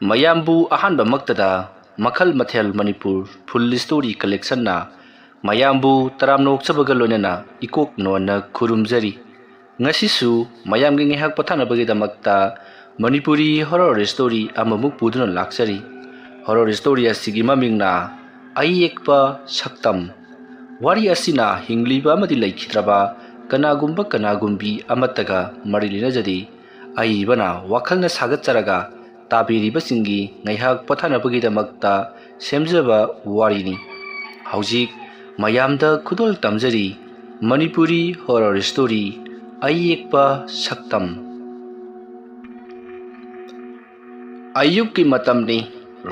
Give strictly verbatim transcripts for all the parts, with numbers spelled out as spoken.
ꯃꯌꯥꯝꯕꯨ ꯑꯍꯥꯟꯕꯃꯛꯇꯗ ꯃꯈꯜ ꯃꯊꯦꯜ ꯃꯅꯤꯄꯨꯔ ꯐꯨꯜ ꯁ꯭ꯇꯣꯔꯤ ꯀꯂꯦꯛꯁꯟꯅ ꯃꯌꯥꯝꯕꯨ ꯇꯔꯥꯝꯅ ꯑꯣꯛꯆꯕꯒ ꯂꯣꯏꯅꯅ ꯏꯀꯣꯛ ꯅꯣꯟꯅ ꯈꯨꯔꯨꯝꯖꯔꯤ꯫ ꯉꯁꯤꯁꯨ ꯃꯌꯥꯝꯒꯤ ꯉꯥꯏꯍꯥꯛ ꯄꯣꯊꯥꯅꯕꯒꯤꯗꯃꯛꯇ ꯃꯅꯤꯄꯨꯔꯤ ꯍꯣꯔꯣꯔ ꯁ꯭ꯇꯣꯔꯤ ꯑꯃꯃꯨꯛ ꯄꯨꯗꯨꯅ ꯂꯥꯛꯆꯔꯤ꯫ ꯍꯣꯔꯣꯔ ꯁ꯭ꯇꯣꯔꯤ ꯑꯁꯤꯒꯤ ꯃꯃꯤꯡꯅ ꯑꯌꯦꯛꯄ ꯁꯛꯇꯝ꯫ ꯋꯥꯔꯤ ꯑꯁꯤꯅ ꯍꯤꯡꯂꯤꯕ ꯑꯃꯗꯤ ꯂꯩꯈꯤꯗ꯭ꯔꯕ ꯀꯅꯥꯒꯨꯝꯕ ꯀꯅꯥꯒꯨꯝꯕꯤ ꯑꯃꯠꯇꯒ ꯃꯔꯤ ꯂꯩꯅꯖꯗꯦ꯫ ꯑꯏꯕꯅ ꯋꯥꯈꯜꯅ ꯁꯥꯒꯠꯆꯔꯒ ꯇꯥꯕꯤꯔꯤꯕꯁꯤꯡꯒꯤ ꯉꯥꯏꯍꯥꯛ ꯄꯣꯊꯥꯅꯕꯒꯤꯗꯃꯛꯇ ꯁꯦꯝꯖꯕ ꯋꯥꯔꯤꯅꯤ꯫ ꯍꯧꯖꯤꯛ ꯃꯌꯥꯝꯗ ꯈꯨꯗꯣꯜ ꯇꯝꯖꯔꯤ ꯃꯅꯤꯄꯨꯔꯤ ꯍꯣꯔꯣꯔ ꯁ꯭ꯇꯣꯔꯤ ꯑꯌꯦꯛꯄ ꯁꯛꯇꯝ꯫ ꯑꯌꯨꯛꯀꯤ ꯃꯇꯝꯅꯤ꯫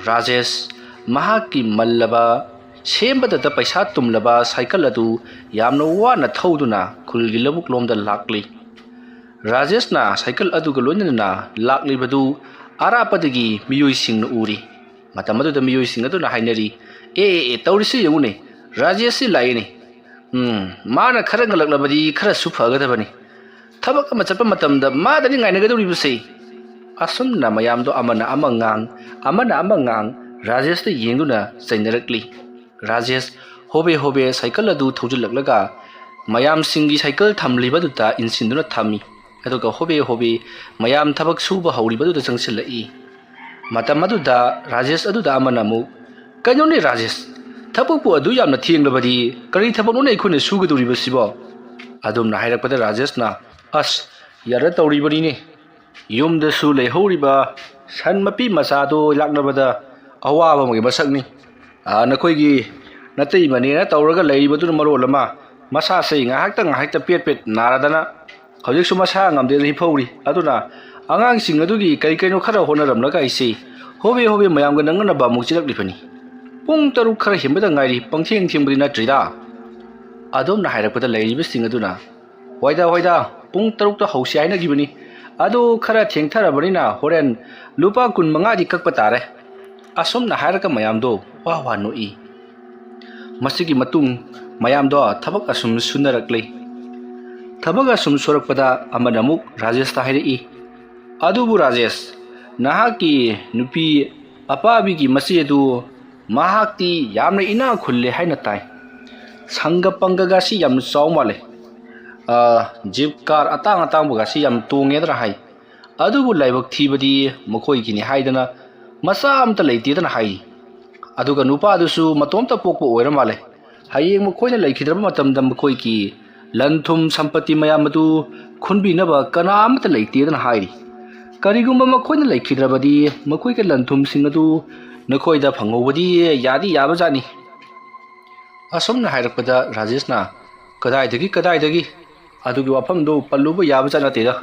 ꯔꯥꯖꯦꯁ ꯃꯍꯥꯛꯀꯤ ꯃꯜꯂꯕ, ꯁꯦꯝꯕꯗꯇ ꯄꯩꯁꯥ ꯇꯨꯝꯂꯕ ꯁꯥꯏꯀꯜ ꯑꯗꯨ ꯌꯥꯝꯅ ꯋꯥꯅ ꯊꯧꯗꯨꯅ ꯈꯨꯜꯒꯤ ꯂꯧꯕꯨꯛ ꯂꯣꯝꯗ ꯂꯥꯛꯂꯤ꯫ ꯔꯥꯖꯦꯁꯅ ꯁꯥꯏꯀꯜ ꯑꯗꯨꯒ ꯂꯣꯏꯅꯅ ꯂꯥꯛꯂꯤꯕꯗꯨ ꯑꯔꯥꯞꯄꯗꯒꯤ ꯃꯤꯑꯣꯏꯁꯤꯡꯅ ꯎꯔꯤ꯫ ꯃꯇꯝ ꯑꯗꯨꯗ ꯃꯤꯑꯣꯏꯁꯤꯡ ꯑꯗꯨꯅ ꯍꯥꯏꯅꯔꯤ, "ꯑꯦ, ꯑꯦ, ꯑꯦ, ꯇꯧꯔꯤꯁꯤ ꯌꯦꯡꯉꯨꯅꯦ, ꯔꯥꯖꯦꯁꯁꯤ ꯂꯥꯛꯏꯅꯦ꯫ ꯎꯝ, ꯃꯥꯅ ꯈꯔ ꯉꯜꯂꯛꯂꯕꯗꯤ ꯈꯔꯁꯨ ꯐꯒꯗꯕꯅꯤ꯫ ꯊꯕꯛ ꯑꯃ ꯆꯠꯄ ꯃꯇꯝꯗ ꯃꯥꯗꯅꯤ ꯉꯥꯏꯅꯒꯗꯧꯔꯤꯕꯁꯦ꯫" ꯑꯁꯨꯝꯅ ꯃꯌꯥꯝꯗꯣ ꯑꯃꯅ ꯑꯃ ꯉꯥꯡ, ꯑꯃꯅ ꯑꯃ ꯉꯥꯡ, ꯔꯥꯖꯦꯁꯇ ꯌꯦꯡꯗꯨꯅ ꯆꯩꯅꯔꯛꯂꯤ꯫ ꯔꯥꯖꯦꯁ ꯍꯣꯕꯦ ꯍꯣꯕꯦ ꯁꯥꯏꯀꯜ ꯑꯗꯨ ꯊꯧꯖꯤꯜꯂꯛꯂꯒ ꯃꯌꯥꯝꯁꯤꯡꯒꯤ ꯁꯥꯏꯀꯜ ꯊꯝꯂꯤꯕꯗꯨꯗ ꯏꯟꯁꯤꯟꯗꯨꯅ ꯊꯝꯃꯤ꯫ ꯑꯗꯨꯒ ꯍꯣꯕꯦ ꯍꯣꯕꯦ ꯃꯌꯥꯝ ꯊꯕꯛ ꯁꯨꯕ ꯍꯧꯔꯤꯕꯗꯨꯗ ꯆꯪꯁꯤꯜꯂꯛꯏ꯫ ꯃꯇꯝ ꯑꯗꯨꯗ ꯔꯥꯖꯦꯁ ꯑꯗꯨꯗ ꯑꯃꯅ ꯑꯃꯨꯛ, "ꯀꯩꯅꯣꯅꯦ ꯔꯥꯖꯦꯁ, ꯊꯕꯛꯄꯨ ꯑꯗꯨ ꯌꯥꯝꯅ ꯊꯦꯡꯂꯕꯗꯤ ꯀꯔꯤ ꯊꯕꯛꯅꯣꯅꯦ ꯑꯩꯈꯣꯏꯅ ꯁꯨꯒꯗꯧꯔꯤꯕꯁꯤꯕꯣ?" ꯑꯗꯨꯝꯅ ꯍꯥꯏꯔꯛꯄꯗ ꯔꯥꯖꯦꯁꯅ, "ꯑꯁ, ꯌꯥꯔ ꯇꯧꯔꯤꯕꯅꯤꯅꯦ꯫ ꯌꯨꯝꯗꯁꯨ ꯂꯩꯍꯧꯔꯤꯕ ꯁꯟ ꯃꯄꯤ ꯃꯆꯥꯗꯣ ꯂꯥꯛꯅꯕꯗ ꯑꯋꯥꯕ ꯑꯃꯒꯤ ꯃꯁꯛꯅꯤ꯫ ꯑꯥ, ꯅꯈꯣꯏꯒꯤ ꯅꯇꯩꯃꯅꯦꯅ ꯇꯧꯔꯒ ꯂꯩꯔꯤꯕꯗꯨꯅ ꯃꯔꯣꯜ ꯑꯃ ꯃꯁꯥꯁꯦ ꯉꯥꯏꯍꯥꯛꯇ ꯉꯥꯏꯍꯥꯛꯇ ꯄꯦꯠ ꯄꯦꯠ ꯅꯥꯔꯗꯅ ꯍꯧꯖꯤꯛꯁꯨ ꯃꯁꯥ ꯉꯝꯗꯦꯅ ꯍꯤꯞꯍꯧꯔꯤ꯫ ꯑꯗꯨꯅ ꯑꯉꯥꯡꯁꯤꯡ ꯑꯗꯨꯒꯤ ꯀꯔꯤ ꯀꯔꯤꯅꯣ ꯈꯔ ꯍꯣꯠꯅꯔꯝꯂꯒ ꯑꯩꯁꯦ ꯍꯣꯕꯦ ꯍꯣꯕꯦ ꯃꯌꯥꯝꯒ ꯅꯪꯅꯅꯕ ꯑꯃꯨꯛ ꯆꯦꯜꯂꯛꯂꯤꯕꯅꯤ꯫ ꯄꯨꯡ ꯇꯔꯨꯛ ꯈꯔ ꯍꯦꯟꯕꯗ ꯉꯥꯏꯔꯤ, ꯄꯪꯊꯦꯡ ꯊꯦꯡꯕꯗꯤ ꯅꯠꯇ꯭ꯔꯤꯗ꯫" ꯑꯗꯣꯝꯅ ꯍꯥꯏꯔꯛꯄꯗ ꯂꯩꯔꯤꯕꯁꯤꯡ ꯑꯗꯨꯅ, "ꯍꯣꯏꯗ, ꯍꯣꯏꯗ, ꯄꯨꯡ ꯇꯔꯨꯛꯇ ꯍꯧꯁꯤ ꯍꯥꯏꯅꯈꯤꯕꯅꯤ꯫ ꯑꯗꯨ ꯈꯔ ꯊꯦꯡꯊꯔꯕꯅꯤꯅ ꯍꯣꯔꯦꯟ ꯂꯨꯄꯥ ꯀꯨꯟ ꯃꯉꯥꯗꯤ ꯀꯛꯄ ꯇꯥꯔꯦ꯫" ꯑꯁꯨꯝꯅ ꯍꯥꯏꯔꯒ ꯃꯌꯥꯝꯗꯣ ꯋꯥ ꯋꯥ ꯅꯣꯛꯏ꯫ ꯃꯁꯤꯒꯤ ꯃꯇꯨꯡ ꯃꯌꯥꯝꯗꯣ ꯊꯕꯛ ꯑꯁꯨꯝ ꯁꯨꯅꯔꯛꯂꯤ꯫ ꯊꯕꯛ ꯑꯁꯨꯝ ꯁꯨꯔꯛꯄꯗ ꯑꯃꯅ ꯑꯃꯨꯛ ꯔꯥꯖꯦꯁꯇ ꯍꯥꯏꯔꯛꯏ, "ꯑꯗꯨꯕꯨ ꯔꯥꯖꯦꯁ, "ꯅꯍꯥꯛꯀꯤ ꯅꯨꯄꯤ ꯑꯄꯥꯕꯤꯒꯤ ꯃꯆꯦ ꯑꯗꯨ ꯃꯍꯥꯛꯇꯤ ꯌꯥꯝꯅ ꯏꯅꯥꯛ ꯈꯨꯜꯂꯦ ꯍꯥꯏꯅ ꯇꯥꯏ꯫ ꯁꯪꯒ ꯄꯪꯒꯒꯁꯤ ꯌꯥꯝꯅ ꯆꯥꯎ ꯃꯥꯜꯂꯦ꯫ ꯑ, ꯖꯤꯞ ꯀꯥꯔ ꯑꯇꯥꯡ ꯑꯇꯥꯡꯕꯒꯁꯤ ꯌꯥꯝ ꯇꯣꯡꯉꯦꯗꯅ ꯍꯥꯏ꯫ ꯑꯗꯨꯕꯨ ꯂꯥꯏꯕꯛ ꯊꯤꯕꯗꯤ ꯃꯈꯣꯏꯒꯤꯅꯤ ꯍꯥꯏꯗꯅ ꯃꯆꯥ ꯑꯃꯇ ꯂꯩꯇꯦꯗꯅ ꯍꯥꯏ꯫ ꯑꯗꯨꯒ ꯅꯨꯄꯥꯗꯨꯁꯨ ꯃꯇꯣꯝꯇ ꯄꯣꯛꯄ ꯑꯣꯏꯔ ꯃꯥꯜꯂꯦ꯫ ꯍꯌꯦꯡ ꯃꯈꯣꯏꯅ ꯂꯩꯈꯤꯗ꯭ꯔꯕ ꯃꯇꯝꯗ ꯃꯈꯣꯏꯒꯤ ꯂꯟ ꯊꯨꯝ ꯁꯝꯄꯇꯤ ꯃꯌꯥꯝ ꯑꯗꯨ ꯈꯨꯟꯕꯤꯅꯕ ꯀꯅꯥ ꯑꯃꯠꯇ ꯂꯩꯇꯦꯗꯅ ꯍꯥꯏꯔꯤ꯫ ꯀꯔꯤꯒꯨꯝꯕ ꯃꯈꯣꯏꯅ ꯂꯩꯈꯤꯗ꯭ꯔꯕꯗꯤ ꯃꯈꯣꯏꯒꯤ ꯂꯟ ꯊꯨꯝꯁꯤꯡ ꯑꯗꯨ ꯅꯈꯣꯏꯗ ꯐꯪꯍꯧꯕꯗꯤ ꯌꯥꯗꯤ ꯌꯥꯕꯖꯥꯠꯅꯤ"꯫ ꯑꯁꯨꯝꯅ ꯍꯥꯏꯔꯛꯄꯗ ꯔꯥꯖꯦꯁꯅ, "ꯀꯗꯥꯏꯗꯒꯤ, ꯀꯗꯥꯏꯗꯒꯤ? ꯑꯗꯨꯒꯤ ꯋꯥꯐꯝꯗꯨ ꯄꯜꯂꯨꯕ ꯌꯥꯕꯖꯥꯠ ꯅꯠꯇꯦꯗ꯫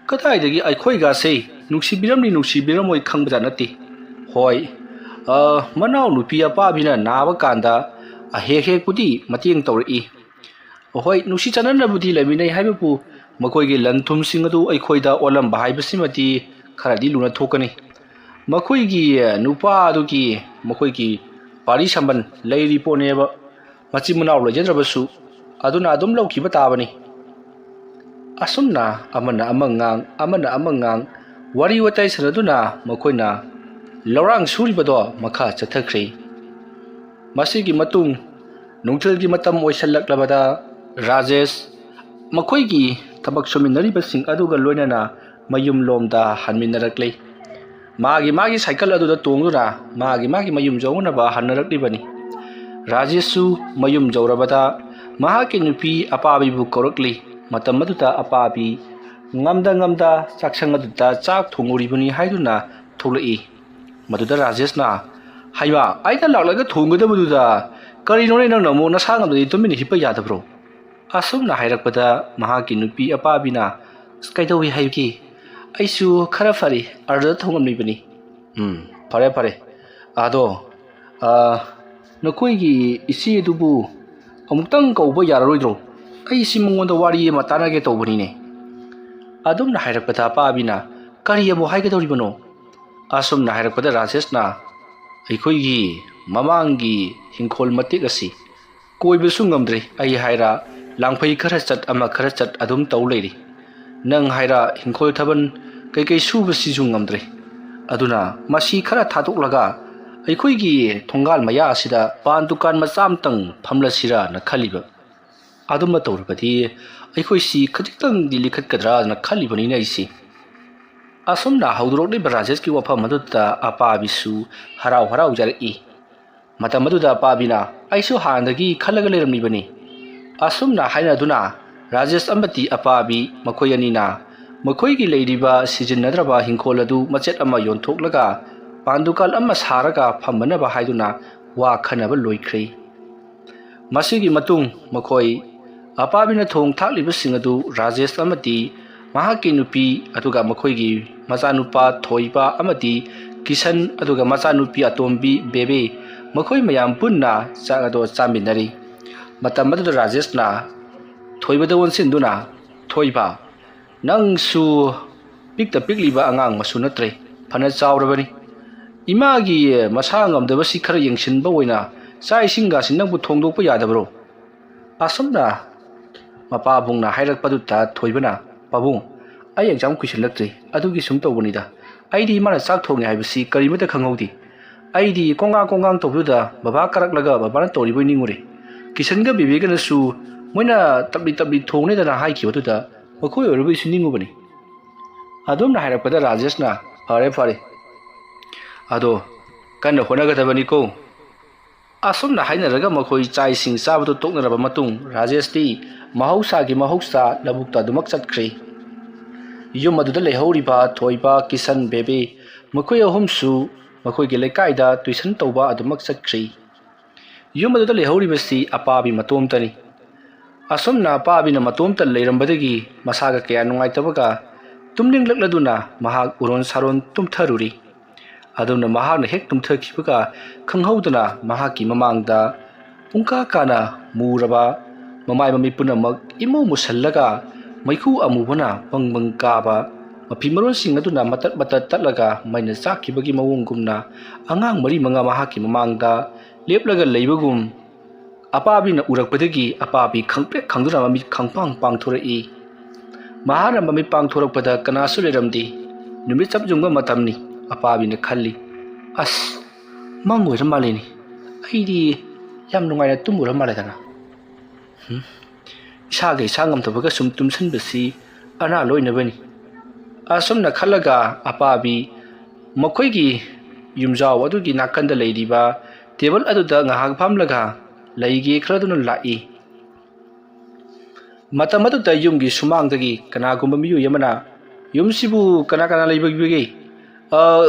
ꯀꯗꯥꯏꯗꯒꯤ ꯑꯩꯈꯣꯏꯒꯁꯦ ꯅꯨꯡꯁꯤꯕꯤꯔꯝꯅꯤ ꯅꯨꯡꯁꯤꯕꯤꯔꯝꯃꯣꯏ ꯈꯪꯕꯖꯥꯠ ꯅꯠꯇꯦ꯫ ꯍꯣꯏ, ꯑ, ꯃꯅꯥꯎꯅꯨꯄꯤ ꯑꯄꯥꯕꯤꯅ ꯅꯥꯕ ꯀꯥꯟꯗ ꯍꯦꯛ ꯍꯦꯛꯄꯨꯗꯤ ꯃꯇꯦꯡ ꯇꯧꯔꯛꯏ꯫ ꯍꯣꯏ, ꯅꯨꯡꯁꯤ ꯆꯥꯟꯅꯅꯕꯨꯗꯤ ꯂꯩꯃꯤꯟꯅꯩ ꯍꯥꯏꯕꯕꯨ ꯃꯈꯣꯏꯒꯤ ꯂꯟ ꯊꯨꯝꯁꯤꯡ ꯑꯗꯨ ꯑꯩꯈꯣꯏꯗ ꯑꯣꯜꯂꯝꯕ ꯍꯥꯏꯕꯁꯤꯃꯗꯤ ꯈꯔꯗꯤ ꯂꯨꯅ ꯊꯣꯛꯀꯅꯤ꯫ ꯃꯈꯣꯏꯒꯤ ꯅꯨꯄꯥ ꯑꯗꯨꯒꯤ ꯃꯈꯣꯏꯒꯤ ꯄꯥꯔꯤ ꯁꯝꯕꯟ ꯂꯩꯔꯤ ꯄꯣꯠꯅꯦꯕ꯫ ꯃꯆꯤꯟ ꯃꯅꯥꯎ ꯂꯩꯖꯗ꯭ꯔꯕꯁꯨ ꯑꯗꯨꯅ ꯑꯗꯨꯝ ꯂꯧꯈꯤꯕ ꯇꯥꯕꯅꯤ"꯫ ꯑꯁꯨꯝꯅ ꯑꯃꯅ ꯑꯃ ꯉꯥꯡ, ꯑꯃꯅ ꯑꯃ ꯉꯥꯡ, ꯋꯥꯔꯤ ꯋꯥꯇꯥꯏ ꯁꯥꯟꯅꯗꯨꯅ ꯃꯈꯣꯏꯅ ꯂꯧꯔꯥꯡ ꯁꯨꯔꯤꯕꯗꯣ ꯃꯈꯥ ꯆꯠꯊꯈ꯭ꯔꯦ꯫ ꯃꯁꯤꯒꯤ ꯃꯇꯨꯡ ꯅꯨꯡꯊꯤꯜꯒꯤ ꯃꯇꯝ ꯑꯣꯏꯁꯜꯂꯛꯂꯕꯗ ꯔꯥꯖꯦꯁ ꯃꯈꯣꯏꯒꯤ ꯊꯕꯛ ꯁꯨꯃꯤꯟꯅꯔꯤꯕꯁꯤꯡ ꯑꯗꯨꯒ ꯂꯣꯏꯅꯅ ꯃꯌꯨꯝꯂꯣꯝꯗ ꯍꯟꯃꯤꯟꯅꯔꯛꯂꯤ꯫ ꯃꯥꯒꯤ ꯃꯥꯒꯤ ꯁꯥꯏꯀꯜ ꯑꯗꯨꯗ ꯇꯣꯡꯗꯨꯅ ꯃꯥꯒꯤ ꯃꯥꯒꯤ ꯃꯌꯨꯝ ꯌꯧꯅꯕ ꯍꯟꯅꯔꯛꯂꯤꯕꯅꯤ꯫ ꯔꯥꯖꯦꯁꯁꯨ ꯃꯌꯨꯝ ꯌꯧꯔꯕꯗ ꯃꯍꯥꯛꯀꯤ ꯅꯨꯄꯤ ꯑꯄꯥꯕꯤꯕꯨ ꯀꯧꯔꯛꯂꯤ꯫ ꯃꯇꯝ ꯑꯗꯨꯗ ꯑꯄꯥꯕꯤ ꯉꯝꯗ ꯉꯝꯗ ꯆꯥꯛꯁꯪ ꯑꯗꯨꯗ ꯆꯥꯛ ꯊꯣꯡꯉꯨꯔꯤꯕꯅꯤ ꯍꯥꯏꯗꯨꯅ ꯊꯣꯛꯂꯛꯏ꯫ ꯃꯗꯨꯗ ꯔꯥꯖꯦꯁꯅ, "ꯍꯩꯃꯥ, ꯑꯩꯅ ꯂꯥꯛꯂꯒ ꯊꯣꯡꯒꯗꯕꯗꯨꯗ ꯀꯔꯤꯅꯣꯅꯦ, ꯅꯪꯅ ꯑꯃꯨꯛ ꯅꯁꯥ ꯉꯝꯗꯗꯤ ꯇꯨꯃꯤꯟꯅ ꯍꯤꯞꯄ ꯌꯥꯗꯕ꯭ꯔꯣ?" ꯑꯁꯨꯝꯅ ꯍꯥꯏꯔꯛꯄꯗ ꯃꯍꯥꯛꯀꯤ ꯅꯨꯄꯤ ꯑꯄꯥꯕꯤꯅ, "ꯑꯁ, ꯀꯩꯗꯧꯏ ꯍꯥꯏꯕꯒꯦ? ꯑꯩꯁꯨ ꯈꯔ ꯐꯔꯤ, ꯑꯗꯨꯗ ꯊꯣꯡꯉꯝꯂꯤꯕꯅꯤ"꯫ "ꯎꯝ, ꯐꯔꯦ, ꯐꯔꯦ꯫ ꯑꯗꯣ, ꯑ, ꯅꯈꯣꯏꯒꯤ ꯏꯆꯦꯗꯨꯕꯨ ꯑꯃꯨꯛꯇꯪ ꯀꯧꯕ ꯌꯥꯔꯔꯣꯏꯗ꯭ꯔꯣ? ꯑꯩꯁꯤ ꯃꯉꯣꯟꯗ ꯋꯥꯔꯤ ꯑꯃ ꯇꯥꯟꯅꯒꯦ ꯇꯧꯕꯅꯤꯅꯦ"꯫ ꯑꯗꯨꯝꯅ ꯍꯥꯏꯔꯛꯄꯗ ꯑꯄꯥꯕꯤꯅ, "ꯀꯔꯤ ꯑꯃꯨꯛ ꯍꯥꯏꯒꯗꯧꯔꯤꯕꯅꯣ?" ꯑꯁꯨꯝꯅ ꯍꯥꯏꯔꯛꯄꯗ ꯔꯥꯖꯦꯁꯅ, "ꯑꯩꯈꯣꯏꯒꯤ ꯃꯃꯥꯡꯒꯤ ꯍꯤꯡꯈꯣꯜ ꯃꯇꯦꯛ ꯑꯁꯤ ꯀꯣꯏꯕꯁꯨ ꯉꯝꯗ꯭ꯔꯦ꯫ ꯑꯩ ꯍꯥꯏꯔ ꯂꯥꯡꯐꯩ ꯈꯔ ꯆꯠ, ꯑꯃ ꯈꯔ ꯆꯠ ꯑꯗꯨꯝ ꯇꯧ ꯂꯩꯔꯤ꯫ ꯅꯪ ꯍꯥꯏꯔ ꯍꯤꯡꯈꯣꯜ ꯊꯥꯕꯜ ꯀꯩꯀꯩ ꯁꯨꯕꯁꯤꯁꯨ ꯉꯝꯗ꯭ꯔꯦ꯫ ꯑꯗꯨꯅ ꯃꯁꯤ ꯈꯔ ꯊꯥꯗꯣꯛꯂꯒ ꯑꯩꯈꯣꯏꯒꯤ ꯊꯣꯡꯒꯥꯜ ꯃꯌꯥ ꯑꯁꯤꯗ ꯄꯥꯟ ꯗꯨꯀꯥꯟ ꯃꯆꯥ ꯑꯃꯇꯪ ꯐꯝꯂꯁꯤꯔꯥꯅ ꯈꯜꯂꯤꯕ꯫ ꯑꯗꯨꯝꯅ ꯇꯧꯔꯕꯗꯤ ꯑꯩꯈꯣꯏꯁꯤ ꯈꯖꯤꯛꯇꯪꯗꯤ ꯂꯤꯈꯠꯀꯗ꯭ꯔꯥꯅ ꯈꯜꯂꯤꯕꯅꯤꯅ ꯑꯩꯁꯤ꯫ ꯑꯁꯨꯝꯅ ꯍꯧꯗꯣꯔꯛꯂꯤꯕ ꯔꯥꯖꯦꯁꯀꯤ ꯋꯥꯐꯝ ꯑꯗꯨꯗ ꯑꯄꯥꯕꯤꯁꯨ ꯍꯔꯥꯎ ꯍꯔꯥꯎꯖꯔꯛꯏ꯫ ꯃꯇꯝ ꯑꯗꯨꯗ ꯑꯄꯥꯕꯤꯅ, "ꯑꯩꯁꯨ ꯍꯥꯟꯅꯗꯒꯤ ꯈꯜꯂꯒ ꯂꯩꯔꯝꯂꯤꯕꯅꯤ꯫" ꯑꯁꯨꯝꯅ ꯍꯥꯏꯅꯗꯨꯅ ꯔꯥꯖꯦꯁ ꯑꯃꯗꯤ ꯑꯄꯥꯕꯤ ꯃꯈꯣꯏ ꯑꯅꯤꯅ ꯃꯈꯣꯏꯒꯤ ꯂꯩꯔꯤꯕ ꯁꯤꯖꯤꯟꯅꯗ꯭ꯔꯕ ꯍꯤꯡꯈꯣꯜ ꯑꯗꯨ ꯃꯆꯦꯠ ꯑꯃ ꯌꯣꯟꯊꯣꯛꯂꯒ ꯄꯥꯟ ꯗꯨꯀꯥꯟ ꯑꯃ ꯁꯥꯔꯒ ꯐꯝꯃꯅꯕ ꯍꯥꯏꯗꯨꯅ ꯋꯥ ꯈꯟꯅꯕ ꯂꯣꯏꯈ꯭ꯔꯦ꯫ ꯃꯁꯤꯒꯤ ꯃꯇꯨꯡ ꯃꯈꯣꯏ ꯑꯄꯥꯕꯤꯅ ꯊꯣꯡ ꯊꯥꯛꯂꯤꯕꯁꯤꯡ ꯑꯗꯨ ꯔꯥꯖꯦꯁ ꯑꯃꯗꯤ ꯃꯍꯥꯛꯀꯤ ꯅꯨꯄꯤ, ꯑꯗꯨꯒ ꯃꯈꯣꯏꯒꯤ ꯃꯆꯥꯅꯨꯄꯥ ꯊꯣꯏꯕ ꯑꯃꯗꯤ ꯀꯤꯁꯟ, ꯑꯗꯨꯒ ꯃꯆꯥꯅꯨꯄꯤ ꯑꯇꯣꯝꯕꯤ ꯕꯦꯕꯦ, ꯃꯈꯣꯏ ꯃꯌꯥꯝ ꯄꯨꯟꯅ ꯆꯥꯛ ꯑꯗꯨ ꯆꯥꯃꯤꯟꯅꯔꯤ꯫ ꯃꯇꯝ ꯑꯗꯨꯗ ꯔꯥꯖꯦꯁꯅ ꯊꯣꯏꯕꯗ ꯑꯣꯟꯁꯤꯟꯗꯨꯅ, "ꯊꯣꯏꯕ, ꯅꯪꯁꯨ ꯄꯤꯛꯇ ꯄꯤꯛꯂꯤꯕ ꯑꯉꯥꯡ ꯃꯁꯨ ꯅꯠꯇ꯭ꯔꯦ, ꯐꯅ ꯆꯥꯎꯔꯕꯅꯤ꯫ ꯏꯃꯥꯒꯤ ꯃꯁꯥ ꯉꯝꯗꯕꯁꯤ ꯈꯔ ꯌꯦꯡꯁꯤꯟꯕ ꯑꯣꯏꯅ ꯆꯥꯛ ꯏꯁꯤꯡꯒꯁꯤ ꯅꯪꯕꯨ ꯊꯣꯡꯗꯣꯛꯄ ꯌꯥꯗꯕ꯭ꯔꯣ?" ꯑꯁꯨꯝꯅ ꯃꯄꯥꯕꯨꯡꯅ ꯍꯥꯏꯔꯛꯄꯗꯨꯗ ꯊꯣꯏꯕꯅ, "ꯄꯥꯕꯨꯡ, ꯑꯩ ꯑꯦꯛꯖꯥꯝ ꯀꯨꯏꯁꯤꯜꯂꯛꯇ꯭ꯔꯦ, ꯑꯗꯨꯒꯤ ꯁꯨꯝ ꯇꯧꯕꯅꯤꯗ꯫ ꯑꯩꯗꯤ ꯏꯃꯥꯅ ꯆꯥꯛ ꯊꯣꯡꯉꯦ ꯍꯥꯏꯕꯁꯤ ꯀꯔꯤꯃꯠꯇ ꯈꯪꯍꯧꯗꯦ꯫ ꯑꯩꯗꯤ ꯀꯣꯡꯒꯥꯡ ꯀꯣꯡꯒꯥꯡ ꯇꯧꯕꯗꯨꯗ ꯕꯕꯥ ꯀꯥꯔꯛꯂꯒ ꯕꯕꯥꯅ ꯇꯧꯔꯤꯕꯣꯏ ꯅꯤꯡꯉꯨꯔꯦ꯫ ꯀꯤꯁꯟꯒ ꯕꯦꯕꯤꯒꯅꯁꯨ ꯃꯣꯏꯅ ꯇꯞꯂꯤ ꯇꯞꯂꯤ ꯊꯣꯡꯅꯦꯗꯅ ꯍꯥꯏꯈꯤꯕꯗꯨꯗ ꯃꯈꯣꯏ ꯑꯣꯏꯔꯕꯣꯏꯁꯨ ꯅꯤꯡꯉꯨꯕꯅꯤ꯫" ꯑꯗꯨꯝꯅ ꯍꯥꯏꯔꯛꯄꯗ ꯔꯥꯖꯦꯁꯅ, "ꯐꯔꯦ ꯐꯔꯦ, ꯑꯗꯣ ꯀꯟꯅ ꯍꯣꯠꯅꯒꯗꯕꯅꯤꯀꯣ꯫" ꯑꯁꯨꯝꯅ ꯍꯥꯏꯅꯔꯒ ꯃꯈꯣꯏ ꯆꯥꯛ ꯏꯁꯤꯡ ꯆꯥꯕꯗꯨ ꯇꯣꯛꯅꯔꯕ ꯃꯇꯨꯡ ꯔꯥꯖꯦꯁꯇꯤ ꯃꯍꯧꯁꯥꯒꯤ ꯃꯍꯧꯁꯥ ꯂꯧꯕꯨꯛꯇ ꯑꯗꯨꯃꯛ ꯆꯠꯈ꯭ꯔꯦ꯫ ꯌꯨꯝ ꯑꯗꯨꯗ ꯂꯩꯍꯧꯔꯤꯕ ꯊꯣꯏꯕ, ꯀꯤꯁꯟ, ꯕꯦꯕꯤ ꯃꯈꯣꯏ ꯑꯍꯨꯝꯁꯨ ꯃꯈꯣꯏꯒꯤ ꯂꯩꯀꯥꯏꯗ ꯇꯨꯏꯁꯟ ꯇꯧꯕ ꯑꯗꯨꯃꯛ ꯆꯠꯈ꯭ꯔꯦ꯫ ꯌꯨꯝ ꯑꯗꯨꯗ ꯂꯩꯍꯧꯔꯤꯕꯁꯤ ꯑꯄꯥꯕꯤ ꯃꯇꯣꯝꯇꯅꯤ꯫ ꯑꯁꯨꯝꯅ ꯑꯄꯥꯕꯤꯅ ꯃꯇꯣꯝꯇ ꯂꯩꯔꯝꯕꯗꯒꯤ ꯃꯁꯥꯒ ꯀꯌꯥ ꯅꯨꯡꯉꯥꯏꯇꯕꯒ ꯇꯨꯝꯅꯤꯡꯂꯛꯂꯗꯨꯅ ꯃꯍꯥꯛ ꯎꯔꯣꯟ ꯁꯥꯔꯣꯟ ꯇꯨꯝꯊꯔꯨꯔꯤ꯫ ꯑꯗꯨꯝꯅ ꯃꯍꯥꯛꯅ ꯍꯦꯛ ꯇꯨꯝꯊꯈꯤꯕꯒ ꯈꯪꯍꯧꯗꯅ ꯃꯍꯥꯛꯀꯤ ꯃꯃꯥꯡꯗ ꯄꯨꯡꯀꯥ ꯀꯥꯅ ꯃꯨꯔꯕ ꯃꯃꯥꯏ ꯃꯃꯤꯠ ꯄꯨꯝꯅꯃꯛ ꯏꯃꯨ ꯃꯨꯁꯜꯂꯒ ꯃꯩꯈꯨ ꯑꯃꯨꯕꯅ ꯕꯪ ꯕꯪ ꯀꯥꯕ ꯃꯐꯤ ꯃꯔꯣꯟꯁꯤꯡ ꯑꯗꯨꯅ ꯃꯇꯠ ꯃꯇꯠ ꯇꯠꯂꯒ ꯃꯩꯅ ꯆꯥꯛꯈꯤꯕꯒꯤ ꯃꯑꯣꯡꯒꯨꯝꯅ ꯑꯉꯥꯡ ꯃꯔꯤ ꯃꯉꯥ ꯃꯍꯥꯛꯀꯤ ꯃꯃꯥꯡꯗ ꯂꯦꯞꯂꯒ ꯂꯩꯕꯒꯨꯝ ꯑꯄꯥꯕꯤꯅ ꯎꯔꯛꯄꯗꯒꯤ ꯑꯄꯥꯕꯤ ꯈꯪꯄ꯭ꯔꯦꯛ ꯈꯪꯗꯨꯅ ꯃꯃꯤꯠ ꯈꯪꯄꯥꯡ ꯄꯥꯡꯊꯣꯔꯛꯏ꯫ ꯃꯍꯥꯛꯅ ꯃꯃꯤꯠ ꯄꯥꯡꯊꯣꯔꯛꯄꯗ ꯀꯅꯥꯁꯨ ꯂꯩꯔꯝꯗꯦ꯫ ꯅꯨꯃꯤꯠ ꯆꯞ ꯌꯨꯡꯕ ꯃꯇꯝꯅꯤ꯫ ꯑꯄꯥꯕꯤꯅ ꯈꯜꯂꯤ꯫ "ꯑꯁ, ꯃꯪ ꯑꯣꯏꯔ ꯃꯥꯜꯂꯦꯅꯦ꯫ ꯑꯩꯗꯤ ꯌꯥꯝ ꯅꯨꯡꯉꯥꯏꯅ ꯇꯨꯝꯃꯨꯔ ꯃꯥꯜꯂꯦꯗꯅ꯫ ꯍꯨꯝ, ꯏꯁꯥꯒ ꯏꯁꯥ ꯉꯝꯗꯕꯒ ꯁꯨꯝ ꯇꯨꯝꯁꯤꯟꯕꯁꯤ ꯑꯅꯥ ꯂꯣꯏꯅꯕꯅꯤ"꯫ ꯑꯁꯨꯝꯅ ꯈꯜꯂꯒ ꯑꯄꯥꯕꯤ ꯃꯈꯣꯏꯒꯤ ꯌꯨꯝꯖꯥꯎ ꯑꯗꯨꯒꯤ ꯅꯥꯀꯟꯗ ꯂꯩꯔꯤꯕ ꯇꯦꯕꯜ ꯑꯗꯨꯗ ꯉꯥꯏꯍꯥꯛ ꯐꯝꯂꯒ ꯂꯩꯒꯦ ꯈꯜꯂꯗꯨꯅ ꯂꯥꯛꯏ꯫ ꯃꯇꯝ ꯑꯗꯨꯗ ꯌꯨꯝꯒꯤ ꯁꯨꯃꯥꯡꯗꯒꯤ ꯀꯅꯥꯒꯨꯝꯕ ꯃꯤꯑꯣꯏ ꯑꯃꯅ, "ꯌꯨꯝꯁꯤꯕꯨ ꯀꯅꯥ ꯀꯅꯥ ꯂꯩꯕꯤꯕꯒꯦ? ꯑ,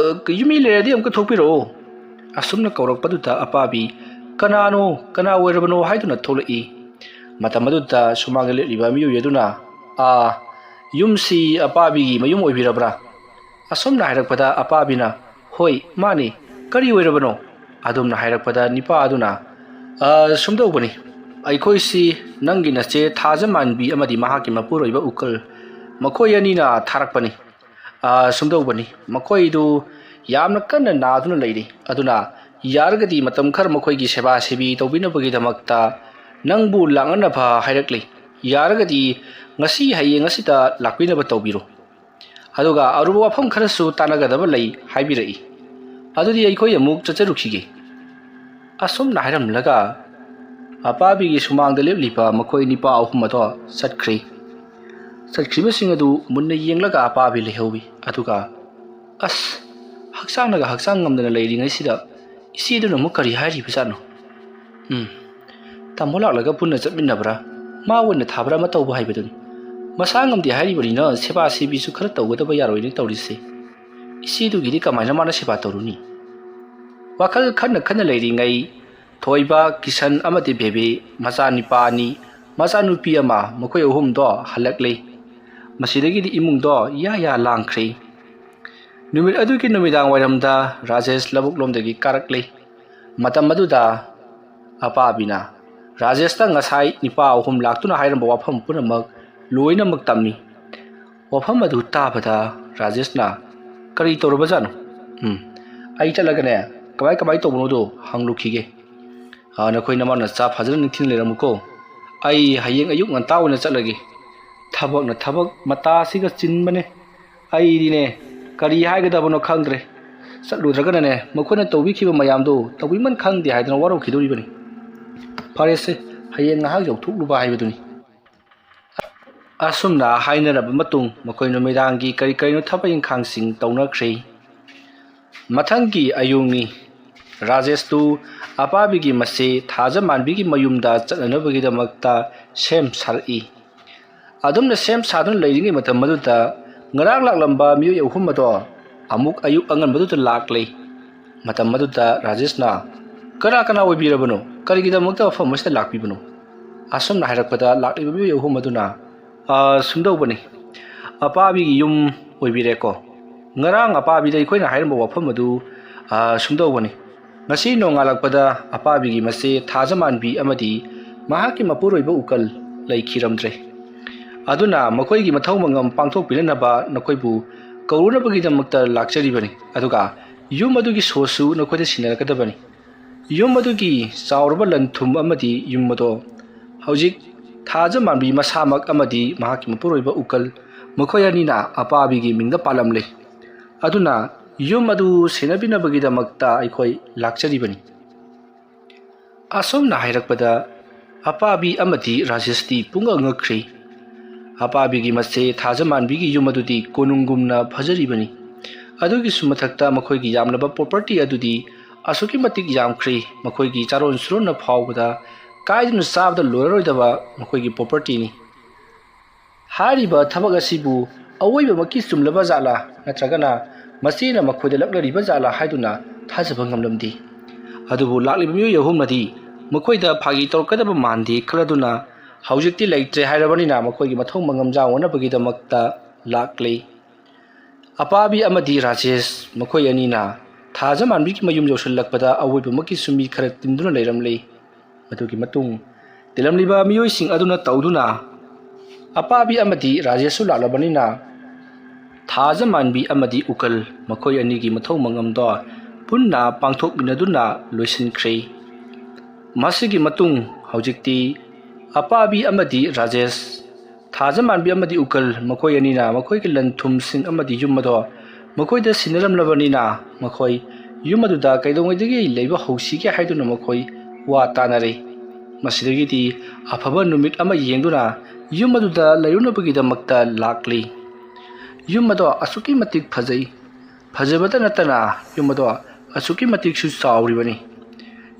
ꯌꯨꯝ ꯃꯤ ꯂꯩꯔꯗꯤ ꯑꯃꯨꯛꯀ ꯊꯣꯛꯄꯤꯔꯛꯑꯣ"꯫ ꯑꯁꯨꯝꯅ ꯀꯧꯔꯛꯄꯗꯨꯗ ꯑꯄꯥꯕꯤ, "ꯀꯅꯥꯅꯣ, ꯀꯅꯥ ꯑꯣꯏꯔꯕꯅꯣ?" ꯍꯥꯏꯗꯨꯅ ꯊꯣꯛꯂꯛꯏ꯫ ꯃꯇꯝ ꯑꯗꯨꯗ ꯁꯨꯃꯥꯡꯗ ꯂꯦꯞꯂꯤꯕ ꯃꯤꯑꯣꯏ ꯑꯗꯨꯅ, "ꯑꯥ, ꯌꯨꯝꯁꯤ ꯑꯄꯥꯕꯤꯒꯤ ꯃꯌꯨꯝ ꯑꯣꯏꯕꯤꯔꯕ꯭ꯔꯥ?" ꯑꯁꯨꯝꯅ ꯍꯥꯏꯔꯛꯄꯗ ꯑꯄꯥꯕꯤꯅ, "ꯍꯣꯏ, ꯃꯥꯅꯤ, ꯀꯔꯤ ꯑꯣꯏꯔꯕꯅꯣ?" ꯑꯗꯨꯝꯅ ꯍꯥꯏꯔꯛꯄꯗ ꯅꯤꯄꯥ ꯑꯗꯨꯅ, "ꯑ, ꯁꯨꯝꯗꯧꯕꯅꯤ, ꯑꯩꯈꯣꯏꯁꯤ ꯅꯪꯒꯤ ꯅꯆꯦ ꯊꯥꯖꯃꯥꯟꯕꯤ ꯑꯃꯗꯤ ꯃꯍꯥꯛꯀꯤ ꯃꯄꯨꯔꯣꯏꯕ ꯎꯀꯜ, ꯃꯈꯣꯏ ꯑꯅꯤꯅ ꯊꯥꯔꯛꯄꯅꯤ꯫ ꯑ, ꯁꯨꯝꯗꯧꯕꯅꯤ, ꯃꯈꯣꯏꯗꯨ ꯌꯥꯝꯅ ꯀꯟꯅ ꯅꯥꯗꯨꯅ ꯂꯩꯔꯤ꯫ ꯑꯗꯨꯅ ꯌꯥꯔꯒꯗꯤ ꯃꯇꯝ ꯈꯔ ꯃꯈꯣꯏꯒꯤ ꯁꯦꯕꯥ ꯁꯦꯕꯤ ꯇꯧꯕꯤꯅꯕꯒꯤꯗꯃꯛꯇ ꯅꯪꯕꯨ ꯂꯥꯛꯅꯅꯕ ꯍꯥꯏꯔꯛꯂꯤ꯫ ꯌꯥꯔꯒꯗꯤ ꯉꯁꯤ ꯍꯌꯦꯡ ꯑꯁꯤꯗ ꯂꯥꯛꯄꯤꯅꯕ ꯇꯧꯕꯤꯔꯣ꯫ ꯑꯗꯨꯒ ꯑꯔꯨꯕ ꯋꯥꯐꯝ ꯈꯔꯁꯨ ꯇꯥꯟꯅꯒꯗꯕ ꯂꯩ ꯍꯥꯏꯕꯤꯔꯛꯏ꯫ ꯑꯗꯨꯗꯤ ꯑꯩꯈꯣꯏ ꯑꯃꯨꯛ ꯆꯠꯆꯔꯨꯈꯤꯒꯦ"꯫ ꯑꯁꯨꯝꯅ ꯍꯥꯏꯔꯝꯂꯒ ꯑꯄꯥꯕꯤꯒꯤ ꯁꯨꯃꯥꯡꯗ ꯂꯦꯞꯂꯤꯕ ꯃꯈꯣꯏ ꯅꯤꯄꯥ ꯑꯍꯨꯝ ꯑꯗꯣ ꯆꯠꯈ꯭ꯔꯤ꯫ ꯆꯠꯈ꯭ꯔꯤꯕꯁꯤꯡ ꯑꯗꯨ ꯃꯨꯟꯅ ꯌꯦꯡꯂꯒ ꯑꯄꯥꯕꯤ ꯂꯩꯍꯧꯏ꯫ ꯑꯗꯨꯒ, "ꯑꯁ, ꯍꯛꯆꯥꯡꯅꯒ ꯍꯛꯆꯥꯡ ꯉꯝꯗꯅ ꯂꯩꯔꯤꯉꯩꯁꯤꯗ ꯏꯆꯦꯗꯨꯅ ꯑꯃꯨꯛ ꯀꯔꯤ ꯍꯥꯏꯔꯤꯕꯖꯥꯠꯅꯣ? ꯎꯝ, ꯇꯥꯃꯣ ꯂꯥꯛꯂꯒ ꯄꯨꯟꯅ ꯆꯠꯃꯤꯟꯅꯕ꯭ꯔꯥ, ꯃꯥ ꯑꯣꯏꯅ ꯊꯥꯕ꯭ꯔꯥ ꯑꯃ ꯇꯧꯕ ꯍꯥꯏꯕꯗꯨꯅꯤ꯫ ꯃꯁꯥ ꯉꯝꯗꯦ ꯍꯥꯏꯔꯤꯕꯅꯤꯅ ꯁꯦꯕꯥ ꯁꯦꯕꯤꯁꯨ ꯈꯔ ꯇꯧꯒꯗꯕ ꯌꯥꯔꯣꯏꯅꯦ ꯇꯧꯔꯤꯁꯦ꯫ ꯏꯆꯦꯗꯨꯒꯤꯗꯤ ꯀꯃꯥꯏꯅ ꯃꯥꯅ ꯁꯦꯕꯥ ꯇꯧꯔꯨꯅꯤ?" ꯋꯥꯈꯜ ꯈꯟꯅ ꯈꯟꯅ ꯂꯩꯔꯤꯉꯩ ꯊꯣꯏꯕ, ꯀꯤꯁꯟ ꯑꯃꯗꯤ ꯕꯦꯕꯤ, ꯃꯆꯥꯅꯤꯄꯥ ꯑꯅꯤ, ꯃꯆꯥꯅꯨꯄꯤ ꯑꯃ, ꯃꯈꯣꯏ ꯑꯍꯨꯝꯗꯣ ꯍꯜꯂꯛꯂꯤ꯫ ꯃꯁꯤꯗꯒꯤꯗꯤ ꯏꯃꯨꯡꯗꯣ ꯏꯌꯥ ꯌꯥ ꯂꯥꯡꯈ꯭ꯔꯦ꯫ ꯅꯨꯃꯤꯠ ꯑꯗꯨꯒꯤ ꯅꯨꯃꯤꯗꯥꯡ ꯋꯥꯏꯔꯝꯗ ꯔꯥꯖꯦꯁ ꯂꯧꯕꯨꯛ ꯂꯣꯝꯗꯒꯤ ꯀꯥꯔꯛꯂꯤ꯫ ꯃꯇꯝ ꯑꯗꯨꯗ ꯑꯄꯥꯕꯤꯅ ꯔꯥꯖꯦꯁꯇ ꯉꯁꯥꯏ ꯅꯤꯄꯥ ꯑꯍꯨꯝ ꯂꯥꯛꯇꯨꯅ ꯍꯥꯏꯔꯝꯕ ꯋꯥꯐꯝ ꯄꯨꯝꯅꯃꯛ ꯂꯣꯏꯅꯃꯛ ꯇꯝꯃꯤ꯫ ꯋꯥꯐꯝ ꯑꯗꯨ ꯇꯥꯕꯗ ꯔꯥꯖꯦꯁꯅ, "ꯀꯔꯤ ꯇꯧꯔꯕꯖꯥꯠꯅꯣ? ꯎꯝ, ꯑꯩ ꯆꯠꯂꯒꯅꯦ, ꯀꯃꯥꯏ ꯀꯃꯥꯏ ꯇꯧꯕꯅꯣꯗꯣ ꯍꯪꯂꯨꯈꯤꯒꯦ꯫ ꯑꯥ, ꯅꯈꯣꯏ ꯅꯃꯥ ꯅꯆꯥ ꯐꯖꯅ ꯅꯤꯡꯊꯤꯅ ꯂꯩꯔꯝꯃꯨꯀꯣ꯫ ꯑꯩ ꯍꯌꯦꯡ ꯑꯌꯨꯛ ꯉꯟꯇꯥ ꯑꯣꯏꯅ ꯆꯠꯂꯒꯦ꯫ ꯊꯕꯛꯅ ꯊꯕꯛ ꯃꯇꯥꯁꯤꯒ ꯆꯤꯟꯕꯅꯦ꯫ ꯑꯩꯗꯤꯅꯦ, ꯀꯔꯤ ꯍꯥꯏꯒꯗꯕꯅꯣ ꯈꯪꯗ꯭ꯔꯦ꯫ ꯆꯠꯂꯨꯗ꯭ꯔꯒꯅꯅꯦ, ꯃꯈꯣꯏꯅ ꯇꯧꯕꯤꯈꯤꯕ ꯃꯌꯥꯝꯗꯣ ꯇꯧꯕꯤꯃꯟ ꯈꯪꯗꯦ ꯍꯥꯏꯗꯅ ꯋꯥꯔꯧꯈꯤꯗꯧꯔꯤꯕꯅꯤ꯫ ꯐꯔꯦꯁꯦ, ꯍꯌꯦꯡ ꯉꯥꯏꯍꯥꯛ ꯌꯧꯊꯣꯛꯂꯨꯕ ꯍꯥꯏꯕꯗꯨꯅꯤ꯫ ꯑꯁꯨꯝꯅ ꯍꯥꯏꯅꯔꯕ ꯃꯇꯨꯡ, ꯃꯈꯣꯏ ꯅꯨꯃꯤꯗꯥꯡꯒꯤ ꯀꯔꯤ ꯀꯔꯤꯅꯣ ꯊꯕꯛ ꯏꯪꯈꯥꯡꯁꯤꯡ ꯇꯧꯅꯈ꯭ꯔꯦ꯫ ꯃꯊꯪꯒꯤ ꯑꯌꯨꯛꯅꯤ꯫ ꯔꯥꯖꯦꯁꯇꯨ ꯑꯄꯥꯕꯤꯒꯤ ꯃꯆꯦ ꯊꯥꯖꯃꯥꯟꯕꯤꯒꯤ ꯃꯌꯨꯝꯗ ꯆꯠꯅꯅꯕꯒꯤꯗꯃꯛꯇ ꯁꯦꯝ ꯁꯥꯔꯛꯏ꯫ ꯑꯗꯨꯝꯅ ꯁꯦꯝ ꯁꯥꯗꯨꯅ ꯂꯩꯔꯤꯉꯩ ꯃꯇꯝ ꯑꯗꯨꯗ, ꯉꯔꯥꯡ ꯂꯥꯛꯂꯝꯕ ꯃꯤꯑꯣꯏ ꯑꯍꯨꯝ ꯑꯗꯣ ꯑꯃꯨꯛ ꯑꯌꯨꯛ ꯑꯉꯟꯕꯗꯨꯗ ꯂꯥꯛꯂꯦ꯫ ꯃꯇꯝ ꯑꯗꯨꯗ ꯔꯥꯖꯦꯁꯅ, "ꯀꯅꯥ ꯀꯅꯥ ꯑꯣꯏꯕꯤꯔꯕꯅꯣ? ꯀꯔꯤꯒꯤꯗꯃꯛꯇ ꯃꯐꯝ ꯑꯁꯤꯗ ꯂꯥꯛꯄꯤꯕꯅꯣ?" ꯑꯁꯨꯝꯅ ꯍꯥꯏꯔꯛꯄꯗ, ꯂꯥꯛꯂꯤꯕ ꯃꯤꯑꯣꯏ ꯑꯍꯨꯝ ꯑꯗꯨꯅ, "ꯑ, ꯁꯨꯝꯗꯧꯕꯅꯤ, ꯑꯄꯥꯕꯤꯒꯤ ꯌꯨꯝ ꯑꯣꯏꯕꯤꯔꯦꯀꯣ꯫ ꯉꯔꯥꯡ ꯑꯄꯥꯕꯤꯗ ꯑꯩꯈꯣꯏꯅ ꯍꯥꯏꯔꯝꯕ ꯋꯥꯐꯝ ꯑꯗꯨ, ꯑ, ꯁꯨꯝꯗꯧꯕꯅꯤ꯫ ꯉꯁꯤ ꯅꯣꯡꯉꯥꯜꯂꯛꯄꯗ ꯑꯄꯥꯕꯤꯒꯤ ꯃꯆꯦ ꯊꯥꯖꯃꯥꯟꯕꯤ ꯑꯃꯗꯤ ꯃꯍꯥꯛꯀꯤ ꯃꯄꯨꯔꯣꯏꯕ ꯎꯀꯜ ꯂꯩꯈꯤꯔꯝꯗ꯭ꯔꯦ꯫ ꯑꯗꯨꯅ ꯃꯈꯣꯏꯒꯤ ꯃꯊꯧ ꯃꯉꯝ ꯄꯥꯡꯊꯣꯛꯄꯤꯅꯅꯕ ꯅꯈꯣꯏꯕꯨ ꯀꯧꯔꯨꯅꯕꯒꯤꯗꯃꯛꯇ ꯂꯥꯛꯆꯔꯤꯕꯅꯤ꯫ ꯑꯗꯨꯒ ꯌꯨꯝ ꯑꯗꯨꯒꯤ ꯁꯣꯁꯨ ꯅꯈꯣꯏꯗ ꯁꯤꯟꯅꯔꯛꯀꯗꯕꯅꯤ꯫ ꯌꯨꯝ ꯑꯗꯨꯒꯤ ꯆꯥꯎꯔꯕ ꯂꯟ ꯊꯨꯝ ꯑꯃꯗꯤ ꯌꯨꯝ ꯑꯗꯣ ꯍꯧꯖꯤꯛ ꯊꯥꯖꯃꯥꯟꯕꯤ ꯃꯁꯥꯃꯛ ꯑꯃꯗꯤ ꯃꯍꯥꯛꯀꯤ ꯃꯄꯨꯔꯣꯏꯕ ꯎꯀꯜ, ꯃꯈꯣꯏ ꯑꯅꯤꯅ ꯑꯄꯥꯕꯤꯒꯤ ꯃꯤꯡꯗ ꯄꯥꯜꯂꯝꯂꯦ꯫ ꯑꯗꯨꯅ ꯌꯨꯝ ꯑꯗꯨ ꯁꯦꯟꯅꯕꯤꯅꯕꯒꯤꯗꯃꯛꯇ ꯑꯩꯈꯣꯏ ꯂꯥꯛꯆꯔꯤꯕꯅꯤ꯫" ꯑꯁꯨꯝꯅ ꯍꯥꯏꯔꯛꯄꯗ, ꯑꯄꯥꯕꯤ ꯑꯃꯗꯤ ꯔꯥꯖꯦꯁꯇꯤ ꯄꯨꯡꯉꯛ ꯉꯛꯈ꯭ꯔꯦ꯫ ꯑꯄꯥꯕꯤꯒꯤ ꯃꯆꯦ ꯊꯥꯖꯃꯥꯟꯕꯤꯒꯤ ꯌꯨꯝ ꯑꯗꯨꯗꯤ ꯀꯣꯅꯨꯡꯒꯨꯝꯅ ꯐꯖꯔꯤꯕꯅꯤ꯫ ꯑꯗꯨꯒꯤꯁꯨ ꯃꯊꯛꯇ ꯃꯈꯣꯏꯒꯤ ꯌꯥꯝꯂꯕ ꯄ꯭ꯔꯣꯄꯔꯇꯤ ꯑꯗꯨꯗꯤ ꯑꯁꯨꯛꯀꯤ ꯃꯇꯤꯛ ꯌꯥꯝꯈ꯭ꯔꯦ, ꯃꯈꯣꯏꯒꯤ ꯆꯥꯔꯣꯟ ꯁꯨꯔꯣꯟꯅ ꯐꯥꯎꯕꯗ ꯀꯥꯏꯗꯨꯅ ꯆꯥꯕꯗ ꯂꯣꯏꯔꯔꯣꯏꯗꯕ ꯃꯈꯣꯏꯒꯤ ꯄ꯭ꯔꯣꯄꯔꯇꯤꯅꯤ꯫ ꯍꯥꯏꯔꯤꯕ ꯊꯕꯛ ꯑꯁꯤꯕꯨ ꯑꯋꯣꯏꯕꯃꯛꯀꯤ ꯆꯨꯝꯂꯕ ꯖꯥꯠꯂꯥ, ꯅꯠꯇ꯭ꯔꯒꯅ ꯃꯆꯦꯅ ꯃꯈꯣꯏꯗ ꯂꯛꯅꯔꯤꯕ ꯖꯥꯠꯂꯥ ꯍꯥꯏꯗꯨꯅ ꯊꯥꯖꯕ ꯉꯝꯂꯝꯗꯦ꯫ ꯑꯗꯨꯕꯨ ꯂꯥꯛꯂꯤꯕ ꯃꯤꯑꯣꯏ ꯑꯍꯨꯝꯅꯗꯤ ꯃꯈꯣꯏꯗ ꯐꯥꯒꯤ ꯇꯧꯔꯛꯀꯗꯕ ꯃꯥꯟꯗꯦ ꯈꯜꯂꯗꯨꯅ, ꯍꯧꯖꯤꯛꯇꯤ ꯂꯩꯇ꯭ꯔꯦ ꯍꯥꯏꯔꯕꯅꯤꯅ ꯃꯈꯣꯏꯒꯤ ꯃꯊꯧ ꯃꯉꯝ ꯌꯥꯎꯅꯅꯕꯒꯤꯗꯃꯛꯇ ꯂꯥꯛꯂꯤ꯫ ꯑꯄꯥꯕꯤ ꯑꯃꯗꯤ ꯔꯥꯖꯦꯁ ꯃꯈꯣꯏ ꯑꯅꯤꯅ ꯊꯥꯖꯃꯥꯟꯕꯤꯒꯤ ꯃꯌꯨꯝ ꯌꯧꯁꯤꯜꯂꯛꯄꯗ ꯑꯋꯣꯏꯕꯃꯛꯀꯤꯁꯨ ꯃꯤ ꯈꯔ ꯇꯤꯟꯗꯨꯅ ꯂꯩꯔꯝꯂꯤ꯫ ꯃꯗꯨꯒꯤ ꯃꯇꯨꯡ ꯇꯤꯜꯂꯝꯂꯤꯕ ꯃꯤꯑꯣꯏꯁꯤꯡ ꯑꯗꯨꯅ ꯇꯧꯗꯨꯅ ꯑꯄꯥꯕꯤ ꯑꯃꯗꯤ ꯔꯥꯖꯦꯁꯁꯨ ꯂꯥꯛꯂꯕꯅꯤꯅ, ꯊꯥꯖꯃꯥꯟꯕꯤ ꯑꯃꯗꯤ ꯎꯀꯜ ꯃꯈꯣꯏ ꯑꯅꯤꯒꯤ ꯃꯊꯧ ꯃꯉꯝꯗꯣ ꯄꯨꯟꯅ ꯄꯥꯡꯊꯣꯛꯃꯤꯟꯅꯗꯨꯅ ꯂꯣꯏꯁꯤꯟꯈ꯭ꯔꯦ꯫ ꯃꯁꯤꯒꯤ ꯃꯇꯨꯡ ꯍꯧꯖꯤꯛꯇꯤ ꯑꯄꯥꯕꯤ ꯑꯃꯗꯤ ꯔꯥꯖꯦꯁ, ꯊꯥꯖꯃꯥꯟꯕꯤ ꯑꯃꯗꯤ ꯎꯀꯜ ꯃꯈꯣꯏ ꯑꯅꯤꯅ ꯃꯈꯣꯏꯒꯤ ꯂꯟ ꯊꯨꯝꯁꯤꯡ ꯑꯃꯗꯤ ꯌꯨꯝ ꯑꯗꯣ ꯃꯈꯣꯏꯗ ꯁꯤꯟꯅꯔꯝꯂꯕꯅꯤꯅ ꯃꯈꯣꯏ ꯌꯨꯝ ꯑꯗꯨꯗ ꯀꯩꯗꯧꯉꯩꯗꯒꯤ ꯂꯩꯕ ꯍꯧꯁꯤꯒꯦ ꯍꯥꯏꯗꯨꯅ ꯃꯈꯣꯏ ꯋꯥ ꯇꯥꯅꯔꯦ꯫ ꯃꯁꯤꯗꯒꯤꯗꯤ ꯑꯐꯕ ꯅꯨꯃꯤꯠ ꯑꯃ ꯌꯦꯡꯗꯨꯅ ꯌꯨꯝ ꯑꯗꯨꯗ ꯂꯩꯔꯨꯅꯕꯒꯤꯗꯃꯛꯇ ꯂꯥꯛꯂꯤ꯫ ꯌꯨꯝ ꯑꯗꯣ ꯑꯁꯨꯛꯀꯤ ꯃꯇꯤꯛ ꯐꯖꯩ꯫ ꯐꯖꯕꯇ ꯅꯠꯇꯅ ꯌꯨꯝ ꯑꯗꯣ ꯑꯁꯨꯛꯀꯤ ꯃꯇꯤꯛꯁꯨ ꯆꯥꯎꯔꯤꯕꯅꯤ꯫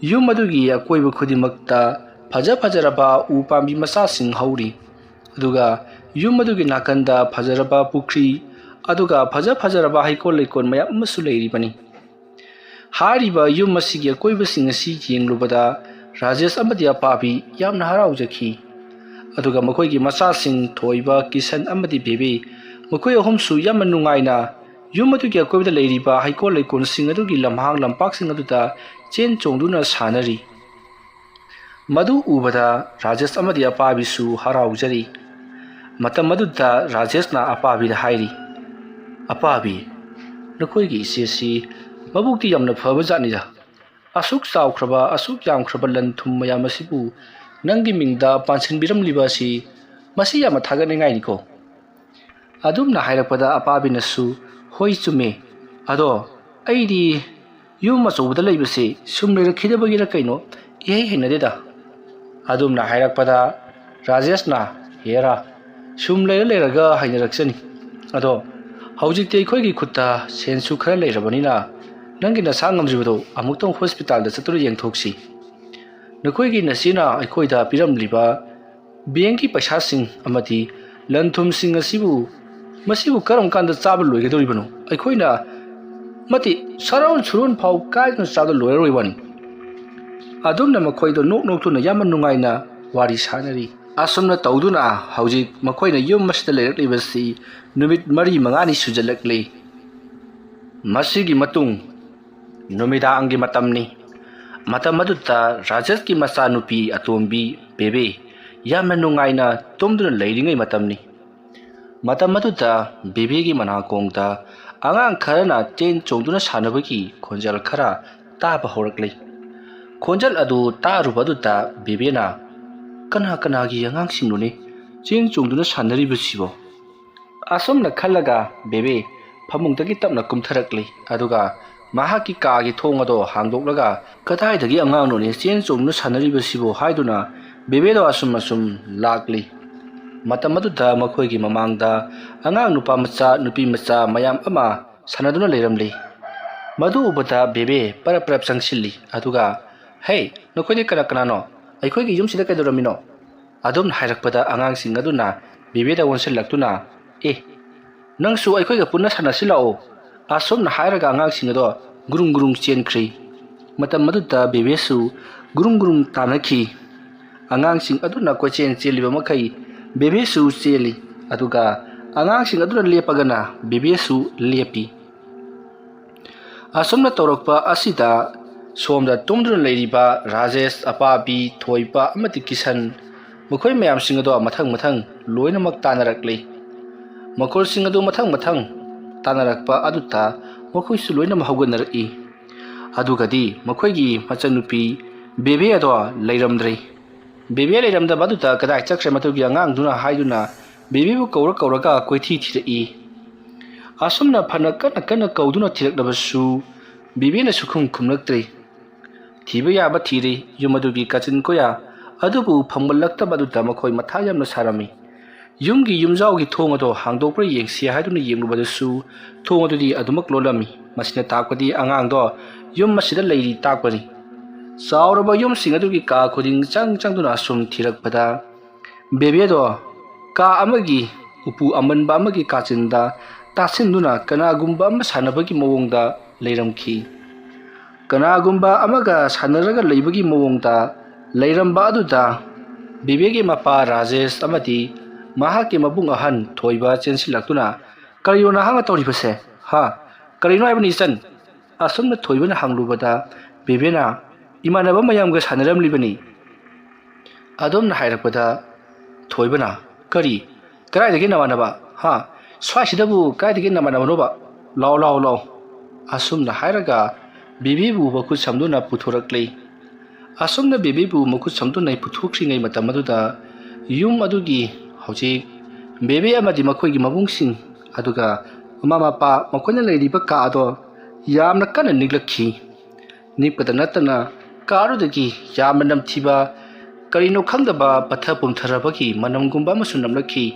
ꯌꯨꯝ ꯑꯗꯨꯒꯤ ꯑꯀꯣꯏꯕ ꯈꯨꯗꯤꯡꯃꯛꯇ ꯐꯖ ꯐꯖꯔꯕ ꯎ ꯄꯥꯝꯕꯤ ꯃꯆꯥꯁꯤꯡ ꯍꯧꯔꯤ꯫ ꯑꯗꯨꯒ ꯌꯨꯝ ꯑꯗꯨꯒꯤ ꯅꯥꯀꯟꯗ ꯐꯖꯔꯕ ꯄꯨꯈ꯭ꯔꯤ, ꯑꯗꯨꯒ ꯐꯖ ꯐꯖꯔꯕ ꯍꯩꯀꯣꯜ ꯂꯩꯀꯣꯜ ꯃꯌꯥꯝ ꯑꯃꯁꯨ ꯂꯩꯔꯤꯕꯅꯤ꯫ ꯍꯥꯏꯔꯤꯕ ꯌꯨꯝ ꯑꯁꯤꯒꯤ ꯑꯀꯣꯏꯕꯁꯤꯡ ꯑꯁꯤ ꯌꯦꯡꯂꯨꯕꯗ ꯔꯥꯖꯦꯁ ꯑꯃꯗꯤ ꯑꯄꯥꯕꯤ ꯌꯥꯝꯅ ꯍꯔꯥꯎꯖꯈꯤ꯫ ꯑꯗꯨꯒ ꯃꯈꯣꯏꯒꯤ ꯃꯆꯥꯁꯤꯡ ꯊꯣꯏꯕ, ꯀꯤꯁꯟ ꯑꯃꯗꯤ ꯕꯦꯕꯤ, ꯃꯈꯣꯏ ꯑꯍꯨꯝꯁꯨ ꯌꯥꯝꯅ ꯅꯨꯡꯉꯥꯏꯅ ꯌꯨꯝ ꯑꯗꯨꯒꯤ ꯑꯀꯣꯏꯕꯗ ꯂꯩꯔꯤꯕ ꯍꯩꯀꯣꯜ ꯂꯩꯀꯣꯜꯁꯤꯡ ꯑꯗꯨꯒꯤ ꯂꯝꯍꯥꯡ ꯂꯝꯄꯥꯛꯁꯤꯡ ꯑꯗꯨꯗ ꯆꯦꯟ ꯆꯣꯡꯗꯨꯅ ꯁꯥꯟꯅꯔꯤ꯫ ꯃꯗꯨ ꯎꯕꯗ ꯔꯥꯖꯦꯁ ꯑꯃꯗꯤ ꯑꯄꯥꯕꯤꯁꯨ ꯍꯔꯥꯎꯖꯔꯤ꯫ ꯃꯇꯝ ꯑꯗꯨꯗ ꯔꯥꯖꯦꯁꯅ ꯑꯄꯥꯕꯤꯗ ꯍꯥꯏꯔꯤ, "ꯑꯄꯥꯕꯤ, ꯅꯈꯣꯏꯒꯤ ꯏꯆꯦꯁꯤ ꯃꯕꯨꯛꯇꯤ ꯌꯥꯝꯅ ꯐꯕ ꯖꯥꯠꯅꯤꯗ꯫ ꯑꯁꯨꯛ ꯆꯥꯎꯈ꯭ꯔꯕ, ꯑꯁꯨꯛ ꯌꯥꯝꯈ꯭ꯔꯕ ꯂꯟ ꯊꯨꯝ ꯃꯌꯥꯝ ꯑꯁꯤꯕꯨ ꯅꯪꯒꯤ ꯃꯤꯡꯗ ꯄꯥꯟꯁꯤꯟꯕꯤꯔꯝꯂꯤꯕ ꯑꯁꯤ ꯃꯁꯤ ꯌꯥꯝꯅ ꯊꯥꯒꯠꯅꯤꯡꯉꯥꯏꯅꯤꯀꯣ"꯫ ꯑꯗꯨꯝꯅ ꯍꯥꯏꯔꯛꯄꯗ ꯑꯄꯥꯕꯤꯅꯁꯨ, "ꯍꯣꯏ, ꯆꯨꯝꯃꯦ꯫ ꯑꯗꯣ ꯑꯩꯗꯤ ꯌꯨꯝ ꯑꯆꯧꯕꯗ ꯂꯩꯕꯁꯦ ꯁꯨꯝ ꯂꯩꯔꯛꯈꯤꯗꯕꯒꯤꯔ ꯀꯩꯅꯣ ꯏꯍꯩ ꯍꯩꯅꯗꯦꯗ"꯫ ꯑꯗꯨꯝꯅ ꯍꯥꯏꯔꯛꯄꯗ ꯔꯥꯖꯦꯁꯅ, "ꯍꯦꯔꯥ, ꯁꯨꯝ ꯂꯩꯔ ꯂꯩꯔꯒ ꯍꯩꯅꯔꯛꯆꯅꯤ꯫ ꯑꯗꯣ ꯍꯧꯖꯤꯛꯇꯤ ꯑꯩꯈꯣꯏꯒꯤ ꯈꯨꯠꯇ ꯁꯦꯟꯁꯨ ꯈꯔ ꯂꯩꯔꯕꯅꯤꯅ ꯅꯪꯒꯤ ꯅꯁꯥ ꯉꯝꯗ꯭ꯔꯤꯕꯗꯣ ꯑꯃꯨꯛꯇꯪ ꯍꯣꯁꯄꯤꯇꯥꯜꯗ ꯆꯠꯇꯨꯅ ꯌꯦꯡꯊꯣꯛꯁꯤ꯫ ꯅꯈꯣꯏꯒꯤ ꯅꯆꯦꯅ ꯑꯩꯈꯣꯏꯗ ꯄꯤꯔꯝꯂꯤꯕ ꯕꯦꯡꯀꯤ ꯄꯩꯁꯥꯁꯤꯡ ꯑꯃꯗꯤ ꯂꯟ ꯊꯨꯝꯁꯤꯡ ꯑꯁꯤꯕꯨ, ꯃꯁꯤꯕꯨ ꯀꯔꯝ ꯀꯥꯟꯗ ꯆꯥꯕ ꯂꯣꯏꯒꯗꯧꯔꯤꯕꯅꯣ? ꯑꯩꯈꯣꯏꯅ ꯑꯃꯗꯤ ꯁꯔꯣꯟ ꯁꯨꯔꯣꯟ ꯐꯥꯎ ꯀꯥꯏꯗꯅ ꯆꯥꯕ ꯂꯣꯏꯔꯔꯣꯏ ꯋꯥꯅꯤ"꯫ ꯑꯗꯨꯝꯅ ꯃꯈꯣꯏꯗꯣ ꯅꯣꯛ ꯅꯣꯛꯇꯨꯅ ꯌꯥꯝꯅ ꯅꯨꯡꯉꯥꯏꯅ ꯋꯥꯔꯤ ꯁꯥꯟꯅꯔꯤ꯫ ꯑꯁꯨꯝꯅ ꯇꯧꯗꯨꯅ ꯍꯧꯖꯤꯛ ꯃꯈꯣꯏꯅ ꯌꯨꯝ ꯑꯁꯤꯗ ꯂꯩꯔꯛꯂꯤꯕꯁꯤ ꯅꯨꯃꯤꯠ ꯃꯔꯤ ꯃꯉꯥꯅꯤ ꯁꯨꯖꯜꯂꯛꯂꯤ꯫ ꯃꯁꯤꯒꯤ ꯃꯇꯨꯡ ꯅꯨꯃꯤꯗꯥꯡꯒꯤ ꯃꯇꯝꯅꯤ꯫ ꯃꯇꯝ ꯑꯗꯨꯗ ꯔꯥꯖꯦꯁꯀꯤ ꯃꯆꯥꯅꯨꯄꯤ ꯑꯇꯣꯝꯕꯤ ꯕꯦꯕꯤ ꯌꯥꯝꯅ ꯅꯨꯡꯉꯥꯏꯅ ꯇꯨꯝꯗꯨꯅ ꯂꯩꯔꯤꯉꯩ ꯃꯇꯝꯅꯤ꯫ ꯃꯇꯝ ꯑꯗꯨꯗ ꯕꯦꯕꯤꯒꯤ ꯃꯅꯥꯀꯣꯡꯗ ꯑꯉꯥꯡ ꯈꯔꯅ ꯆꯦꯟ ꯆꯣꯡꯗꯨꯅ ꯁꯥꯟꯅꯕꯒꯤ ꯈꯣꯟꯖꯦꯜ ꯈꯔ ꯇꯥꯕ ꯍꯧꯔꯛꯂꯤ꯫ ꯈꯣꯟꯖꯦꯜ ꯑꯗꯨ ꯇꯥꯔꯨꯕ ꯑꯗꯨꯗ ꯕꯦꯕꯤꯅ, "ꯀꯅꯥ ꯀꯅꯥꯒꯤ ꯑꯉꯥꯡꯁꯤꯡꯅꯣꯅꯦ ꯆꯦꯟ ꯆꯣꯡꯗꯨꯅ ꯁꯥꯟꯅꯔꯤꯕꯁꯤꯕꯣ?" ꯑꯁꯨꯝꯅ ꯈꯜꯂꯒ ꯕꯦꯕꯤ ꯐꯃꯨꯡꯗꯒꯤ ꯇꯞꯅ ꯀꯨꯝꯊꯔꯛꯂꯤ꯫ ꯑꯗꯨꯒ ꯃꯍꯥꯛꯀꯤ ꯀꯥꯒꯤ ꯊꯣꯡ ꯑꯗꯣ ꯍꯥꯡꯗꯣꯛꯂꯒ, "ꯀꯗꯥꯏꯗꯒꯤ ꯑꯉꯥꯡꯅꯣꯅꯦ ꯆꯦꯟ ꯆꯣꯡꯗꯨꯅ ꯁꯥꯟꯅꯔꯤꯕꯁꯤꯕꯨ?" ꯍꯥꯏꯗꯨꯅ ꯕꯦꯕꯦꯗꯣ ꯑꯁꯨꯝ ꯑꯁꯨꯝ ꯂꯥꯛꯂꯤ꯫ ꯃꯇꯝ ꯑꯗꯨꯗ ꯃꯈꯣꯏꯒꯤ ꯃꯃꯥꯡꯗ ꯑꯉꯥꯡ ꯅꯨꯄꯥ ꯃꯆꯥ, ꯅꯨꯄꯤ ꯃꯆꯥ ꯃꯌꯥꯝ ꯑꯃ ꯁꯥꯟꯅꯗꯨꯅ ꯂꯩꯔꯝꯂꯤ꯫ ꯃꯗꯨ ꯎꯕꯗ ꯕꯦꯕꯦ ꯄꯔꯞ ꯄꯔꯞ ꯆꯪꯁꯤꯜꯂꯤ꯫ ꯑꯗꯨꯒ, "ꯍꯦ, ꯅꯈꯣꯏꯗꯤ ꯀꯅꯥ ꯀꯅꯥꯅꯣ? ꯑꯩꯈꯣꯏꯒꯤ ꯌꯨꯝꯁꯤꯗ ꯀꯩꯗꯧꯔꯝꯃꯤꯅꯣ?" ꯑꯗꯨꯝꯅ ꯍꯥꯏꯔꯛꯄꯗ ꯑꯉꯥꯡꯁꯤꯡ ꯑꯗꯨꯅ ꯕꯦꯕꯦꯗ ꯑꯣꯟꯁꯤꯜꯂꯛꯇꯨꯅ, "ꯑꯦ, ꯅꯪꯁꯨ ꯑꯩꯈꯣꯏꯒ ꯄꯨꯟꯅ ꯁꯥꯟꯅꯁꯤ ꯂꯥꯛꯑꯣ"꯫ ꯑꯁꯨꯝꯅ ꯍꯥꯏꯔꯒ ꯑꯉꯥꯡꯁꯤꯡ ꯑꯗꯣ ꯒꯨꯔꯨꯝ ꯒꯨꯔꯨꯝ ꯆꯦꯟꯈ꯭ꯔꯤ꯫ ꯃꯇꯝ ꯑꯗꯨꯗ ꯕꯦꯕꯦꯁꯨ ꯒꯨꯔꯨꯝ ꯒꯨꯔꯨꯝ ꯇꯥꯟꯅꯈꯤ꯫ ꯑꯉꯥꯡꯁꯤꯡ ꯑꯗꯨꯅ ꯀꯣꯏꯆꯦꯟ ꯆꯦꯜꯂꯤꯕ ꯃꯈꯩ ꯕꯦꯕꯦꯁꯨ ꯆꯦꯜꯂꯤ꯫ ꯑꯗꯨꯒ ꯑꯉꯥꯡꯁꯤꯡ ꯑꯗꯨꯅ ꯂꯦꯞꯄꯒꯅ ꯕꯦꯕꯦꯁꯨ ꯂꯦꯞꯄꯤ꯫ ꯑꯁꯨꯝꯅ ꯇꯧꯔꯛꯄ ꯑꯁꯤꯗ ꯁꯣꯝꯗ ꯇꯨꯝꯗꯨꯅ ꯂꯩꯔꯤꯕ ꯔꯥꯖꯦꯁ, ꯑꯄꯥꯕꯤ, ꯊꯣꯏꯕ ꯑꯃꯗꯤ ꯀꯤꯁꯟ, ꯃꯈꯣꯏ ꯃꯌꯥꯝꯁꯤꯡ ꯑꯗꯣ ꯃꯊꯪ ꯃꯊꯪ ꯂꯣꯏꯅꯃꯛ ꯇꯥꯟꯅꯔꯛꯂꯤ꯫ ꯃꯈꯣꯜꯁꯤꯡ ꯑꯗꯨ ꯃꯊꯪ ꯃꯊꯪ ꯇꯥꯟꯅꯔꯛꯄ ꯑꯗꯨꯗ ꯃꯈꯣꯏꯁꯨ ꯂꯣꯏꯅꯃꯛ ꯍꯧꯒꯠꯅꯔꯛꯏ꯫ ꯑꯗꯨꯒꯗꯤ ꯃꯈꯣꯏꯒꯤ ꯃꯆꯟꯅꯨꯄꯤ ꯕꯦꯕꯦ ꯑꯗꯣ ꯂꯩꯔꯝꯗ꯭ꯔꯦ꯫ ꯕꯦꯕꯦ ꯂꯩꯔꯝꯗꯕ ꯑꯗꯨꯗ ꯀꯗꯥꯏ ꯆꯠꯈ꯭ꯔꯦ ꯃꯗꯨꯒꯤ ꯑꯉꯥꯡꯗꯨꯅ ꯍꯥꯏꯗꯨꯅ ꯕꯦꯕꯦꯕꯨ ꯀꯧꯔ ꯀꯧꯔꯒ ꯀꯣꯏꯊꯤ ꯊꯤꯔꯛꯏ꯫ ꯑꯁꯨꯝꯅ ꯐꯅ ꯀꯟꯅ ꯀꯟꯅ ꯀꯧꯗꯨꯅ ꯊꯤꯔꯛꯂꯕꯁꯨ ꯕꯦꯕꯦꯅ ꯁꯨꯈꯨꯝ ꯈꯨꯝꯂꯛꯇ꯭ꯔꯦ꯫ ꯊꯤꯕ ꯌꯥꯕ ꯊꯤꯔꯦ, ꯌꯨꯝ ꯑꯗꯨꯒꯤ ꯀꯥꯆꯤꯟ ꯀꯣꯌꯥ ꯑꯗꯨꯕꯨ ꯐꯪꯕꯂꯛꯇꯕ ꯑꯗꯨꯗ ꯃꯈꯣꯏ ꯃꯊꯥ ꯌꯥꯝꯅ ꯁꯥꯔꯝꯃꯤ꯫ ꯌꯨꯝꯒꯤ ꯌꯨꯝꯖꯥꯎꯒꯤ ꯊꯣꯡ ꯑꯗꯣ ꯍꯥꯡꯗꯣꯛꯄ꯭ꯔꯥ ꯌꯦꯡꯁꯤ ꯍꯥꯏꯗꯨꯅ ꯌꯦꯡꯂꯨꯕꯗꯁꯨ ꯊꯣꯡ ꯑꯗꯨꯗꯤ ꯑꯗꯨꯃꯛ ꯂꯣꯜꯂꯝꯃꯤ꯫ ꯃꯁꯤꯅ ꯇꯥꯛꯄꯗꯤ ꯑꯉꯥꯡꯗꯣ ꯌꯨꯝ ꯑꯁꯤꯗ ꯂꯩꯔꯤ ꯇꯥꯛꯄꯅꯤ꯫ ꯆꯥꯎꯔꯕ ꯌꯨꯝꯁꯤꯡ ꯑꯗꯨꯒꯤ ꯀꯥ ꯈꯨꯗꯤꯡ ꯆꯪ ꯆꯪꯗꯨꯅ ꯑꯁꯨꯝ ꯊꯤꯔꯛꯄꯗ ꯕꯦꯕꯦꯗꯣ ꯀꯥ ꯑꯃꯒꯤ ꯎꯄꯨ ꯑꯃꯟꯕ ꯑꯃꯒꯤ ꯀꯥꯆꯤꯟꯗ ꯇꯥꯁꯤꯟꯗꯨꯅ ꯀꯅꯥꯒꯨꯝꯕ ꯑꯃ ꯁꯥꯟꯅꯕꯒꯤ ꯃꯑꯣꯡꯗ ꯂꯩꯔꯝꯈꯤ꯫ ꯀꯅꯥꯒꯨꯝꯕ ꯑꯃꯒ ꯁꯥꯟꯅꯔꯒ ꯂꯩꯕꯒꯤ ꯃꯑꯣꯡꯗ ꯂꯩꯔꯝꯕ ꯑꯗꯨꯗ ꯕꯦꯕꯦꯒꯤ ꯃꯄꯥ ꯔꯥꯖꯦꯁ ꯑꯃꯗꯤ ꯃꯍꯥꯛꯀꯤ ꯃꯕꯨꯡ ꯑꯍꯟ ꯊꯣꯏꯕ ꯆꯦꯟꯁꯤꯜꯂꯛꯇꯨꯅ, "ꯀꯔꯤꯅꯣ ꯅꯍꯥꯛꯅ ꯇꯧꯔꯤꯕꯁꯦ? ꯍꯥ? ꯀꯔꯤꯅꯣ ꯍꯥꯏꯕꯅꯤ, ꯏꯆꯟ?" ꯑꯁꯨꯝꯅ ꯊꯣꯏꯕꯅ ꯍꯪꯂꯨꯕꯗ ꯕꯦꯕꯦꯅ, "ꯏꯃꯥꯟꯅꯕ ꯃꯌꯥꯝꯒ ꯁꯥꯟꯅꯔꯝꯂꯤꯕꯅꯤ"꯫ ꯑꯗꯨꯝꯅ ꯍꯥꯏꯔꯛꯄꯗ ꯊꯣꯏꯕꯅ, "ꯀꯔꯤ? ꯀꯗꯥꯏꯗꯒꯤ ꯅꯃꯥꯟꯅꯕ? ꯍꯥ? ꯁ꯭ꯋꯥꯏꯁꯤꯗꯕꯨ ꯀꯗꯥꯏꯗꯒꯤ ꯅꯃꯥꯟꯅꯕꯅꯣꯕ? ꯂꯥꯎ, ꯂꯥꯎ, ꯂꯥꯎ"꯫ ꯑꯁꯨꯝꯅ ꯍꯥꯏꯔꯒ ꯕꯦꯕꯦꯕꯨ ꯃꯈꯨꯠ ꯁꯝꯗꯨꯅ ꯄꯨꯊꯣꯔꯛꯂꯤ꯫ ꯑꯁꯨꯝꯅ ꯕꯦꯕꯦꯕꯨ ꯃꯈꯨꯠ ꯁꯝꯗꯨꯅ ꯄꯨꯊꯣꯛꯈ꯭ꯔꯤꯉꯩ ꯃꯇꯝ ꯑꯗꯨꯗ ꯌꯨꯝ ꯑꯗꯨꯒꯤ ꯍꯧꯖꯤꯛ ꯕꯦꯕꯦ ꯑꯃꯗꯤ ꯃꯈꯣꯏꯒꯤ ꯃꯕꯨꯡꯁꯤꯡ ꯑꯗꯨꯒ ꯃꯃꯥ ꯃꯄꯥ ꯃꯈꯣꯏꯅ ꯂꯩꯔꯤꯕ ꯀꯥ ꯑꯗꯣ ꯌꯥꯝꯅ ꯀꯟꯅ ꯅꯤꯛꯂꯛꯈꯤ꯫ ꯅꯤꯛꯄꯗ ꯅꯠꯇꯅ ꯀꯥ ꯑꯗꯨꯗꯒꯤ ꯌꯥꯝꯅ ꯅꯝꯊꯤꯕ, ꯀꯔꯤꯅꯣ ꯈꯪꯗꯕ ꯄꯠꯊ ꯄꯨꯝꯊꯔꯕꯒꯤ ꯃꯅꯝꯒꯨꯝꯕ ꯑꯃꯁꯨ ꯅꯝꯂꯛꯈꯤ꯫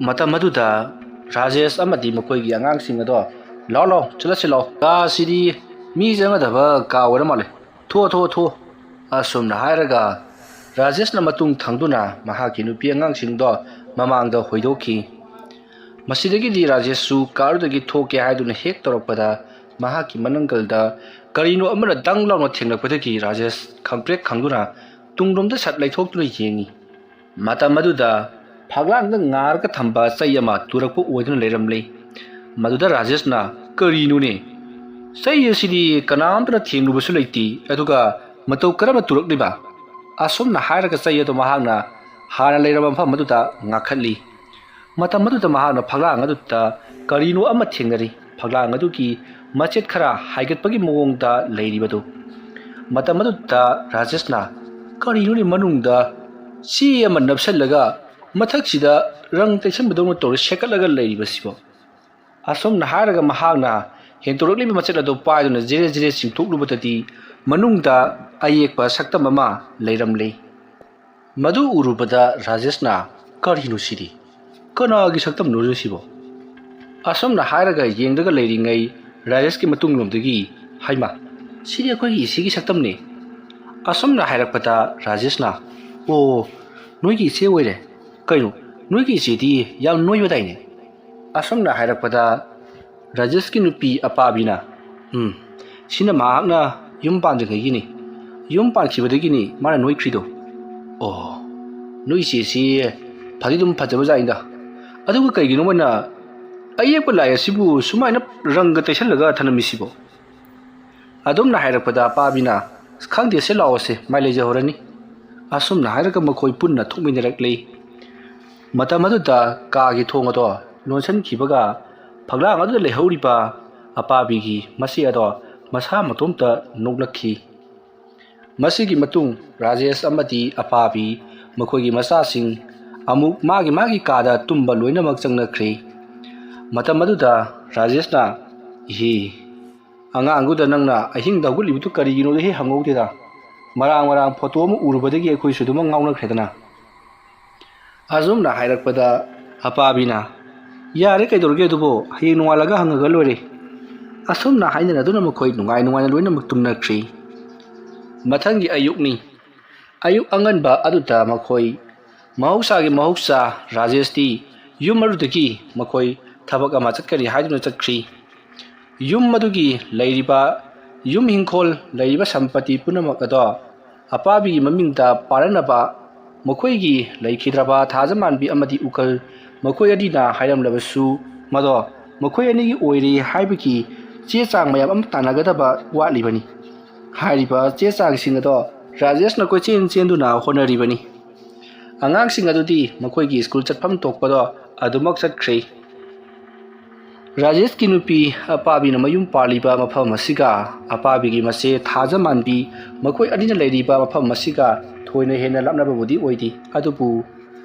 ꯃꯇꯝ ꯑꯗꯨꯗ ꯔꯥꯖꯦꯁ ꯑꯃꯗꯤ ꯃꯈꯣꯏꯒꯤ ꯑꯉꯥꯡꯁꯤꯡ ꯑꯗꯣ, "ꯂꯥꯎ ꯂꯥꯎ, ꯆꯠꯂꯁꯤ ꯂꯥꯎ, ꯀꯥ ꯑꯁꯤꯗꯤ ꯃꯤ ꯆꯪꯒꯗꯕ ꯀꯥ ꯑꯣꯏꯔ ꯃꯥꯜꯂꯦ, ꯊꯣꯛꯑꯣ ꯊꯣꯛꯑꯣ ꯊꯣꯛꯑꯣ"꯫ ꯑꯁꯨꯝꯅ ꯍꯥꯏꯔꯒ ꯔꯥꯖꯦꯁꯅ ꯃꯇꯨꯡ ꯊꯪꯗꯨꯅ ꯃꯍꯥꯛꯀꯤ ꯅꯨꯄꯤ ꯑꯉꯥꯡꯁꯤꯡꯗꯣ ꯃꯃꯥꯡꯗ ꯍꯣꯏꯗꯣꯛꯈꯤ꯫ ꯃꯁꯤꯗꯒꯤꯗꯤ ꯔꯥꯖꯦꯁꯁꯨ ꯀꯥꯔꯗꯒꯤ ꯊꯣꯛꯀꯦ ꯍꯥꯏꯗꯨꯅ ꯍꯦꯛ ꯇꯧꯔꯛꯄꯗ, ꯃꯍꯥꯛꯀꯤ ꯃꯅꯪꯒꯜꯗ ꯀꯔꯤꯅꯣ ꯑꯃꯅ ꯗꯪ ꯂꯥꯎꯅ ꯊꯦꯡꯂꯛꯄꯗꯒꯤ ꯔꯥꯖꯦꯁ ꯈꯪꯄ꯭ꯔꯦꯛ ꯈꯪꯗꯨꯅ ꯇꯨꯡꯂꯣꯝꯗ ꯁꯠ ꯂꯩꯊꯣꯛꯇꯨꯅ ꯌꯦꯡꯉꯤ꯫ ꯃꯇꯝ ꯑꯗꯨꯗ ꯐꯛꯂꯥꯡꯗ ꯉꯥꯔꯒ ꯊꯝꯕ ꯆꯩ ꯑꯃ ꯇꯨꯔꯛꯄ ꯑꯣꯏꯗꯨꯅ ꯂꯩꯔꯝꯂꯦ꯫ ꯃꯗꯨꯗ ꯔꯥꯖꯦꯁꯅ, "ꯀꯔꯤꯅꯣꯅꯦ? ꯆꯩ ꯑꯁꯤꯗꯤ ꯀꯅꯥꯝꯇꯅ ꯊꯦꯡꯂꯨꯕꯁꯨ ꯂꯩꯇꯦ, ꯑꯗꯨꯒ ꯃꯇꯧ ꯀꯔꯝꯅ ꯇꯨꯔꯛꯂꯤꯕ?" ꯑꯁꯨꯝꯅ ꯍꯥꯏꯔꯒ ꯆꯩ ꯑꯗꯨ ꯃꯍꯥꯛꯅ ꯍꯥꯟꯅ ꯂꯩꯔꯝꯕ ꯃꯐꯝ ꯑꯗꯨꯗ ꯉꯥꯈꯠꯂꯤ꯫ ꯃꯇꯝ ꯑꯗꯨꯗ ꯃꯍꯥꯛꯅ ꯐꯛꯂꯥꯡ ꯑꯗꯨꯗ ꯀꯔꯤꯅꯣ ꯑꯃ ꯊꯦꯡꯅꯔꯤ꯫ ꯐꯛꯂꯥꯡ ꯑꯗꯨꯒꯤ ꯃꯆꯦꯠ ꯈꯔ ꯍꯥꯏꯒꯠꯄꯒꯤ ꯃꯑꯣꯡꯗ ꯂꯩꯔꯤꯕꯗꯨ꯫ ꯃꯇꯝ ꯑꯗꯨꯗ ꯔꯥꯖꯦꯁꯅ, "ꯀꯔꯤꯅꯣꯅꯦ, ꯃꯅꯨꯡꯗ ꯆꯦ ꯑꯃ ꯅꯞꯁꯤꯜꯂꯒ ꯃꯊꯛꯁꯤꯗ ꯔꯪ ꯇꯩꯁꯟꯕꯗꯧꯅ ꯇꯧꯔ ꯁꯦꯠꯀꯠꯂꯒ ꯂꯩꯔꯤꯕꯁꯤꯕꯣ?" ꯑꯁꯨꯝꯅ ꯍꯥꯏꯔꯒ ꯃꯍꯥꯛꯅ ꯍꯦꯟꯇꯣꯔꯛꯂꯤꯕ ꯃꯆꯦꯠ ꯑꯗꯨ ꯄꯥꯏꯗꯨꯅ ꯖꯤꯔꯦ ꯖꯤꯔꯦ ꯆꯤꯡꯊꯣꯛꯂꯨꯕꯗꯗꯤ ꯃꯅꯨꯡꯗ ꯑꯌꯦꯛꯄ ꯁꯛꯇꯝ ꯑꯃ ꯂꯩꯔꯝꯂꯦ꯫ ꯃꯗꯨ ꯎꯔꯨꯕꯗ ꯔꯥꯖꯦꯁꯅ, "ꯀꯔꯤꯅꯣ ꯁꯤꯗꯤ? ꯀꯅꯥꯒꯤ ꯁꯛꯇꯝꯅꯣ ꯁꯤꯕꯣ?" ꯑꯁꯨꯝꯅ ꯍꯥꯏꯔꯒ ꯌꯦꯡꯂꯒ ꯂꯩꯔꯤꯉꯩ ꯔꯥꯖꯦꯁꯀꯤ ꯃꯇꯨꯡꯂꯣꯝꯗꯒꯤ, "ꯍꯩꯃꯥ, ꯁꯤꯗꯤ ꯑꯩꯈꯣꯏꯒꯤ ꯏꯆꯦꯒꯤ ꯁꯛꯇꯝꯅꯤ"꯫ ꯑꯁꯨꯝꯅ ꯍꯥꯏꯔꯛꯄꯗ ꯔꯥꯖꯦꯁꯅ, "ꯑꯣ, ꯅꯣꯏꯒꯤ ꯏꯆꯦ ꯑꯣꯏꯔꯦ꯫ ꯀꯩꯅꯣ, ꯅꯣꯏꯒꯤ ꯏꯆꯦꯗꯤ ꯌꯥꯝ ꯅꯣꯏꯕꯗꯥꯏꯅꯦ?" ꯑꯁꯨꯝꯅ ꯍꯥꯏꯔꯛꯄꯗ ꯔꯥꯖꯦꯁꯀꯤ ꯅꯨꯄꯤ ꯑꯄꯥꯕꯤꯅ, "ꯎꯝ, ꯁꯤꯅ ꯃꯍꯥꯛꯅ ꯌꯨꯝ ꯄꯥꯟꯗ꯭ꯔꯤꯉꯩꯒꯤꯅꯤ꯫ ꯌꯨꯝ ꯄꯥꯟꯈꯤꯕꯗꯒꯤꯅꯤ ꯃꯥꯅ ꯅꯣꯏꯈ꯭ꯔꯤꯗꯣ꯫ ꯑꯣ, ꯅꯣꯏ ꯏꯆꯦꯁꯤ ꯐꯗꯤ ꯑꯗꯨꯝ ꯐꯖꯕꯖꯥꯠꯅꯤꯗ꯫ ꯑꯗꯨꯒ ꯀꯩꯒꯤꯅꯣ ꯃꯣꯏꯅ ꯑꯌꯦꯛꯄ ꯂꯥꯏ ꯑꯁꯤꯕꯨ ꯁꯨꯃꯥꯏꯅ ꯔꯪꯒ ꯇꯩꯁꯜꯂꯒ ꯊꯅꯝꯃꯤꯁꯤꯕꯣ?" ꯑꯗꯨꯝꯅ ꯍꯥꯏꯔꯛꯄꯗ ꯑꯄꯥꯕꯤꯅ, "ꯈꯪꯗꯦꯁꯦ, ꯂꯥꯛꯑꯣꯁꯦ, ꯃꯥꯏ ꯂꯩꯖꯍꯧꯔꯅꯤ"꯫ ꯑꯁꯨꯝꯅ ꯍꯥꯏꯔꯒ ꯃꯈꯣꯏ ꯄꯨꯟꯅ ꯊꯣꯛꯃꯤꯟꯅꯔꯛꯂꯤ꯫ ꯃꯇꯝ ꯑꯗꯨꯗ ꯀꯥꯒꯤ ꯊꯣꯡ ꯑꯗꯣ ꯂꯣꯟꯁꯤꯟꯈꯤꯕꯒ ꯐꯛꯂꯥꯡ ꯑꯗꯨꯗ ꯂꯩꯍꯧꯔꯤꯕ ꯑꯄꯥꯕꯤꯒꯤ ꯃꯆꯦ ꯑꯗꯣ ꯃꯁꯥ ꯃꯇꯣꯝꯇ ꯅꯣꯛꯂꯛꯈꯤ꯫ ꯃꯁꯤꯒꯤ ꯃꯇꯨꯡ ꯔꯥꯖꯦꯁ ꯑꯃꯗꯤ ꯑꯄꯥꯕꯤ ꯃꯈꯣꯏꯒꯤ ꯃꯆꯥꯁꯤꯡ ꯑꯃꯨꯛ ꯃꯥꯒꯤ ꯃꯥꯒꯤ ꯀꯥꯗ ꯇꯨꯝꯕ ꯂꯣꯏꯅꯃꯛ ꯆꯪꯅꯈ꯭ꯔꯦ꯫ ꯃꯇꯝ ꯑꯗꯨꯗ ꯔꯥꯖꯦꯁꯅ, "ꯏꯍꯦ, ꯑꯉꯥꯡꯗꯨꯗ ꯅꯪꯅ ꯑꯍꯤꯡꯗ ꯍꯧꯒꯠꯂꯤꯕꯗꯨ ꯀꯔꯤꯒꯤꯅꯣꯗ ꯍꯦꯛ ꯍꯪꯍꯧꯗꯦꯗ꯫ ꯃꯔꯥꯡ ꯃꯔꯥꯡ ꯐꯣꯇꯣ ꯑꯃ ꯎꯔꯨꯕꯗꯒꯤ ꯑꯩꯈꯣꯏꯁꯨ ꯑꯗꯨꯃꯛ ꯉꯥꯎꯅꯈ꯭ꯔꯦꯗꯅ"꯫ ꯑꯁꯨꯝꯅ ꯍꯥꯏꯔꯛꯄꯗ ꯑꯄꯥꯕꯤꯅ, "ꯌꯥꯔꯦ, ꯀꯩꯗꯧꯔꯒꯦ ꯑꯗꯨꯕꯨ? ꯍꯌꯦꯡ ꯅꯣꯡꯉꯥꯜꯂꯒ ꯍꯪꯉꯒ ꯂꯣꯏꯔꯦ"꯫ ꯑꯁꯨꯝꯅ ꯍꯥꯏꯅꯔꯗꯨꯅ ꯃꯈꯣꯏ ꯅꯨꯡꯉꯥꯏ ꯅꯨꯡꯉꯥꯏꯅ ꯂꯣꯏꯅꯃꯛ ꯇꯨꯝꯅꯈ꯭ꯔꯤ꯫ ꯃꯊꯪꯒꯤ ꯑꯌꯨꯛꯅꯤ꯫ ꯑꯌꯨꯛ ꯑꯉꯟꯕ ꯑꯗꯨꯗ ꯃꯈꯣꯏ ꯃꯍꯧꯁꯥꯒꯤ ꯃꯍꯧꯁꯥ ꯔꯥꯖꯦꯁꯇꯤ ꯌꯨꯝ ꯑꯗꯨꯗꯒꯤ ꯃꯈꯣꯏ ꯊꯕꯛ ꯑꯃ ꯆꯠꯀꯅꯤ ꯍꯥꯏꯗꯨꯅ ꯆꯠꯈ꯭ꯔꯤ꯫ ꯌꯨꯝ ꯑꯗꯨꯒꯤ ꯂꯩꯔꯤꯕ ꯌꯨꯝ ꯏꯪꯈꯣꯜ, ꯂꯩꯔꯤꯕ ꯁꯝꯄꯇꯤ ꯄꯨꯝꯅꯃꯛ ꯑꯗꯣ ꯑꯄꯥꯕꯤꯒꯤ ꯃꯃꯤꯡꯗ ꯄꯥꯟꯅꯅꯕ ꯃꯈꯣꯏꯒꯤ ꯂꯩꯈꯤꯗ꯭ꯔꯕ ꯊꯥꯖꯃꯥꯟꯕꯤ ꯑꯃꯗꯤ ꯎꯀꯜ ꯃꯈꯣꯏ ꯑꯅꯤꯅ ꯍꯥꯏꯔꯝꯂꯕꯁꯨ, ꯃꯗꯣ ꯃꯈꯣꯏ ꯑꯅꯤꯒꯤ ꯑꯣꯏꯔꯦ ꯍꯥꯏꯕꯒꯤ ꯆꯦ ꯆꯥꯡ ꯃꯌꯥꯝ ꯑꯃ ꯇꯥꯟꯅꯒꯗꯕ ꯋꯥꯠꯂꯤꯕꯅꯤ꯫ ꯍꯥꯏꯔꯤꯕ ꯆꯦ ꯆꯥꯡꯁꯤꯡ ꯑꯗꯣ ꯔꯥꯖꯦꯁꯅ ꯀꯣꯏꯆꯦꯟ ꯆꯦꯟꯗꯨꯅ ꯍꯣꯠꯅꯔꯤꯕꯅꯤ꯫ ꯑꯉꯥꯡꯁꯤꯡ ꯑꯗꯨꯗꯤ ꯃꯈꯣꯏꯒꯤ ꯁ꯭ꯀꯨꯜ ꯆꯠꯐꯝ ꯊꯣꯛꯄꯗꯣ ꯑꯗꯨꯃꯛ ꯆꯠꯈ꯭ꯔꯦ꯫ ꯔꯥꯖꯦꯁꯀꯤ ꯅꯨꯄꯤ ꯑꯄꯥꯕꯤꯅ ꯃꯌꯨꯝ ꯄꯥꯜꯂꯤꯕ ꯃꯐꯝ ꯑꯁꯤꯒ ꯑꯄꯥꯕꯤꯒꯤ ꯃꯆꯦ ꯊꯥꯖꯃꯥꯟꯕꯤ ꯃꯈꯣꯏ ꯑꯅꯤꯅ ꯂꯩꯔꯤꯕ ꯃꯐꯝ ꯑꯁꯤꯒ ꯊꯣꯏꯅ ꯍꯦꯟꯅ ꯂꯥꯞꯅꯕꯕꯨꯗꯤ ꯑꯣꯏꯗꯦ, ꯑꯗꯨꯕꯨ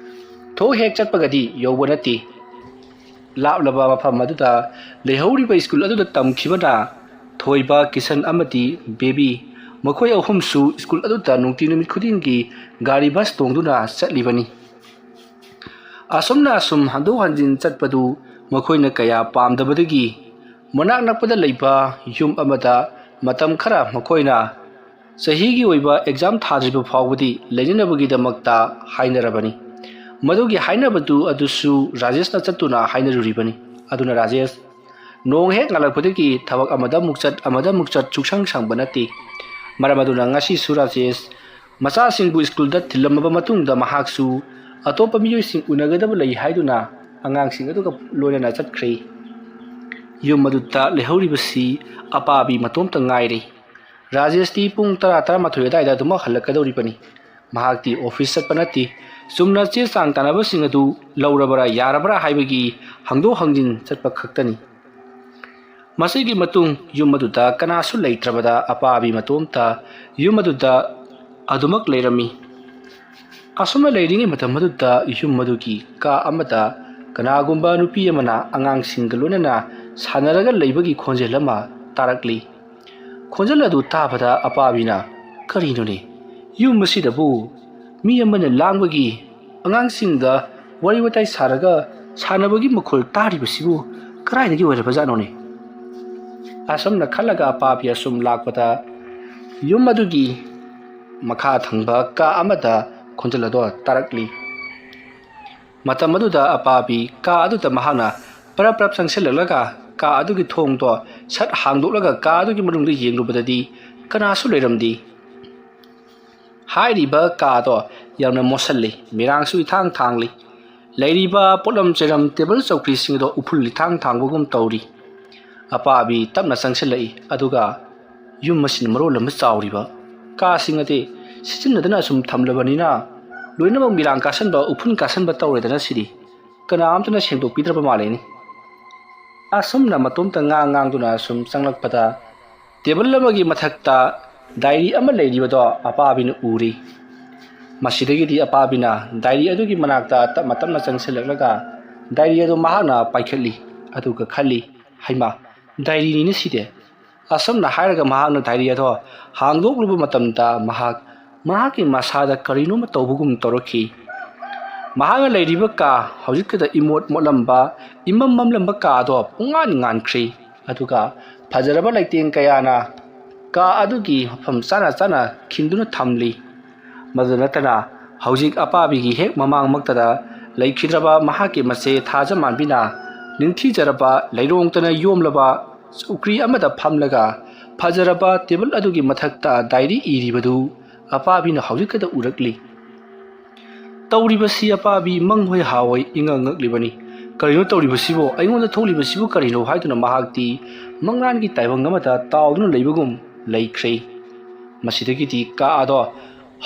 ꯊꯣꯛ ꯍꯦꯛ ꯆꯠꯄꯒꯗꯤ ꯌꯧꯕ ꯅꯠꯇꯦ꯫ ꯂꯥꯞꯂꯕ ꯃꯐꯝ ꯑꯗꯨꯗ ꯂꯩꯍꯧꯔꯤꯕ ꯁ꯭ꯀꯨꯜ ꯑꯗꯨꯗ ꯇꯝꯈꯤꯕꯅ ꯊꯣꯏꯕ, ꯀꯤꯁꯟ ꯑꯃꯗꯤ ꯕꯦꯕꯤ, ꯃꯈꯣꯏ ꯑꯍꯨꯝꯁꯨ ꯁ꯭ꯀꯨꯜ ꯑꯗꯨꯗ ꯅꯨꯡꯇꯤ ꯅꯨꯃꯤꯠ ꯈꯨꯗꯤꯡꯒꯤ ꯒꯥꯔꯤ ꯕꯁ ꯇꯣꯡꯗꯨꯅ ꯆꯠꯂꯤꯕꯅꯤ꯫ ꯑꯁꯨꯝꯅ ꯑꯁꯨꯝ ꯍꯟꯗꯣꯛ ꯍꯟꯖꯤꯟ ꯆꯠꯄꯗꯨ ꯃꯈꯣꯏꯅ ꯀꯌꯥ ꯄꯥꯝꯗꯕꯗꯒꯤ ꯃꯅꯥꯛ ꯅꯛꯄꯗ ꯂꯩꯕ ꯌꯨꯝ ꯑꯃꯗ ꯃꯇꯝ ꯈꯔ ꯃꯈꯣꯏꯅ ꯆꯍꯤꯒꯤ ꯑꯣꯏꯕ ꯑꯦꯛꯖꯥꯝ ꯊꯥꯗ꯭ꯔꯤꯕ ꯐꯥꯎꯕꯗꯤ ꯂꯩꯅꯅꯕꯒꯤꯗꯃꯛꯇ ꯍꯥꯏꯅꯔꯕꯅꯤ꯫ ꯃꯗꯨꯒꯤ ꯍꯥꯏꯅꯕꯗꯨ ꯑꯗꯨꯁꯨ ꯔꯥꯖꯦꯁꯅ ꯆꯠꯇꯨꯅ ꯍꯥꯏꯅꯔꯨꯔꯤꯕꯅꯤ꯫ ꯑꯗꯨꯅ ꯔꯥꯖꯦꯁ, ꯅꯣꯡ ꯍꯦꯛ ꯉꯥꯜꯂꯛꯄꯗꯒꯤ ꯊꯕꯛ ꯑꯃꯗ ꯑꯃꯨꯛ ꯆꯠ, ꯑꯃꯗ ꯑꯃꯨꯛ ꯆꯠ, ꯁꯨꯛꯁꯪ ꯁꯪꯕ ꯅꯠꯇꯦ꯫ ꯃꯔꯝ ꯑꯗꯨꯅ ꯉꯁꯤꯁꯨ ꯔꯥꯖꯦꯁ ꯃꯆꯥꯁꯤꯡꯕꯨ ꯁ꯭ꯀꯨꯜꯗ ꯊꯤꯜꯂꯝꯃꯕ ꯃꯇꯨꯡꯗ ꯃꯍꯥꯛꯁꯨ ꯑꯇꯣꯞꯄ ꯃꯤꯑꯣꯏꯁꯤꯡ ꯎꯅꯒꯗꯕ ꯂꯩ ꯍꯥꯏꯗꯨꯅ ꯑꯉꯥꯡꯁꯤꯡ ꯑꯗꯨꯒ ꯂꯣꯏꯅꯅ ꯆꯠꯈ꯭ꯔꯦ꯫ ꯌꯨꯝ ꯑꯗꯨꯗ ꯂꯩꯍꯧꯔꯤꯕꯁꯤ ꯑꯄꯥꯕꯤ ꯃꯇꯣꯝꯇ ꯉꯥꯏꯔꯦ꯫ ꯔꯥꯖꯦꯁꯇꯤ ꯄꯨꯡ ꯇꯔꯥ, ꯇꯔꯥꯃꯥꯊꯣꯏ ꯑꯗꯨꯋꯥꯏꯗ ꯑꯗꯨꯃꯛ ꯍꯜꯂꯛꯀꯗꯧꯔꯤꯕꯅꯤ꯫ ꯃꯍꯥꯛꯇꯤ ꯑꯣꯐꯤꯁ ꯆꯠꯄ ꯅꯠꯇꯦ, ꯆꯨꯝꯅ ꯆꯦ ꯆꯥꯡ ꯇꯥꯟꯅꯕꯁꯤꯡ ꯑꯗꯨ ꯂꯧꯔꯕ꯭ꯔꯥ, ꯌꯥꯔꯕ꯭ꯔꯥ ꯍꯥꯏꯕꯒꯤ ꯍꯪꯗꯣꯛ ꯍꯪꯖꯤꯟ ꯆꯠꯄ ꯈꯛꯇꯅꯤ꯫ ꯃꯁꯤꯒꯤ ꯃꯇꯨꯡ ꯌꯨꯝ ꯑꯗꯨꯗ ꯀꯅꯥꯁꯨ ꯂꯩꯇ꯭ꯔꯕꯗ ꯑꯄꯥꯕꯤ ꯃꯇꯣꯝꯇ ꯌꯨꯝ ꯑꯗꯨꯗ ꯑꯗꯨꯃꯛ ꯂꯩꯔꯝꯃꯤ꯫ ꯑꯁꯨꯝꯅ ꯂꯩꯔꯤꯉꯩ ꯃꯇꯝ ꯑꯗꯨꯗ ꯌꯨꯝ ꯑꯗꯨꯒꯤ ꯀꯥ ꯑꯃꯗ ꯀꯅꯥꯒꯨꯝꯕ ꯅꯨꯄꯤ ꯑꯃꯅ ꯑꯉꯥꯡꯁꯤꯡꯒ ꯂꯣꯏꯅꯅ ꯁꯥꯟꯅꯔꯒ ꯂꯩꯕꯒꯤ ꯈꯣꯟꯖꯦꯜ ꯑꯃ ꯇꯥꯔꯛꯂꯤ꯫ ꯈꯣꯟꯖꯦꯜ ꯑꯗꯨ ꯇꯥꯕꯗ ꯑꯄꯥꯕꯤꯅ, "ꯀꯔꯤꯅꯣꯅꯦ? ꯌꯨꯝ ꯑꯁꯤꯗꯕꯨ ꯃꯤ ꯑꯃꯅ ꯂꯥꯡꯕꯒꯤ, ꯑꯉꯥꯡꯁꯤꯡꯒ ꯋꯥꯔꯤ ꯋꯥꯇꯥꯏ ꯁꯥꯔꯒ ꯁꯥꯟꯅꯕꯒꯤ ꯃꯈꯣꯜ ꯇꯥꯔꯤꯕꯁꯤꯕꯨ ꯀꯗꯥꯏꯗꯒꯤ ꯑꯣꯏꯔꯕꯖꯥꯠꯅꯣꯅꯦ?" ꯑꯁꯨꯝꯅ ꯈꯜꯂꯒ ꯑꯄꯥꯕꯤ ꯑꯁꯨꯝ ꯂꯥꯛꯄꯗ, ꯌꯨꯝ ꯑꯗꯨꯒꯤ ꯃꯈꯥ ꯊꯪꯕ ꯀꯥ ꯑꯃꯗ ꯈꯣꯟꯖꯦꯜ ꯑꯗꯣ ꯇꯥꯔꯛꯂꯤ꯫ ꯃꯇꯝ ꯑꯗꯨꯗ ꯑꯄꯥꯕꯤ ꯀꯥ ꯑꯗꯨꯗ ꯃꯍꯥꯛꯅ ꯄꯔꯞ ꯄꯔꯞ ꯆꯪꯁꯤꯜꯂꯛꯂꯒ ꯀꯥ ꯑꯗꯨꯒꯤ ꯊꯣꯡꯗꯣ ꯁꯠ ꯍꯥꯡꯗꯣꯛꯂꯒ ꯀꯥ ꯑꯗꯨꯒꯤ ꯃꯅꯨꯡꯗ ꯌꯦꯡꯂꯨꯕꯗꯗꯤ ꯀꯅꯥꯁꯨ ꯂꯩꯔꯝꯗꯦ꯫ ꯍꯥꯏꯔꯤꯕ ꯀꯥꯗꯣ ꯌꯥꯝꯅ ꯃꯣꯠꯁꯤꯜꯂꯤ, ꯃꯤꯔꯥꯡꯁꯨ ꯏꯊꯥꯡ ꯊꯥꯡꯂꯤ꯫ ꯂꯩꯔꯤꯕ ꯄꯣꯠꯂꯝ ꯆꯩꯔꯝ, ꯇꯦꯕꯜ ꯆꯧꯀ꯭ꯔꯤꯁꯤꯡ ꯑꯗꯣ ꯎꯐꯨꯜ ꯏꯊꯥꯡ ꯊꯥꯡꯕꯒꯨꯝ ꯇꯧꯔꯤ꯫ ꯑꯄꯥꯕꯤ ꯇꯞꯅ ꯆꯪꯁꯤꯜꯂꯛꯏ, ꯑꯗꯨꯒ ꯌꯨꯝ ꯑꯁꯤꯅ ꯃꯔꯣꯜ ꯑꯃ ꯆꯥꯎꯔꯤꯕ, ꯀꯥꯁꯤꯡ ꯑꯗꯤ ꯁꯤꯖꯤꯟꯅꯗꯅ ꯑꯁꯨꯝ ꯊꯝꯂꯕꯅꯤꯅ ꯂꯣꯏꯅꯃꯛ ꯃꯤꯔꯥꯡ ꯀꯥꯁꯟꯕ, ꯎꯐꯨꯟ ꯀꯥꯁꯟꯕ ꯇꯧꯔꯦꯗꯅ ꯁꯤꯗꯤ꯫ ꯀꯅꯥꯝꯇꯅ ꯁꯦꯡꯗꯣꯛꯄꯤꯗ꯭ꯔꯕ ꯃꯥꯜꯂꯦꯅꯦ꯫ ꯑꯁꯨꯝꯅ ꯃꯇꯣꯝꯇ ꯉꯥꯡ ꯉꯥꯡꯗꯨꯅ ꯁꯨꯝ ꯆꯪꯂꯛꯄꯗ, ꯇꯦꯕꯜ ꯑꯃꯒꯤ ꯃꯊꯛꯇ ꯗꯥꯏꯔꯤ ꯑꯃ ꯂꯩꯔꯤꯕꯗꯣ ꯑꯄꯥꯕꯤꯅ ꯎꯔꯤ꯫ ꯃꯁꯤꯗꯒꯤꯗꯤ ꯑꯄꯥꯕꯤꯅ ꯗꯥꯏꯔꯤ ꯑꯗꯨꯒꯤ ꯃꯅꯥꯛꯇ ꯇꯞꯅ ꯇꯞꯅ ꯆꯪꯁꯤꯜꯂꯛꯂꯒ ꯗꯥꯏꯔꯤ ꯑꯗꯨ ꯃꯍꯥꯛꯅ ꯄꯥꯏꯈꯠꯂꯤ꯫ ꯑꯗꯨꯒ ꯈꯜꯂꯤ, "ꯍꯩꯃꯥ, ꯗꯥꯏꯔꯤꯅꯤꯅꯦ ꯁꯤꯗꯤ!" ꯑꯁꯨꯝꯅ ꯍꯥꯏꯔꯒ ꯃꯍꯥꯛꯅ ꯗꯥꯏꯔꯤ ꯑꯗꯣ ꯍꯥꯡꯗꯣꯛꯂꯨꯕ ꯃꯇꯝꯗ ꯃꯍꯥꯛ ꯃꯍꯥꯛꯀꯤ ꯃꯁꯥꯗ ꯀꯔꯤꯅꯣꯃ ꯇꯧꯕꯒꯨꯝ ꯇꯧꯔꯛꯈꯤ꯫ ꯃꯍꯥꯛꯅ ꯂꯩꯔꯤꯕ ꯀꯥ ꯍꯧꯖꯤꯛꯇꯗ ꯏꯃꯣꯠ ꯃꯣꯠꯂꯝꯕ, ꯏꯃꯝ ꯃꯝꯂꯝꯕ ꯀꯥ ꯑꯗꯣ ꯄꯨꯡꯉꯥꯟ ꯉꯥꯟꯈ꯭ꯔꯤ꯫ ꯑꯗꯨꯒ ꯐꯖꯔꯕ ꯂꯩꯇꯦꯡ ꯀꯌꯥꯅ ꯀꯥ ꯑꯗꯨꯒꯤ ꯃꯐꯝ ꯆꯥꯅ ꯆꯥꯅ ꯈꯤꯟꯗꯨꯅ ꯊꯝꯂꯤ꯫ ꯃꯗꯨ ꯅꯠꯇꯅ ꯍꯧꯖꯤꯛ ꯑꯄꯥꯕꯤꯒꯤ ꯍꯦꯛ ꯃꯃꯥꯡꯃꯛꯇꯗ ꯂꯩꯈꯤꯗ꯭ꯔꯕ ꯃꯍꯥꯛꯀꯤ ꯃꯆꯦ ꯊꯥꯖꯃꯥꯟꯕꯤꯅ ꯅꯤꯡꯊꯤꯖꯔꯕ ꯂꯩꯔꯣꯡꯇꯅ ꯌꯣꯝꯂꯕ ꯆꯧꯀ꯭ꯔꯤ ꯑꯃꯗ ꯐꯝꯂꯒ ꯐꯖꯔꯕ ꯇꯦꯕꯜ ꯑꯗꯨꯒꯤ ꯃꯊꯛꯇ ꯗꯥꯏꯔꯤ ꯏꯔꯤꯕꯗꯨ ꯑꯄꯥꯕꯤꯅ ꯍꯧꯖꯤꯛꯈꯛꯇ ꯎꯔꯛꯂꯤ꯫ ꯇꯧꯔꯤꯕꯁꯤ ꯑꯄꯥꯕꯤ ꯃꯪ ꯍꯣꯏ ꯍꯥ ꯍꯣꯏ ꯏꯉꯛ ꯉꯛꯂꯤꯕꯅꯤ꯫ "ꯀꯔꯤꯅꯣ ꯇꯧꯔꯤꯕꯁꯤꯕꯨ? ꯑꯩꯉꯣꯟꯗ ꯊꯣꯛꯂꯤꯕꯁꯤꯕꯨ ꯀꯔꯤꯅꯣ?" ꯍꯥꯏꯗꯨꯅ ꯃꯍꯥꯛꯇꯤ ꯃꯪꯂꯥꯟꯒꯤ ꯇꯥꯏꯕꯪ ꯑꯃꯗ ꯇꯥꯎꯗꯨꯅ ꯂꯩꯕꯒꯨꯝ ꯂꯩꯈ꯭ꯔꯦ꯫ ꯃꯁꯤꯗꯒꯤꯗꯤ ꯀꯥ ꯑꯗꯣ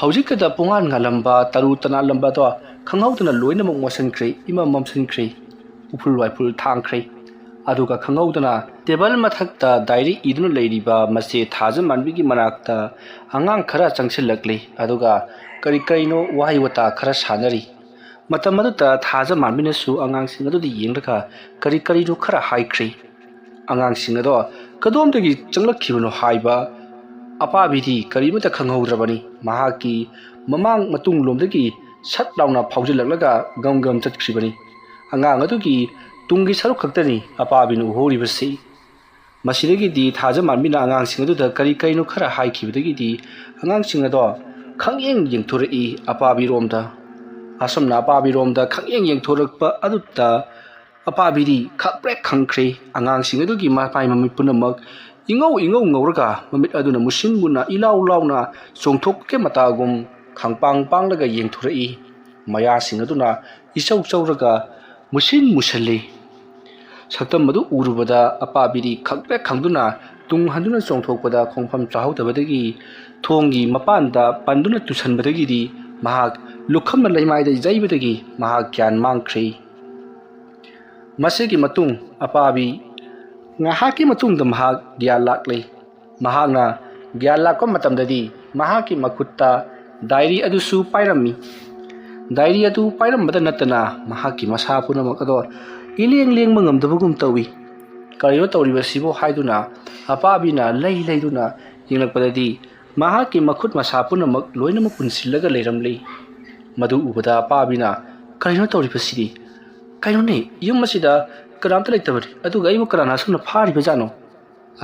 ꯍꯧꯖꯤꯛꯈꯛꯇ ꯄꯨꯡꯉꯥꯟ ꯉꯥꯜꯂꯝꯕ, ꯇꯔꯨ ꯇꯅꯥꯜꯂꯝꯕꯗꯣ ꯈꯪꯍꯧꯗꯅ ꯂꯣꯏꯅꯃꯛ ꯃꯣꯠꯁꯤꯟꯈ꯭ꯔꯦ, ꯏꯃꯝ ꯃꯝꯁꯤꯟꯈ꯭ꯔꯦ, ꯎꯐꯨꯜ ꯋꯥꯏꯐꯨꯜ ꯊꯥꯡꯈ꯭ꯔꯦ꯫ ꯑꯗꯨꯒ ꯈꯪꯍꯧꯗꯅ ꯇꯦꯕꯜ ꯃꯊꯛꯇ ꯗꯥꯏꯔꯤ ꯏꯗꯨꯅ ꯂꯩꯔꯤꯕ ꯃꯆꯦ ꯊꯥꯖꯃꯥꯟꯕꯤꯒꯤ ꯃꯅꯥꯛꯇ ꯑꯉꯥꯡ ꯈꯔ ꯆꯪꯁꯤꯜꯂꯛꯂꯤ꯫ ꯑꯗꯨꯒ ꯀꯔꯤ ꯀꯔꯤꯅꯣ ꯋꯥꯍꯩ ꯋꯥꯇꯥ ꯈꯔ ꯁꯥꯟꯅꯔꯤ꯫ ꯃꯇꯝ ꯑꯗꯨꯗ ꯊꯥꯖ ꯃꯥꯟꯕꯤꯅꯁꯨ ꯑꯉꯥꯡꯁꯤꯡ ꯑꯗꯨꯗ ꯌꯦꯡꯂꯒ ꯀꯔꯤ ꯀꯔꯤꯅꯣ ꯈꯔ ꯍꯥꯏꯈ꯭ꯔꯦ꯫ ꯑꯉꯥꯡꯁꯤꯡ ꯑꯗꯣ ꯀꯗꯣꯝꯗꯒꯤ ꯆꯪꯂꯛꯈꯤꯕꯅꯣ ꯍꯥꯏꯕ ꯑꯄꯥꯕꯤꯗꯤ ꯀꯔꯤꯃꯠꯇ ꯈꯪꯍꯧꯗ꯭ꯔꯕꯅꯤ꯫ ꯃꯍꯥꯛꯀꯤ ꯃꯃꯥꯡ ꯃꯇꯨꯡꯂꯣꯝꯗꯒꯤ ꯁꯠ ꯂꯥꯎꯅ ꯐꯥꯎꯖꯤꯜꯂꯛꯂꯒ ꯒꯝ ꯒꯝ ꯆꯠꯈ꯭ꯔꯤꯕꯅꯤ꯫ ꯑꯉꯥꯡ ꯑꯗꯨꯒꯤ ꯇꯨꯡꯒꯤ ꯁꯔꯨꯛ ꯈꯛꯇꯅꯤ ꯑꯄꯥꯕꯤꯅ ꯎꯍꯧꯔꯤꯕꯁꯤ꯫ ꯃꯁꯤꯗꯒꯤꯗꯤ ꯊꯥꯖ ꯃꯥꯟꯕꯤꯅ ꯑꯉꯥꯡꯁꯤꯡ ꯑꯗꯨꯗ ꯀꯔꯤ ꯀꯔꯤꯅꯣ ꯈꯔ ꯍꯥꯏꯈꯤꯕꯗꯒꯤꯗꯤ ꯑꯉꯥꯡꯁꯤꯡ ꯑꯗꯣ ꯈꯪꯌꯦꯡ ꯌꯦꯡꯊꯣꯔꯛꯏ ꯑꯄꯥꯕꯤꯔꯣꯝꯗ꯫ ꯑꯁꯨꯝꯅ ꯑꯄꯥꯕꯤꯔꯣꯝꯗ ꯈꯪꯌꯦꯡ ꯌꯦꯡꯊꯣꯔꯛꯄ ꯑꯗꯨꯗ ꯑꯄꯥꯕꯤꯗꯤ ꯈꯪꯄ꯭ꯔꯦꯛ ꯈꯪꯈ꯭ꯔꯦ꯫ ꯑꯉꯥꯡꯁꯤꯡ ꯑꯗꯨꯒꯤ ꯃꯄꯥꯏ ꯃꯃꯤꯠ ꯄꯨꯝꯅꯃꯛ ꯏꯉꯧ ꯏꯉꯧ ꯉꯧꯔꯒ ꯃꯃꯤꯠ ꯑꯗꯨꯅ ꯃꯨꯁꯤꯟ ꯃꯨꯅ ꯏꯂꯥꯎ ꯂꯥꯎꯅ ꯆꯣꯡꯊꯣꯛꯀꯦ ꯃꯇꯥꯒꯨꯝ ꯈꯪꯄꯥꯡ ꯄꯥꯡꯂꯒ ꯌꯦꯡꯊꯣꯔꯛꯏ꯫ ꯃꯌꯥꯁꯤꯡ ꯑꯗꯨꯅ ꯏꯆꯧ ꯆꯧꯔꯒ ꯃꯨꯁꯤꯟ ꯃꯨꯁꯜꯂꯤ꯫ ꯁꯛꯇꯝ ꯑꯗꯨ ꯎꯔꯨꯕꯗ ꯑꯄꯥꯕꯤꯗꯤ ꯈꯪꯄ꯭ꯔꯦꯛ ꯈꯪꯗꯨꯅ ꯇꯨꯡ ꯍꯟꯗꯨꯅ ꯆꯣꯡꯊꯣꯛꯄꯗ ꯈꯣꯡꯐꯝ ꯆꯥꯍꯧꯗꯕꯗꯒꯤ ꯊꯣꯡꯒꯤ ꯃꯄꯥꯟꯗ ꯄꯟꯗꯨꯅ ꯇꯨꯁꯟꯕꯗꯒꯤꯗꯤ ꯃꯍꯥꯛ ꯂꯨꯈꯝꯅ ꯂꯩꯃꯥꯏꯗ ꯌꯩꯕꯗꯒꯤ ꯃꯍꯥꯛ ꯒ꯭ꯌꯥꯟ ꯃꯥꯡꯈ꯭ꯔꯦ꯫ ꯃꯁꯤꯒꯤ ꯃꯇꯨꯡ ꯑꯄꯥꯕꯤ ꯉꯥꯏꯍꯥꯛꯀꯤ ꯃꯇꯨꯡꯗ ꯃꯍꯥꯛ ꯒ꯭ꯌꯥꯟ ꯂꯥꯛꯂꯦ꯫ ꯃꯍꯥꯛꯅ ꯒ꯭ꯌꯥꯟ ꯂꯥꯛꯄ ꯃꯇꯝꯗꯗꯤ ꯃꯍꯥꯛꯀꯤ ꯃꯈꯨꯠꯇ ꯗꯥꯏꯔꯤ ꯑꯗꯨꯁꯨ ꯄꯥꯏꯔꯝꯃꯤ꯫ ꯗꯥꯏꯔꯤ ꯑꯗꯨ ꯄꯥꯏꯔꯝꯕꯗ ꯅꯠꯇꯅ ꯃꯍꯥꯛꯀꯤ ꯃꯁꯥ ꯄꯨꯝꯅꯃꯛ ꯑꯗꯣ ꯏꯂꯦꯡ ꯂꯦꯡꯕ ꯉꯝꯗꯕꯒꯨꯝ ꯇꯧꯏ꯫ "ꯀꯔꯤꯅꯣ ꯇꯧꯔꯤꯕꯁꯤꯕꯨ?" ꯍꯥꯏꯗꯨꯅ ꯑꯄꯥꯕꯤꯅ ꯂꯩ ꯂꯩꯗꯨꯅ ꯌꯦꯡꯂꯛꯄꯗꯗꯤ ꯃꯍꯥꯛꯀꯤ ꯃꯈꯨꯠ ꯃꯁꯥ ꯄꯨꯝꯅꯃꯛ ꯂꯣꯏꯅꯃꯛ ꯄꯨꯟꯁꯤꯜꯂꯒ ꯂꯩꯔꯝꯂꯤ꯫ ꯃꯗꯨ ꯎꯕꯗ ꯑꯄꯥꯕꯤꯅ, "ꯀꯔꯤꯅꯣ ꯇꯧꯔꯤꯕꯁꯤꯗꯤ? ꯀꯩꯅꯣꯅꯦ, ꯌꯨꯝ ꯑꯁꯤꯗ ꯀꯅꯥꯝꯇ ꯂꯩꯇꯕꯅꯤ, ꯑꯗꯨꯒ ꯑꯩꯕꯨ ꯀꯅꯥꯅ ꯑꯁꯨꯝꯅ ꯐꯥꯔꯤꯕꯖꯥꯠꯅꯣ?"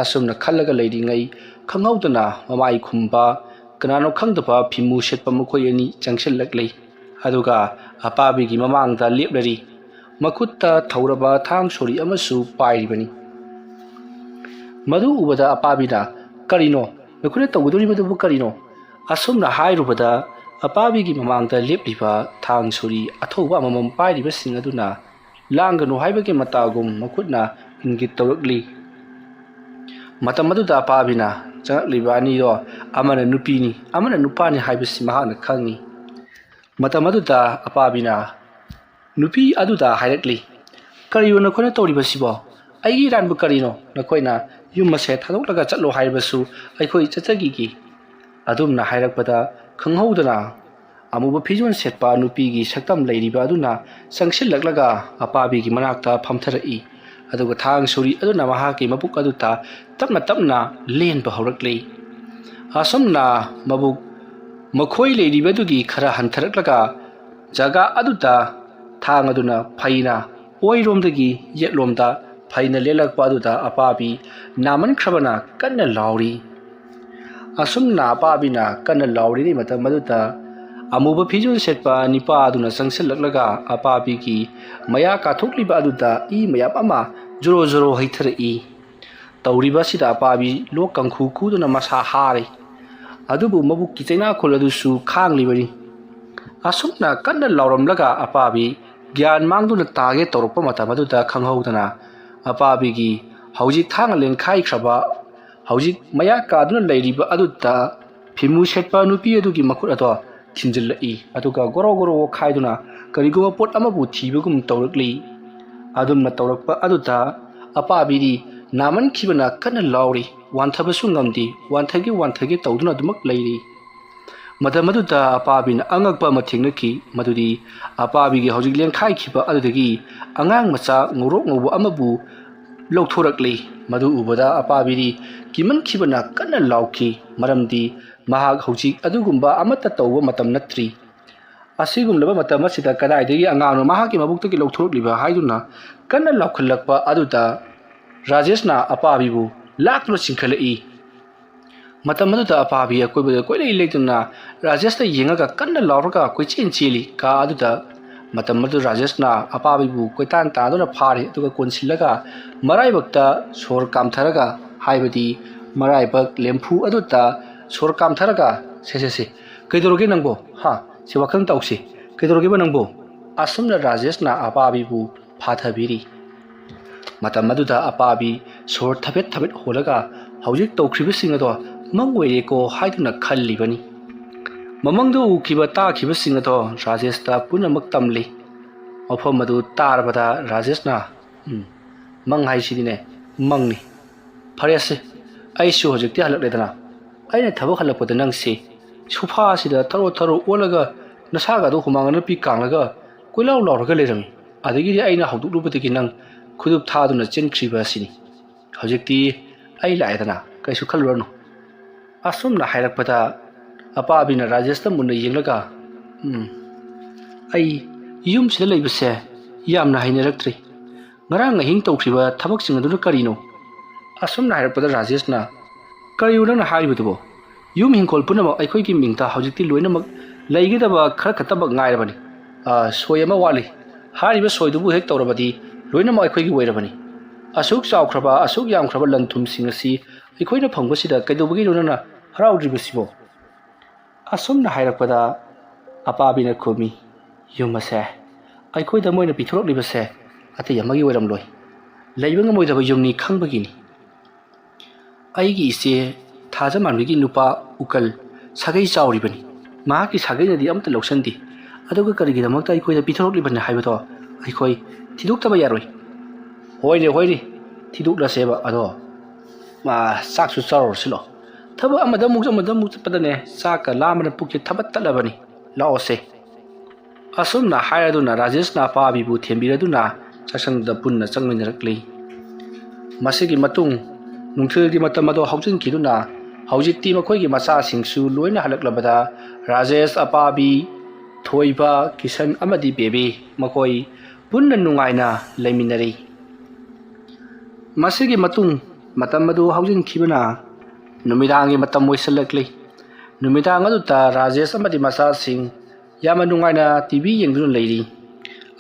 ꯑꯁꯨꯝꯅ ꯈꯜꯂꯒ ꯂꯩꯔꯤꯉꯩ ꯈꯪꯍꯧꯗꯅ ꯃꯃꯥꯏ ꯈꯨꯝꯕ ꯀꯅꯥꯅꯣ ꯈꯪꯗꯕ ꯐꯤꯃꯨ ꯁꯦꯠꯄ ꯃꯈꯣꯏ ꯑꯅꯤ ꯆꯪꯁꯤꯜꯂꯛꯂꯤ꯫ ꯑꯗꯨꯒ ꯑꯄꯥꯕꯤꯒꯤ ꯃꯃꯥꯡꯗ ꯂꯦꯞꯂꯔꯤ꯫ ꯃꯈꯨꯠꯇ ꯊꯧꯔꯕ ꯊꯥꯡ ꯁꯣꯔꯤ ꯑꯃꯁꯨ ꯄꯥꯏꯔꯤꯕꯅꯤ꯫ ꯃꯗꯨ ꯎꯕꯗ ꯑꯄꯥꯕꯤꯅ, "ꯀꯔꯤꯅꯣ? ꯅꯈꯣꯏꯅ ꯇꯧꯒꯗꯧꯔꯤꯕꯗꯨꯕꯨ ꯀꯔꯤꯅꯣ?" ꯑꯁꯨꯝꯅ ꯍꯥꯏꯔꯨꯕꯗ ꯑꯄꯥꯕꯤꯒꯤ ꯃꯃꯥꯡꯗ ꯂꯦꯞꯂꯤꯕ ꯊꯥꯡ ꯁꯣꯔꯤ ꯑꯊꯧꯕ ꯑꯃꯃꯝ ꯄꯥꯏꯔꯤꯕꯁꯤꯡ ꯑꯗꯨꯅ ꯂꯥꯡꯒꯅꯨ ꯍꯥꯏꯕꯒꯤ ꯃꯇꯥꯒꯨꯝ ꯃꯈꯨꯠꯅ ꯏꯪꯒꯤꯠ ꯇꯧꯔꯛꯂꯤ꯫ ꯃꯇꯝ ꯑꯗꯨꯗ ꯑꯄꯥꯕꯤꯅ ꯆꯪꯂꯛꯂꯤꯕ ꯑꯅꯤꯗꯣ ꯑꯃꯅ ꯅꯨꯄꯤꯅꯤ, ꯑꯃꯅ ꯅꯨꯄꯥꯅꯤ ꯍꯥꯏꯕꯁꯤ ꯃꯍꯥꯛꯅ ꯈꯪꯏ꯫ ꯃꯇꯝ ꯑꯗꯨꯗ ꯑꯄꯥꯕꯤꯅ ꯅꯨꯄꯤ ꯑꯗꯨꯗ ꯍꯥꯏꯔꯛꯂꯤ, "ꯀꯔꯤꯅꯣ ꯅꯈꯣꯏꯅ ꯇꯧꯔꯤꯕꯁꯤꯕꯣ? ꯑꯩꯒꯤ ꯏꯔꯥꯟꯕꯨ ꯀꯔꯤꯅꯣ? ꯅꯈꯣꯏꯅ ꯌꯨꯝ ꯑꯁꯦ ꯊꯥꯗꯣꯛꯂꯒ ꯆꯠꯂꯣ ꯍꯥꯏꯔꯕꯁꯨ ꯑꯩꯈꯣꯏ ꯆꯠꯆꯈꯤꯒꯦ꯫" ꯑꯗꯨꯝꯅ ꯍꯥꯏꯔꯛꯄꯗ ꯈꯪꯍꯧꯗꯅ ꯑꯃꯨꯕ ꯐꯤꯖꯣꯜ ꯁꯦꯠꯄ ꯅꯨꯄꯤꯒꯤ ꯁꯛꯇꯝ ꯂꯩꯔꯤꯕ ꯑꯗꯨꯅ ꯆꯪꯁꯤꯜꯂꯛꯂꯒ ꯑꯄꯥꯕꯤꯒꯤ ꯃꯅꯥꯛꯇ ꯐꯝꯊꯔꯛꯏ꯫ ꯑꯗꯨꯒ ꯊꯥꯡ ꯁꯣꯔꯤ ꯑꯗꯨꯅ ꯃꯍꯥꯛꯀꯤ ꯃꯕꯨꯛ ꯑꯗꯨꯗ ꯇꯞꯅ ꯇꯞꯅ ꯂꯦꯟꯕ ꯍꯧꯔꯛꯂꯤ꯫ ꯑꯁꯨꯝꯅ ꯃꯕꯨꯛ ꯃꯈꯣꯏ ꯂꯩꯔꯤꯕꯗꯨꯒꯤ ꯈꯔ ꯍꯟꯊꯔꯛꯂꯒ ꯖꯒꯥ ꯑꯗꯨꯗ ꯊꯥꯡ ꯑꯗꯨꯅ ꯐꯩꯅ ꯑꯣꯏꯔꯣꯝꯗꯒꯤ ꯌꯦꯠꯂꯣꯝꯗ ꯐꯩꯅ ꯂꯦꯜꯂꯛꯄ ꯑꯗꯨꯗ ꯑꯄꯥꯕꯤ ꯅꯥꯃꯟꯈ꯭ꯔꯕꯅ ꯀꯟꯅ ꯂꯥꯎꯔꯤ꯫ ꯑꯁꯨꯝꯅ ꯑꯄꯥꯕꯤꯅ ꯀꯟꯅ ꯂꯥꯎꯔꯤꯉꯩ ꯃꯇꯝ ꯑꯗꯨꯗ ꯑꯃꯨꯕ ꯐꯤꯖꯣꯜ ꯁꯦꯠꯄ ꯅꯤꯄꯥ ꯑꯗꯨꯅ ꯆꯪꯁꯤꯜꯂꯛꯂꯒ ꯑꯄꯥꯕꯤꯒꯤ ꯃꯌꯥ ꯀꯥꯊꯣꯛꯂꯤꯕ ꯑꯗꯨꯗ ꯏ ꯃꯌꯥꯝ ꯑꯃ ꯖꯣꯔꯣ ꯖꯣꯔꯣ ꯍꯩꯊꯔꯛꯏ꯫ ꯇꯧꯔꯤꯕ ꯑꯁꯤꯗ ꯑꯄꯥꯕꯤ ꯂꯣꯛ ꯀꯪꯈꯨ ꯈꯨꯗꯨꯅ ꯃꯁꯥ ꯍꯥꯔꯤ꯫ ꯑꯗꯨꯕꯨ ꯃꯕꯨꯛꯀꯤ ꯆꯩꯅꯥꯈꯣꯜ ꯑꯗꯨꯁꯨ ꯈꯥꯡꯂꯤꯕꯅꯤ꯫ ꯑꯁꯨꯝꯅ ꯀꯟꯅ ꯂꯥꯎꯔꯝꯂꯒ ꯑꯄꯥꯕꯤ ꯒ꯭ꯌꯥꯟ ꯃꯥꯡꯗꯨꯅ ꯇꯥꯒꯦ ꯇꯧꯔꯛꯄ ꯃꯇꯝ ꯑꯗꯨꯗ ꯈꯪꯍꯧꯗꯅ ꯑꯄꯥꯕꯤꯒꯤ ꯍꯧꯖꯤꯛ ꯊꯥꯡꯅ ꯂꯦꯟꯈꯥꯏꯈ꯭ꯔꯕ, ꯍꯧꯖꯤꯛ ꯃꯌꯥ ꯀꯥꯗꯨꯅ ꯂꯩꯔꯤꯕ ꯑꯗꯨꯗ ꯐꯤꯃꯨ ꯁꯦꯠꯄ ꯅꯨꯄꯤ ꯑꯗꯨꯒꯤ ꯃꯈꯨꯠ ꯑꯗꯣ ꯊꯤꯟꯖꯤꯜꯂꯛꯏ꯫ ꯑꯗꯨꯒ ꯒꯣꯔꯣ ꯒꯣꯔꯣ ꯑꯣꯈꯥꯏꯗꯨꯅ ꯀꯔꯤꯒꯨꯝꯕ ꯄꯣꯠ ꯑꯃꯕꯨ ꯊꯤꯕꯒꯨꯝ ꯇꯧꯔꯛꯂꯤ꯫ ꯑꯗꯨꯝꯅ ꯇꯧꯔꯛꯄ ꯑꯗꯨꯗ ꯑꯄꯥꯕꯤꯗꯤ ꯅꯥꯃꯟꯈꯤꯕꯅ ꯀꯟꯅ ꯂꯥꯎꯔꯤ꯫ ꯋꯥꯟꯊꯕꯁꯨ ꯉꯝꯗꯦ꯫ ꯋꯥꯟꯊꯒꯦ ꯋꯥꯟꯊꯒꯦ ꯇꯧꯗꯨꯅ ꯑꯗꯨꯃꯛ ꯂꯩꯔꯤ꯫ ꯃꯇꯝ ꯑꯗꯨꯗ ꯑꯄꯥꯕꯤꯅ ꯑꯉꯛꯄ ꯑꯃ ꯊꯦꯡꯅꯈꯤ꯫ ꯃꯗꯨꯗꯤ ꯑꯄꯥꯕꯤꯒꯤ ꯍꯧꯖꯤꯛ ꯂꯦꯟꯈꯥꯏꯈꯤꯕ ꯑꯗꯨꯗꯒꯤ ꯑꯉꯥꯡ ꯃꯆꯥ ꯉꯧꯔꯣꯛ ꯉꯧꯕ ꯑꯃꯕꯨ ꯂꯧꯊꯣꯔꯛꯂꯤ꯫ ꯃꯗꯨ ꯎꯕꯗ ꯑꯄꯥꯕꯤꯗꯤ ꯀꯤꯃꯟꯈꯤꯕꯅ ꯀꯟꯅ ꯂꯥꯎꯈꯤ꯫ ꯃꯔꯝꯗꯤ ꯃꯍꯥꯛ ꯍꯧꯖꯤꯛ ꯑꯗꯨꯒꯨꯝꯕ ꯑꯃꯠꯇ ꯇꯧꯕ ꯃꯇꯝ ꯅꯠꯇ꯭ꯔꯤ꯫ ꯑꯁꯤꯒꯨꯝꯂꯕ ꯃꯇꯝ ꯑꯁꯤꯗ ꯀꯗꯥꯏꯗꯒꯤ ꯑꯉꯥꯡꯅꯣ ꯃꯍꯥꯛꯀꯤ ꯃꯕꯨꯛꯇꯒꯤ ꯂꯧꯊꯣꯔꯛꯂꯤꯕ ꯍꯥꯏꯗꯨꯅ ꯀꯟꯅ ꯂꯥꯎꯈꯠꯂꯛꯄ ꯑꯗꯨꯗ ꯔꯥꯖꯦꯁꯅ ꯑꯄꯥꯕꯤꯕꯨ ꯂꯥꯛꯇꯨꯅ ꯆꯤꯡꯈꯠꯂꯛꯏ꯫ ꯃꯇꯝ ꯑꯗꯨꯗ ꯑꯄꯥꯕꯤ ꯑꯀꯣꯏꯕꯗ ꯀꯣꯏꯂꯩ ꯂꯩꯗꯨꯅ ꯔꯥꯖꯦꯁꯇ ꯌꯦꯡꯉꯒ ꯀꯟꯅ ꯂꯥꯎꯔꯒ ꯀꯣꯏꯆꯦꯟ ꯆꯦꯜꯂꯤ꯫ ꯀꯥ ꯑꯗꯨꯗ ꯃꯇꯝ ꯑꯗꯨ ꯔꯥꯖꯦꯁꯅ ꯑꯄꯥꯕꯤꯕꯨ ꯀꯣꯏꯇꯥꯟ ꯇꯥꯟꯗꯨꯅ ꯐꯥꯔꯦ꯫ ꯑꯗꯨꯒ ꯀꯣꯟꯁꯤꯜꯂꯒ ꯃꯔꯥꯏꯕꯛꯇ ꯁꯣꯔ ꯀꯥꯝꯊꯔꯒ, ꯍꯥꯏꯕꯗꯤ ꯃꯔꯥꯏꯕꯛ ꯂꯦꯝꯐꯨ ꯑꯗꯨꯗ ꯁꯣꯔ ꯀꯥꯝꯊꯔꯒ, "ꯁꯦ, ꯁꯦ, ꯁꯦ, ꯀꯩꯗꯧꯔꯒꯦ ꯅꯪꯕꯣ? ꯍꯥ? ꯁꯤ ꯋꯥꯈꯜ ꯇꯧꯁꯤ꯫ ꯀꯩꯗꯧꯔꯒꯦꯕ ꯅꯪꯕꯣ?" ꯑꯁꯨꯝꯅ ꯔꯥꯖꯦꯁꯅ ꯑꯄꯥꯕꯤꯕꯨ ꯐꯥꯊꯕꯤꯔꯤ꯫ ꯃꯇꯝ ꯑꯗꯨꯗ ꯑꯄꯥꯕꯤ ꯁꯣꯔ ꯊꯕꯦꯠ ꯊꯕꯦꯠ ꯍꯣꯜꯂꯒ ꯍꯧꯖꯤꯛ ꯇꯧꯈ꯭ꯔꯤꯕꯁꯤꯡ ꯑꯗꯣ ꯃꯪ ꯑꯣꯏꯔꯦꯀꯣ ꯍꯥꯏꯗꯨꯅ ꯈꯜꯂꯤꯕꯅꯤ꯫ ꯃꯃꯪꯗ ꯎꯈꯤꯕ ꯇꯥꯈꯤꯕꯁꯤꯡ ꯑꯗꯣ ꯔꯥꯖꯦꯁꯇ ꯄꯨꯝꯅꯃꯛ ꯇꯝꯂꯤ꯫ ꯋꯥꯐꯝ ꯑꯗꯨ ꯇꯥꯔꯕꯗ ꯔꯥꯖꯦꯁꯅ, "ꯎꯝ, ꯃꯪ ꯍꯥꯏꯁꯤꯗꯤꯅꯦ, ꯃꯪꯅꯤ꯫ ꯐꯔꯦꯁꯦ, ꯑꯩꯁꯨ ꯍꯧꯖꯤꯛꯇꯤ ꯍꯜꯂꯛꯂꯦꯗꯅ꯫ ꯑꯩꯅ ꯊꯕꯛ ꯍꯜꯂꯛꯄꯗ ꯅꯪꯁꯤ ꯁꯣꯐꯥꯁꯤꯗ ꯊꯔꯣ ꯊꯔꯣ ꯑꯣꯜꯂꯒ ꯅꯁꯥꯒꯗꯣ ꯍꯨꯃꯥꯡ ꯑꯅꯞꯄꯤ ꯀꯥꯡꯂꯒ ꯀꯣꯏꯂꯥꯎ ꯂꯥꯎꯔꯒ ꯂꯩꯔꯝꯃꯤ꯫ ꯑꯗꯒꯤꯗꯤ ꯑꯩꯅ ꯍꯧꯗꯣꯛꯂꯨꯕꯗꯒꯤ ꯅꯪ ꯈꯨꯗꯨꯞ ꯊꯥꯗꯨꯅ ꯆꯦꯟꯈ꯭ꯔꯤꯕ ꯑꯁꯤꯅꯤ꯫ ꯍꯧꯖꯤꯛꯇꯤ ꯑꯩ ꯂꯥꯛꯑꯦꯗꯅ, ꯀꯩꯁꯨ ꯈꯜꯂꯨꯔꯅꯨ꯫" ꯑꯁꯨꯝꯅ ꯍꯥꯏꯔꯛꯄꯗ ꯑꯄꯥꯕꯤꯅ ꯔꯥꯖꯦꯁꯇ ꯃꯨꯟꯅ ꯌꯦꯡꯂꯒ, "ꯎꯝ, ꯑꯩ ꯌꯨꯝꯁꯤꯗ ꯂꯩꯕꯁꯦ ꯌꯥꯝꯅ ꯍꯩꯅꯔꯛꯇ꯭ꯔꯤ꯫ ꯉꯔꯥꯡ ꯑꯍꯤꯡ ꯇꯧꯈ꯭ꯔꯤꯕ ꯊꯕꯛꯁꯤꯡ ꯑꯗꯨꯅ ꯀꯔꯤꯅꯣ?" ꯑꯁꯨꯝꯅ ꯍꯥꯏꯔꯛꯄꯗ ꯔꯥꯖꯦꯁꯅ, "ꯀꯔꯤꯅꯣ ꯅꯪꯅ ꯍꯥꯏꯔꯤꯕꯗꯨꯕꯣ? ꯌꯨꯝ ꯍꯤꯡꯈꯣꯜ ꯄꯨꯝꯅꯃꯛ ꯑꯩꯈꯣꯏꯒꯤ ꯃꯤꯡꯗ ꯍꯧꯖꯤꯛꯇꯤ ꯂꯣꯏꯅꯃꯛ ꯂꯩꯒꯗꯕ ꯈꯔ ꯈꯛꯇꯃꯛ ꯉꯥꯏꯔꯕꯅꯤ꯫ ꯑ, ꯁꯣꯏ ꯑꯃ ꯋꯥꯠꯂꯤ꯫ ꯍꯥꯏꯔꯤꯕ ꯁꯣꯏꯗꯨꯕꯨ ꯍꯦꯛ ꯇꯧꯔꯕꯗꯤ ꯂꯣꯏꯅꯃꯛ ꯑꯩꯈꯣꯏꯒꯤ ꯑꯣꯏꯔꯕꯅꯤ꯫ ꯑꯁꯨꯛ ꯆꯥꯎꯈ꯭ꯔꯕ, ꯑꯁꯨꯛ ꯌꯥꯝꯈ꯭ꯔꯕ ꯂꯟ ꯊꯨꯝꯁꯤꯡ ꯑꯁꯤ ꯑꯩꯈꯣꯏꯅ ꯐꯪꯕꯁꯤꯗ ꯀꯩꯗꯧꯕꯒꯤꯅꯣ ꯅꯪꯅ ꯍꯔꯥꯎꯗ꯭ꯔꯤꯕꯁꯤꯕꯣ?" ꯑꯁꯨꯝꯅ ꯍꯥꯏꯔꯛꯄꯗ ꯑꯄꯥꯕꯤꯅ ꯈꯨꯝꯃꯤ, "ꯌꯨꯝ ꯑꯁꯦ ꯑꯩꯈꯣꯏꯗ ꯃꯣꯏꯅ ꯄꯤꯊꯣꯔꯛꯂꯤꯕꯁꯦ ꯑꯇꯩ ꯑꯃꯒꯤ ꯑꯣꯏꯔꯝꯂꯣꯏ꯫ ꯂꯩꯕ ꯉꯝꯃꯣꯏꯗꯕ ꯌꯨꯝꯅꯤ ꯈꯪꯕꯒꯤꯅꯤ꯫ ꯑꯩꯒꯤ ꯏꯆꯦ ꯊꯥꯖꯃꯥꯟꯕꯤꯒꯤ ꯅꯨꯄꯥ ꯎꯀꯜ ꯁꯥꯒꯩ ꯆꯥꯎꯔꯤꯕꯅꯤ꯫ ꯃꯍꯥꯛꯀꯤ ꯁꯥꯒꯩꯅꯗꯤ ꯑꯃꯠꯇ ꯂꯧꯁꯟꯗꯦ꯫ ꯑꯗꯨꯒ ꯀꯔꯤꯒꯤꯗꯃꯛꯇ ꯑꯩꯈꯣꯏꯗ ꯄꯤꯊꯣꯔꯛꯂꯤꯕꯅꯤ ꯍꯥꯏꯕꯗꯣ ꯑꯩꯈꯣꯏ ꯊꯤꯗꯣꯛꯇꯕ ꯌꯥꯔꯣꯏ꯫" "ꯍꯣꯏꯅꯦ, ꯍꯣꯏꯅꯦ, ꯊꯤꯗꯣꯛꯂꯁꯦꯕ꯫ ꯑꯗꯣ, ꯃꯥ, ꯆꯥꯛꯁꯨ ꯆꯥꯔꯨꯔꯁꯤ ꯂꯥꯛꯑꯣ꯫ ꯊꯕꯛ ꯑꯃꯗ ꯑꯃꯨꯛ, ꯑꯃꯗ ꯑꯃꯨꯛ ꯆꯠꯄꯗꯅꯦ, ꯆꯥꯛꯀ ꯂꯥꯝꯕꯅ ꯄꯨꯛꯁꯦ ꯊꯕꯠ ꯇꯠꯂꯕꯅꯤ꯫ ꯂꯥꯛꯑꯣꯁꯦ꯫" ꯑꯁꯨꯝꯅ ꯍꯥꯏꯔꯗꯨꯅ ꯔꯥꯖꯦꯁꯅ ꯑꯄꯥꯕꯤꯕꯨ ꯊꯦꯝꯕꯤꯔꯗꯨꯅ ꯆꯥꯛꯁꯪꯗ ꯄꯨꯟꯅ ꯆꯪꯃꯤꯟꯅꯔꯛꯂꯤ꯫ ꯃꯁꯤꯒꯤ ꯃꯇꯨꯡ ꯅꯨꯡꯊꯤꯜꯒꯤ ꯃꯇꯝ ꯑꯗꯨ ꯍꯧꯖꯤꯟꯈꯤꯗꯨꯅ ꯍꯧꯖꯤꯛꯇꯤ ꯃꯈꯣꯏꯒꯤ ꯃꯆꯥꯁꯤꯡꯁꯨ ꯂꯣꯏꯅ ꯍꯜꯂꯛꯂꯕꯗ ꯔꯥꯖꯦꯁ, ꯑꯄꯥꯕꯤ, ꯊꯣꯏꯕ, ꯀꯤꯁꯟ ꯑꯃꯗꯤ ꯕꯦꯕꯤ ꯃꯈꯣꯏ ꯄꯨꯟꯅ ꯅꯨꯡꯉꯥꯏꯅ ꯂꯩꯃꯤꯟꯅꯔꯤ꯫ ꯃꯁꯤꯒꯤ ꯃꯇꯨꯡ ꯃꯇꯝ ꯑꯗꯨ ꯍꯧꯖꯤꯟꯈꯤꯕꯅ ꯅꯨꯃꯤꯗꯥꯡꯒꯤ ꯃꯇꯝ ꯑꯣꯏꯁꯤꯜꯂꯛꯂꯤ꯫ ꯅꯨꯃꯤꯗꯥꯡ ꯑꯗꯨꯗ ꯔꯥꯖꯦꯁ ꯑꯃꯗꯤ ꯃꯆꯥꯁꯤꯡ ꯌꯥꯝꯅ ꯅꯨꯡꯉꯥꯏꯅ ꯇꯤ ꯚꯤ ꯌꯦꯡꯗꯨꯅ ꯂꯩꯔꯤ꯫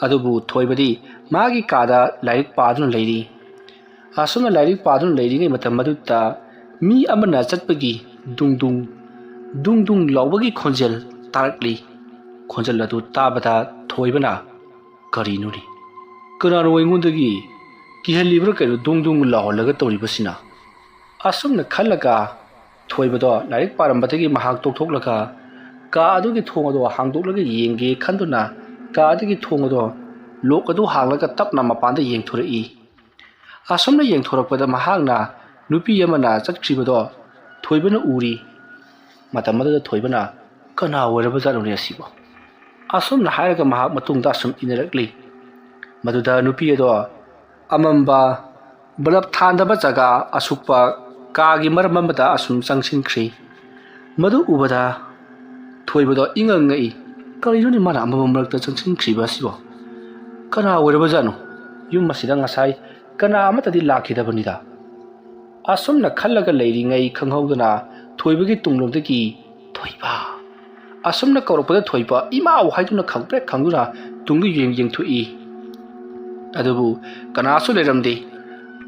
ꯑꯗꯨꯕꯨ ꯊꯣꯏꯕꯗꯤ ꯃꯥꯒꯤ ꯀꯥꯗ ꯂꯥꯏꯔꯤꯛ ꯄꯥꯗꯨꯅ ꯂꯩꯔꯤ꯫ ꯑꯁꯨꯝꯅ ꯂꯥꯏꯔꯤꯛ ꯄꯥꯗꯨꯅ ꯂꯩꯔꯤꯉꯩ ꯃꯇꯝ ꯑꯗꯨꯗ ꯃꯤ ꯑꯃꯅ ꯆꯠꯄꯒꯤ ꯗꯨꯡ ꯗꯨꯡ, ꯗꯨꯡ ꯗꯨꯡ ꯂꯥꯎꯕꯒꯤ ꯈꯣꯟꯖꯦꯜ ꯇꯥꯔꯛꯂꯤ꯫ ꯈꯣꯟꯖꯦꯜ ꯑꯗꯨ ꯇꯥꯕꯗ ꯊꯣꯏꯕꯅ, "ꯀꯔꯤꯅꯣꯅꯦ? ꯀꯅꯥꯅꯣ ꯑꯩꯉꯣꯟꯗꯒꯤ ꯀꯤꯍꯜꯂꯤꯕ꯭ꯔꯥ ꯀꯩꯅꯣ ꯗꯨꯡ ꯗꯨꯡ ꯂꯥꯎꯍꯜꯂꯒ ꯇꯧꯔꯤꯕꯁꯤꯅ?" ꯑꯁꯨꯝꯅ ꯈꯜꯂꯒ ꯊꯣꯏꯕꯗꯣ ꯂꯥꯏꯔꯤꯛ ꯄꯥꯔꯝꯕꯗꯒꯤ ꯃꯍꯥꯛ ꯇꯣꯛꯊꯣꯛꯂꯒ ꯀꯥ ꯑꯗꯨꯒꯤ ꯊꯣꯡ ꯑꯗꯣ ꯍꯥꯡꯗꯣꯛꯂꯒ ꯌꯦꯡꯒꯦ ꯈꯟꯗꯨꯅ ꯀꯥ ꯑꯗꯨꯒꯤ ꯊꯣꯡ ꯑꯗꯣ, ꯂꯣꯛ ꯑꯗꯨ ꯍꯥꯡꯂꯒ ꯇꯞꯅ ꯃꯄꯥꯟꯗ ꯌꯦꯡꯊꯣꯔꯛꯏ꯫ ꯑꯁꯨꯝꯅ ꯌꯦꯡꯊꯣꯔꯛꯄꯗ ꯃꯍꯥꯛꯅ ꯅꯨꯄꯤ ꯑꯃꯅ ꯆꯠꯈ꯭ꯔꯤꯕꯗꯣ ꯊꯣꯏꯕꯅ ꯎꯔꯤ꯫ ꯃꯇꯝ ꯑꯗꯨꯗ ꯊꯣꯏꯕꯅ, "ꯀꯅꯥ ꯑꯣꯏꯔꯕꯖꯥꯠꯅꯣꯅꯦ ꯑꯁꯤꯕꯣ? ꯑꯁꯨꯝꯅ ꯍꯥꯏꯔꯒ ꯃꯍꯥꯛ ꯃꯇꯨꯡꯗ ꯑꯁꯨꯝ ꯏꯟꯅꯔꯛꯂꯤ꯫ ꯃꯗꯨꯗ ꯅꯨꯄꯤ ꯑꯗꯣ ꯑꯃꯝꯕ ꯕꯂꯞ ꯊꯥꯟꯗꯕ ꯖꯒꯥ ꯑꯁꯨꯛꯄ ꯀꯥꯒꯤ ꯃꯔꯝ ꯑꯃꯗ ꯑꯁꯨꯝ ꯆꯪꯁꯤꯟꯈ꯭ꯔꯤ꯫ ꯃꯗꯨ ꯎꯕꯗ ꯊꯣꯏꯕꯗꯣ ꯏꯉꯛ ꯉꯛꯏ꯫ "ꯀꯔꯤꯅꯣꯅꯦ ꯃꯥꯅ ꯑꯃꯝꯕ ꯃꯔꯛꯇ ꯆꯪꯁꯤꯟꯈ꯭ꯔꯤꯕ ꯑꯁꯤꯕꯣ? ꯀꯅꯥ ꯑꯣꯏꯔꯕꯖꯥꯠꯅꯣ? ꯌꯨꯝ ꯑꯁꯤꯗ ꯉꯁꯥꯏ ꯀꯅꯥ ꯑꯃꯠꯇꯗꯤ ꯂꯥꯛꯈꯤꯗꯕꯅꯤꯗ"꯫ ꯑꯁꯨꯝꯅ ꯈꯜꯂꯒ ꯂꯩꯔꯤꯉꯩ ꯈꯪꯍꯧꯗꯅ ꯊꯣꯏꯕꯒꯤ ꯇꯨꯡꯂꯣꯝꯗꯒꯤ "ꯊꯣꯏꯕ" ꯑꯁꯨꯝꯅ ꯀꯧꯔꯛꯄꯗ ꯊꯣꯏꯕ "ꯏꯃꯥꯎ" ꯍꯥꯏꯗꯨꯅ ꯈꯪꯄ꯭ꯔꯦꯛ ꯈꯪꯗꯨꯅ ꯇꯨꯡꯗ ꯌꯦꯡ ꯌꯦꯡꯊꯣꯛꯏ꯫ ꯑꯗꯨꯕꯨ ꯀꯅꯥꯁꯨ ꯂꯩꯔꯝꯗꯦ꯫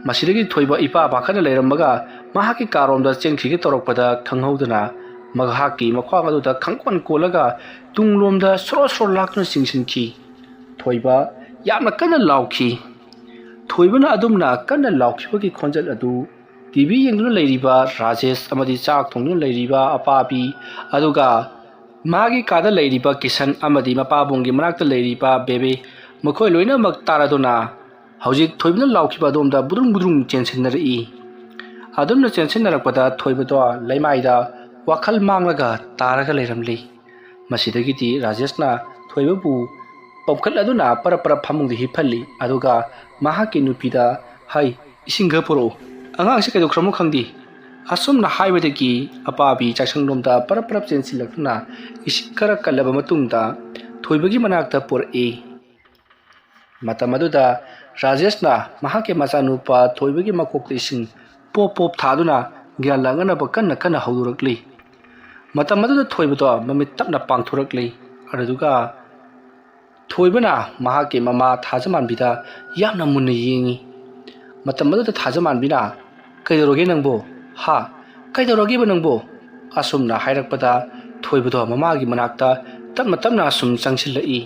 ꯃꯁꯤꯗꯒꯤ ꯊꯣꯏꯕ ꯏꯄꯥ ꯄꯥꯈꯠꯅ ꯂꯩꯔꯝꯃꯒ ꯃꯍꯥꯛꯀꯤ ꯀꯥꯔꯣꯝꯗ ꯆꯦꯟꯈꯤꯒꯦ ꯇꯧꯔꯛꯄꯗ ꯈꯪꯍꯧꯗꯅ ꯃꯍꯥꯛꯀꯤ ꯃꯈ꯭ꯋꯥꯡ ꯑꯗꯨꯗ ꯈꯪꯀꯣꯟ ꯀꯣꯜꯂꯒ ꯇꯨꯡꯂꯣꯝꯗ ꯁꯣꯔꯣ ꯁꯣꯔꯣ ꯂꯥꯛꯇꯨꯅ ꯆꯤꯡꯁꯤꯟꯈꯤ꯫ ꯊꯣꯏꯕ ꯌꯥꯝꯅ ꯀꯟꯅ ꯂꯥꯎꯈꯤ꯫ ꯊꯣꯏꯕꯅ ꯑꯗꯨꯝꯅ ꯀꯟꯅ ꯂꯥꯎꯈꯤꯕꯒꯤ ꯈꯣꯟꯖꯦꯜ ꯑꯗꯨ ꯇꯤ ꯚꯤ ꯌꯦꯡꯗꯨꯅ ꯂꯩꯔꯤꯕ ꯔꯥꯖꯦꯁ ꯑꯃꯗꯤ ꯆꯥꯛ ꯊꯣꯡꯗꯨꯅ ꯂꯩꯔꯤꯕ ꯑꯄꯥꯕꯤ, ꯑꯗꯨꯒ ꯃꯥꯒꯤ ꯀꯥꯗ ꯂꯩꯔꯤꯕ ꯀꯤꯁꯟ ꯑꯃꯗꯤ ꯃꯄꯥꯕꯨꯡꯒꯤ ꯃꯅꯥꯛꯇ ꯂꯩꯔꯤꯕ ꯕꯦꯕꯦ, ꯃꯈꯣꯏ ꯂꯣꯏꯅꯃꯛ ꯇꯥꯔꯗꯨꯅ ꯍꯧꯖꯤꯛ ꯊꯣꯏꯕꯅ ꯂꯥꯎꯈꯤꯕ ꯑꯗꯣꯝꯗ ꯕꯨꯗ꯭ꯔꯨꯡ ꯕꯨꯗ꯭ꯔꯨꯡ ꯆꯦꯟꯁꯤꯟꯅꯔꯛꯏ꯫ ꯑꯗꯨꯝꯅ ꯆꯦꯟꯁꯤꯟꯅꯔꯛꯄꯗ ꯊꯣꯏꯕꯗꯣ ꯂꯩꯃꯥꯏꯗ ꯋꯥꯈꯜ ꯃꯥꯡꯂꯒ ꯇꯥꯔꯒ ꯂꯩꯔꯝꯂꯤ꯫ ꯃꯁꯤꯗꯒꯤꯗꯤ ꯔꯥꯖꯦꯁꯅ ꯊꯣꯏꯕꯕꯨ ꯄꯝꯈꯠꯂꯗꯨꯅ ꯄꯔꯞ ꯄꯔꯞ ꯐꯃꯨꯡꯗ ꯍꯤꯞꯍꯜꯂꯤ, ꯑꯗꯨꯒ ꯃꯍꯥꯛꯀꯤ ꯅꯨꯄꯤꯗ ꯍꯥꯏ, "ꯏꯁꯤꯡ ꯈꯔ ꯄꯨꯔꯛꯎ, ꯑꯉꯥꯡꯁꯤ ꯀꯩꯗꯧꯈ꯭ꯔꯃꯣ ꯈꯪꯗꯦ"꯫ ꯑꯁꯨꯝꯅ ꯍꯥꯏꯕꯗꯒꯤ ꯑꯄꯥꯕꯤ ꯆꯥꯛꯁꯪꯂꯣꯝꯗ ꯄꯔꯞ ꯄꯔꯞ ꯆꯦꯟꯁꯤꯜꯂꯛꯇꯨꯅ ꯏꯁꯤꯡ ꯈꯔ ꯀꯜꯂꯕ ꯃꯇꯨꯡꯗ ꯊꯣꯏꯕꯒꯤ ꯃꯅꯥꯛꯇ ꯄꯨꯔꯛꯏ꯫ ꯃꯇꯝ ꯑꯗꯨꯗ ꯔꯥꯖꯦꯁꯅ ꯃꯍꯥꯛꯀꯤ ꯃꯆꯥꯅꯨꯄꯥ ꯊꯣꯏꯕꯒꯤ ꯃꯀꯣꯛꯇ ꯏꯁꯤꯡ ꯄꯣꯞ ꯄꯣꯞ ꯊꯥꯗꯨꯅ ꯒ꯭ꯌꯥꯟ ꯂꯥꯡꯅꯅꯕ ꯀꯟꯅ ꯀꯟꯅ ꯍꯧꯗꯣꯔꯛꯂꯤ꯫ ꯃꯇꯝ ꯑꯗꯨꯗ ꯊꯣꯏꯕꯗꯣ ꯃꯃꯤꯠ ꯇꯞꯅ ꯄꯥꯡꯊꯣꯔꯛꯂꯤ꯫ ꯑꯗꯨꯗꯨꯒ ꯊꯣꯏꯕꯅ ꯃꯍꯥꯛꯀꯤ ꯃꯃꯥ ꯊꯥꯖꯃꯥꯟꯕꯤꯗ ꯌꯥꯝꯅ ꯃꯨꯟꯅ ꯌꯦꯡꯉꯤ꯫ ꯃꯇꯝ ꯑꯗꯨꯗ ꯊꯥꯖꯃꯥꯟꯕꯤꯅ, "ꯀꯩꯗꯧꯔꯒꯦ ꯅꯪꯕꯣ? ꯍꯥ? ꯀꯩꯗꯧꯔꯒꯦꯕ ꯅꯪꯕꯣ?" ꯑꯁꯨꯝꯅ ꯍꯥꯏꯔꯛꯄꯗ ꯊꯣꯏꯕꯗꯣ ꯃꯃꯥꯒꯤ ꯃꯅꯥꯛꯇ ꯇꯞꯅ ꯇꯞꯅ ꯑꯁꯨꯝ ꯆꯪꯁꯤꯜꯂꯛꯏ꯫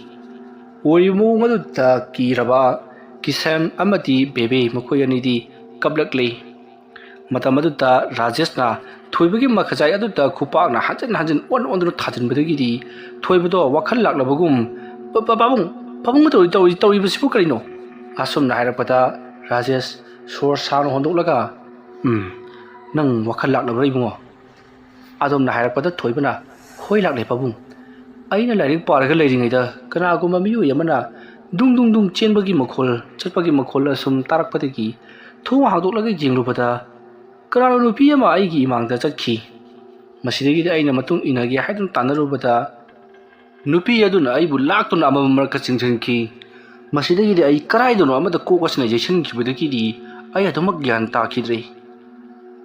ꯑꯣꯏꯔꯤꯕ ꯃꯑꯣꯡ ꯑꯗꯨꯗ ꯀꯤꯔꯕ ꯀꯤꯁꯟ ꯑꯃꯗꯤ ꯕꯦꯕꯦ ꯃꯈꯣꯏ ꯑꯅꯤꯗꯤ ꯀꯞꯂꯛꯂꯤ꯫ ꯃꯇꯝ ꯑꯗꯨꯗ ꯔꯥꯖꯦꯁꯅ ꯊꯣꯏꯕꯒꯤ ꯃꯈꯖꯥꯏ ꯑꯗꯨꯗ ꯈꯨꯄꯥꯛꯅ ꯍꯟꯖꯤꯟ ꯍꯟꯖꯤꯟ ꯑꯣꯟ ꯑꯣꯟꯗꯨꯅ ꯊꯥꯖꯤꯟꯕꯗꯒꯤꯗꯤ ꯊꯣꯏꯕꯗꯣ ꯋꯥꯈꯜ ꯂꯥꯛꯂꯕꯒꯨꯝ, "ꯄꯥ-, ꯄꯥ-, ꯄꯥꯕꯨꯡ, ꯄꯥꯕꯨꯡ, ꯇꯧꯔꯤ-, ꯇꯧꯔꯤ-, ꯇꯧꯔꯤꯕꯁꯤꯕꯨ ꯀꯔꯤꯅꯣ?" ꯑꯁꯨꯝꯅ ꯍꯥꯏꯔꯛꯄꯗ ꯔꯥꯖꯦꯁ ꯁꯣꯔ ꯁꯥꯡꯅ ꯍꯣꯟꯗꯣꯛꯂꯒ, "ꯎꯝ, ꯅꯪ ꯋꯥꯈꯜ ꯂꯥꯛꯂꯕ꯭ꯔꯥ ꯏꯕꯨꯡꯉꯣ?" ꯑꯗꯣꯝꯅ ꯍꯥꯏꯔꯛꯄꯗ ꯊꯣꯏꯕꯅ, "ꯍꯣꯏ ꯂꯥꯛꯂꯦ ꯄꯥꯕꯨꯡ, ꯑꯩꯅ ꯂꯥꯏꯔꯤꯛ ꯄꯥꯔꯒ ꯂꯩꯔꯤꯉꯩꯗ ꯀꯅꯥꯒꯨꯝꯕ ꯃꯤꯑꯣꯏ ꯑꯃꯅ ꯗꯨꯡ ꯗꯨꯡ ꯗꯨꯡ ꯆꯦꯟꯕꯒꯤ ꯃꯈꯣꯜ, ꯆꯠꯄꯒꯤ ꯃꯈꯣꯜ ꯑꯁꯨꯝ ꯇꯥꯔꯛꯄꯗꯒꯤ ꯊꯣꯡ ꯍꯥꯡꯗꯣꯛꯂꯒ ꯌꯦꯡꯂꯨꯕꯗ ꯀꯅꯥꯅꯣ ꯅꯨꯄꯤ ꯑꯃ ꯑꯩꯒꯤ ꯏꯃꯥꯡꯗ ꯆꯠꯈꯤ꯫ ꯃꯁꯤꯗꯒꯤꯗꯤ ꯑꯩꯅ ꯃꯇꯨꯡ ꯏꯟꯅꯒꯦ ꯍꯥꯏꯗꯨꯅ ꯇꯥꯟꯅꯔꯨꯕꯗ ꯅꯨꯄꯤ ꯑꯗꯨꯅ ꯑꯩꯕꯨ ꯂꯥꯛꯇꯨꯅ ꯑꯃꯃꯝ ꯃꯔꯛꯇ ꯆꯤꯡꯁꯤꯟꯈꯤ꯫ ꯃꯁꯤꯗꯒꯤꯗꯤ ꯑꯩ ꯀꯗꯥꯏꯗꯅꯣ ꯑꯃꯗ ꯀꯣꯛ ꯑꯁꯤꯅ ꯌꯩꯁꯤꯟꯈꯤꯕꯗꯒꯤꯗꯤ ꯑꯩ ꯑꯗꯨꯃꯛ ꯒ꯭ꯌꯥꯟ ꯇꯥꯈꯤꯗ꯭ꯔꯦ꯫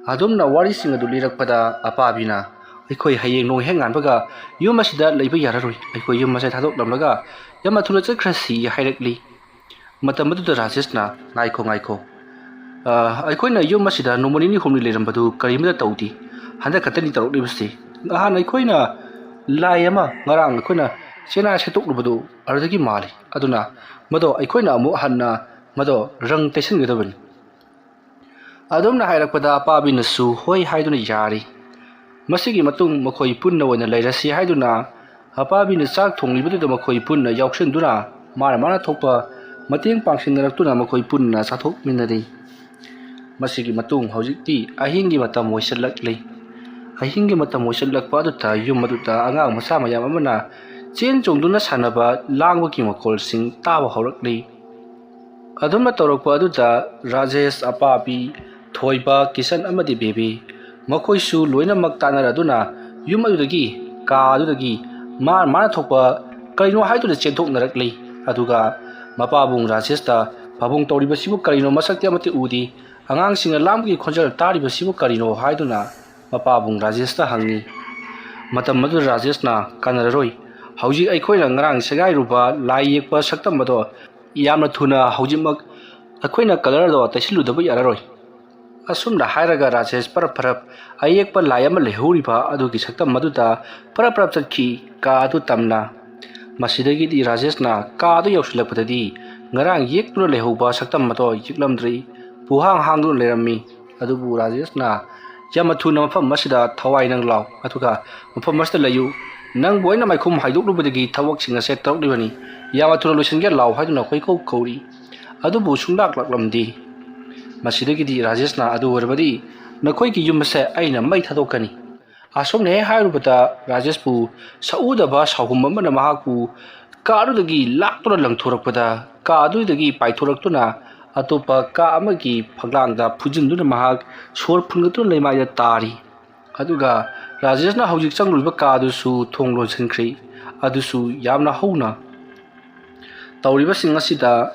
ꯑꯗꯨꯝꯅ ꯋꯥꯔꯤꯁꯤꯡ ꯑꯗꯨ ꯂꯤꯔꯛꯄꯗ ꯑꯄꯥꯕꯤꯅ, "ꯑꯩꯈꯣꯏ ꯍꯌꯦꯡ ꯅꯣꯡ ꯍꯦꯛ ꯉꯥꯟꯕꯒ ꯌꯨꯝ ꯑꯁꯤꯗ ꯂꯩꯕ ꯌꯥꯔꯔꯣꯏ꯫ ꯑꯩꯈꯣꯏ ꯌꯨꯝ ꯑꯁꯦ ꯊꯥꯗꯣꯛꯂꯝꯂꯒ ꯌꯥꯝꯅ ꯊꯨꯅ ꯆꯠꯈ꯭ꯔꯁꯤ" ꯍꯥꯏꯔꯛꯂꯤ꯫ ꯃꯇꯝ ꯑꯗꯨꯗ ꯔꯥꯖꯦꯁꯅ, "ꯉꯥꯏꯈꯣ, ꯉꯥꯏꯈꯣ꯫ ꯑ, ꯑꯩꯈꯣꯏꯅ ꯌꯨꯝ ꯑꯁꯤꯗ ꯅꯣꯡꯃ ꯅꯤꯅꯤ ꯍꯨꯝꯅꯤ ꯂꯩꯔꯝꯕꯗꯨ ꯀꯔꯤꯃꯠꯇ ꯇꯧꯗꯦ꯫ ꯍꯟꯗꯛ ꯈꯛꯇꯅꯤ ꯇꯧꯔꯛꯂꯤꯕꯁꯤ꯫ ꯅꯍꯥꯟ ꯑꯩꯈꯣꯏꯅ ꯂꯥꯏ ꯑꯃ ꯉꯔꯥꯡ ꯑꯩꯈꯣꯏꯅ ꯆꯦꯅꯥꯏ ꯁꯦꯠꯇꯣꯛꯂꯨꯕꯗꯨ ꯑꯗꯨꯗꯒꯤ ꯃꯥꯜꯂꯤ꯫ ꯑꯗꯨꯅ ꯃꯗꯣ ꯑꯩꯈꯣꯏꯅ ꯑꯃꯨꯛ ꯍꯟꯅ ꯃꯗꯣ ꯔꯪ ꯇꯩꯁꯤꯟꯒꯗꯕꯅꯤ"꯫ ꯑꯗꯨꯝꯅ ꯍꯥꯏꯔꯛꯄꯗ ꯑꯄꯥꯕꯤꯅꯁꯨ ꯍꯣꯏ ꯍꯥꯏꯗꯨꯅ ꯌꯥꯔꯤ꯫ ꯃꯁꯤꯒꯤ ꯃꯇꯨꯡ ꯃꯈꯣꯏ ꯄꯨꯟꯅ ꯑꯣꯏꯅ ꯂꯩꯔꯁꯤ ꯍꯥꯏꯗꯨꯅ ꯑꯄꯥꯕꯤꯅ ꯆꯥꯛ ꯊꯣꯡꯂꯤꯕꯗꯨꯗ ꯃꯈꯣꯏ ꯄꯨꯟꯅ ꯌꯥꯎꯁꯤꯟꯗꯨꯅ ꯃꯥꯅ ꯃꯥꯅ ꯊꯣꯛꯄ ꯃꯇꯦꯡ ꯄꯥꯡꯁꯤꯟꯅꯔꯛꯇꯨꯅ ꯃꯈꯣꯏ ꯄꯨꯟꯅ ꯆꯥꯊꯣꯛꯃꯤꯟꯅꯔꯤ꯫ ꯃꯁꯤꯒꯤ ꯃꯇꯨꯡ ꯍꯧꯖꯤꯛꯇꯤ ꯑꯍꯤꯡꯒꯤ ꯃꯇꯝ ꯑꯣꯏꯁꯤꯜꯂꯛꯂꯤ꯫ ꯑꯍꯤꯡꯒꯤ ꯃꯇꯝ ꯑꯣꯏꯁꯤꯜꯂꯛꯄ ꯑꯗꯨꯗ ꯌꯨꯝ ꯑꯗꯨꯗ ꯑꯉꯥꯡ ꯃꯆꯥ ꯃꯌꯥꯝ ꯑꯃꯅ ꯆꯦꯟ ꯆꯣꯡꯗꯨꯅ ꯁꯥꯟꯅꯕ, ꯂꯥꯡꯕꯒꯤ ꯃꯈꯣꯜꯁꯤꯡ ꯇꯥꯕ ꯍꯧꯔꯛꯂꯤ꯫ ꯑꯗꯨꯝꯅ ꯇꯧꯔꯛꯄ ꯑꯗꯨꯗ ꯔꯥꯖꯦꯁ, ꯑꯄꯥꯕꯤ, ꯊꯣꯏꯕ, ꯀꯤꯁꯟ ꯑꯃꯗꯤ ꯕꯦꯕꯤ ꯃꯈꯣꯏꯁꯨ ꯂꯣꯏꯅꯃꯛ ꯇꯥꯟꯅꯔꯗꯨꯅ ꯌꯨꯝ ꯑꯗꯨꯗꯒꯤ, ꯀꯥ ꯑꯗꯨꯗꯒꯤ ꯃꯥ ꯃꯥꯅ ꯊꯣꯛꯄ ꯀꯔꯤꯅꯣ ꯍꯥꯏꯗꯨꯅ ꯆꯦꯟꯊꯣꯛꯅꯔꯛꯂꯤ꯫ ꯑꯗꯨꯒ ꯃꯄꯥꯕꯨꯡ ꯔꯥꯖꯦꯁꯇ, "ꯄꯥꯕꯨꯡ, ꯇꯧꯔꯤꯕꯁꯤꯕꯨ ꯀꯔꯤꯅꯣ? ꯃꯁꯛꯇꯤ ꯑꯃꯠꯇ ꯎꯗꯦ꯫ ꯑꯉꯥꯡꯁꯤꯡꯅ ꯂꯥꯡꯕꯒꯤ ꯈꯣꯟꯖꯦꯜ ꯇꯥꯔꯤꯕꯁꯤꯕꯨ ꯀꯔꯤꯅꯣ?" ꯍꯥꯏꯗꯨꯅ ꯃꯄꯥꯕꯨꯡ ꯔꯥꯖꯦꯁꯇ ꯍꯪꯉꯤ꯫ ꯃꯇꯝ ꯑꯗꯨꯗ ꯔꯥꯖꯦꯁꯅ, "ꯀꯥꯟꯅꯔꯔꯣꯏ꯫ ꯍꯧꯖꯤꯛ ꯑꯩꯈꯣꯏꯅ ꯉꯔꯥꯡ ꯁꯦꯒꯥꯏꯔꯨꯕ ꯂꯥꯏ ꯌꯦꯛꯄ ꯁꯛꯇꯝ ꯑꯗꯣ ꯌꯥꯝꯅ ꯊꯨꯅ ꯍꯧꯖꯤꯛꯃꯛ ꯑꯩꯈꯣꯏꯅ ꯀꯂꯔꯗꯣ ꯇꯩꯁꯤꯜꯂꯨꯗꯕ ꯌꯥꯔꯔꯣꯏ"꯫ ꯑꯁꯨꯝꯅ ꯍꯥꯏꯔꯒ ꯔꯥꯖꯦꯁ ꯄꯔꯞ ꯄꯔꯞ ꯑꯌꯦꯛꯄ ꯂꯥꯏ ꯑꯃ ꯂꯩꯍꯧꯔꯤꯕ ꯑꯗꯨꯒꯤ ꯁꯛꯇꯝ ꯑꯗꯨꯗ ꯄꯔꯞ ꯄꯔꯞ ꯆꯠꯈꯤ, ꯀꯥ ꯑꯗꯨ ꯇꯝꯅ꯫ ꯃꯁꯤꯗꯒꯤꯗꯤ ꯔꯥꯖꯦꯁꯅ ꯀꯥ ꯑꯗꯨ ꯌꯧꯁꯤꯜꯂꯛꯄꯗꯗꯤ ꯉꯔꯥꯡ ꯌꯦꯛꯇꯨꯅ ꯂꯩꯍꯧꯕ ꯁꯛꯇꯝ ꯑꯗꯣ ꯌꯦꯛꯂꯝꯗ꯭ꯔꯦ, ꯄꯨꯍꯥꯡ ꯍꯥꯡꯗꯨꯅ ꯂꯩꯔꯝꯃꯤ꯫ ꯑꯗꯨꯕꯨ ꯔꯥꯖꯦꯁꯅ ꯌꯥꯝꯅ ꯊꯨꯅ ꯃꯐꯝ ꯑꯁꯤꯗ ꯊꯋꯥꯏ ꯅꯪ ꯂꯥꯎ, ꯑꯗꯨꯒ ꯃꯐꯝ ꯑꯁꯤꯗ ꯂꯩꯌꯨ꯫ ꯅꯪꯕꯨ ꯑꯩꯅ ꯃꯥꯏꯈꯨꯝ ꯍꯥꯏꯗꯣꯛꯂꯨꯕꯗꯒꯤ ꯊꯕꯛꯁꯤꯡ ꯑꯁꯦ ꯇꯧꯔꯛꯂꯤꯕꯅꯤ꯫ ꯌꯥꯝꯅ ꯊꯨꯅ ꯂꯣꯏꯁꯤꯟꯒꯦ ꯂꯥꯎ ꯍꯥꯏꯗꯨꯅ ꯀꯣꯏꯀꯧ ꯀꯧꯔꯤ꯫ ꯑꯗꯨꯕꯨ ꯁꯨꯡꯂꯥꯛ ꯂꯥꯛꯂꯝꯗꯦ꯫ ꯃꯁꯤꯗꯒꯤꯗꯤ ꯔꯥꯖꯦꯁꯅ, "ꯑꯗꯨ ꯑꯣꯏꯔꯕꯗꯤ ꯅꯈꯣꯏꯒꯤ ꯌꯨꯝ ꯑꯁꯦ ꯑꯩꯅ ꯃꯩ ꯊꯥꯗꯣꯛꯀꯅꯤ"꯫ ꯑꯁꯨꯝꯅ ꯍꯦꯛ ꯍꯥꯏꯔꯨꯕꯗ ꯔꯥꯖꯦꯁꯄꯨ ꯁꯛꯎꯗꯕ ꯁꯥꯍꯨꯝ ꯑꯃꯅ ꯃꯍꯥꯛꯄꯨ ꯀꯥ ꯑꯗꯨꯗꯒꯤ ꯂꯥꯛꯇꯨꯅ ꯂꯪꯊꯣꯔꯛꯄꯗ, ꯀꯥ ꯑꯗꯨꯗꯒꯤ ꯄꯥꯏꯊꯣꯔꯛꯇꯨꯅ ꯑꯇꯣꯞꯄ ꯀꯥ ꯑꯃꯒꯤ ꯐꯛꯂꯥꯡꯗ ꯐꯨꯖꯤꯟꯗꯨꯅ ꯃꯍꯥꯛ ꯁꯣꯔ ꯐꯨꯟꯒꯠꯇꯨꯅ ꯂꯩꯃꯥꯏꯗ ꯇꯥꯔꯤ꯫ ꯑꯗꯨꯒ ꯔꯥꯖꯦꯁꯅ ꯍꯧꯖꯤꯛ ꯆꯪꯂꯨꯔꯤꯕ ꯀꯥ ꯑꯗꯨꯁꯨ ꯊꯣꯡ ꯂꯣꯟꯁꯤꯟꯈ꯭ꯔꯤ, ꯑꯗꯨꯁꯨ ꯌꯥꯝꯅ ꯍꯧꯅ꯫ ꯇꯧꯔꯤꯕꯁꯤꯡ ꯑꯁꯤꯗ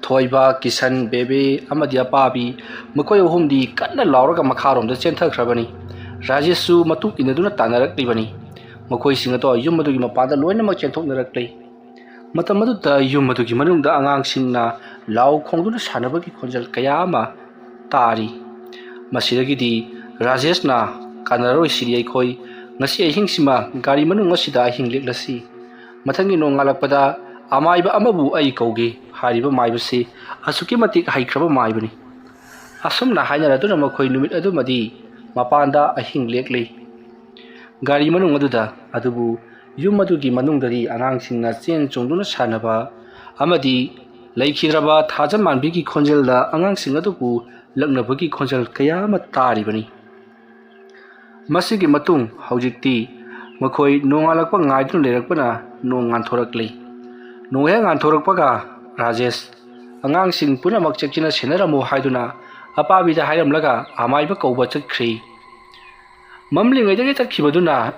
ꯊꯣꯏꯕ, ꯀꯤꯁꯟ, ꯕꯦꯕꯦ ꯑꯃꯗꯤ ꯑꯄꯥꯕꯤ, ꯃꯈꯣꯏ ꯑꯍꯨꯝꯗꯤ ꯀꯟꯅ ꯂꯥꯎꯔꯒ ꯃꯈꯥꯔꯣꯝꯗ ꯆꯦꯟꯊꯈ꯭ꯔꯕꯅꯤ꯫ ꯔꯥꯖꯦꯁꯁꯨ ꯃꯇꯨꯡ ꯏꯟꯅꯗꯨꯅ ꯇꯥꯟꯅꯔꯛꯂꯤꯕꯅꯤ꯫ ꯃꯈꯣꯏꯁꯤꯡ ꯑꯗꯣ ꯌꯨꯝ ꯑꯗꯨꯒꯤ ꯃꯄꯥꯟꯗ ꯂꯣꯏꯅꯃꯛ ꯆꯦꯟꯊꯣꯛꯅꯔꯛꯂꯤ꯫ ꯃꯇꯝ ꯑꯗꯨꯗ ꯌꯨꯝ ꯑꯗꯨꯒꯤ ꯃꯅꯨꯡꯗ ꯑꯉꯥꯡꯁꯤꯡꯅ ꯂꯥꯎ ꯈꯣꯡꯗꯨꯅ ꯁꯥꯟꯅꯕꯒꯤ ꯈꯣꯟꯖꯦꯜ ꯀꯌꯥ ꯑꯃ ꯇꯥꯔꯤ꯫ ꯃꯁꯤꯗꯒꯤꯗꯤ ꯔꯥꯖꯦꯁꯅ, "ꯀꯥꯟꯅꯔꯔꯣꯏ ꯁꯤꯗꯤ ꯑꯩꯈꯣꯏ꯫ ꯉꯁꯤ ꯑꯍꯤꯡꯁꯤꯃ ꯒꯥꯔꯤ ꯃꯅꯨꯡ ꯑꯁꯤꯗ ꯑꯍꯤꯡ ꯂꯦꯛꯂꯁꯤ꯫ ꯃꯊꯪꯒꯤ ꯅꯣꯡꯉꯥꯜꯂꯛꯄꯗ ꯑꯃꯥꯏꯕ ꯑꯃꯕꯨ ꯑꯩ ꯀꯧꯒꯦ꯫ ꯍꯥꯏꯔꯤꯕ ꯃꯥꯏꯕꯁꯤ ꯑꯁꯨꯛꯀꯤ ꯃꯇꯤꯛ ꯍꯩꯈ꯭ꯔꯕ ꯃꯥꯏꯕꯅꯤ꯫" ꯑꯁꯨꯝꯅ ꯍꯥꯏꯅꯔꯗꯨꯅ ꯃꯈꯣꯏ ꯅꯨꯃꯤꯠ ꯑꯗꯨꯃꯗꯤ ꯃꯄꯥꯟꯗ ꯑꯍꯤꯡ ꯂꯦꯛꯂꯤ꯫ ꯒꯥꯔꯤ ꯃꯅꯨꯡ ꯑꯗꯨꯗ ꯑꯗꯨꯕꯨ ꯌꯨꯝ ꯑꯗꯨꯒꯤ ꯃꯅꯨꯡꯗꯗꯤ ꯑꯉꯥꯡꯁꯤꯡꯅ ꯆꯦꯟ ꯆꯣꯡꯗꯨꯅ ꯁꯥꯟꯅꯕ ꯑꯃꯗꯤ ꯂꯩꯈꯤꯗ꯭ꯔꯕ ꯊꯥꯖꯃꯥꯟꯕꯤꯒꯤ ꯈꯣꯟꯖꯦꯜꯗ ꯑꯉꯥꯡꯁꯤꯡ ꯑꯗꯨꯕꯨ ꯂꯛꯅꯕꯒꯤ ꯈꯣꯟꯖꯦꯜ ꯀꯌꯥ ꯑꯃ ꯇꯥꯔꯤꯕꯅꯤ꯫ ꯃꯁꯤꯒꯤ ꯃꯇꯨꯡ ꯍꯧꯖꯤꯛꯇꯤ ꯃꯈꯣꯏ ꯅꯣꯡꯉꯥꯜꯂꯛꯄ ꯉꯥꯏꯗꯨꯅ ꯂꯩꯔꯛꯄꯅ ꯅꯣꯡ ꯉꯥꯟꯊꯣꯔꯛꯂꯤ꯫ ꯅꯣꯡ ꯍꯦꯛ ꯉꯥꯟꯊꯣꯔꯛꯄꯒ ꯔꯥꯖꯦꯁ, "ꯑꯉꯥꯡꯁꯤꯡ ꯄꯨꯝꯅꯃꯛ ꯆꯦꯛꯁꯤꯟꯅ ꯁꯦꯟꯅꯔꯝꯃꯨ" ꯍꯥꯏꯗꯨꯅ ꯑꯄꯥꯕꯤꯗ ꯍꯥꯏꯔꯝꯂꯒ ꯑꯃꯥꯏꯕ ꯀꯧꯕ ꯆꯠꯈ꯭ꯔꯤ꯫ ꯃꯝꯂꯤꯉꯩꯗꯒꯤ ꯆꯠꯈꯤꯕꯗꯨꯅ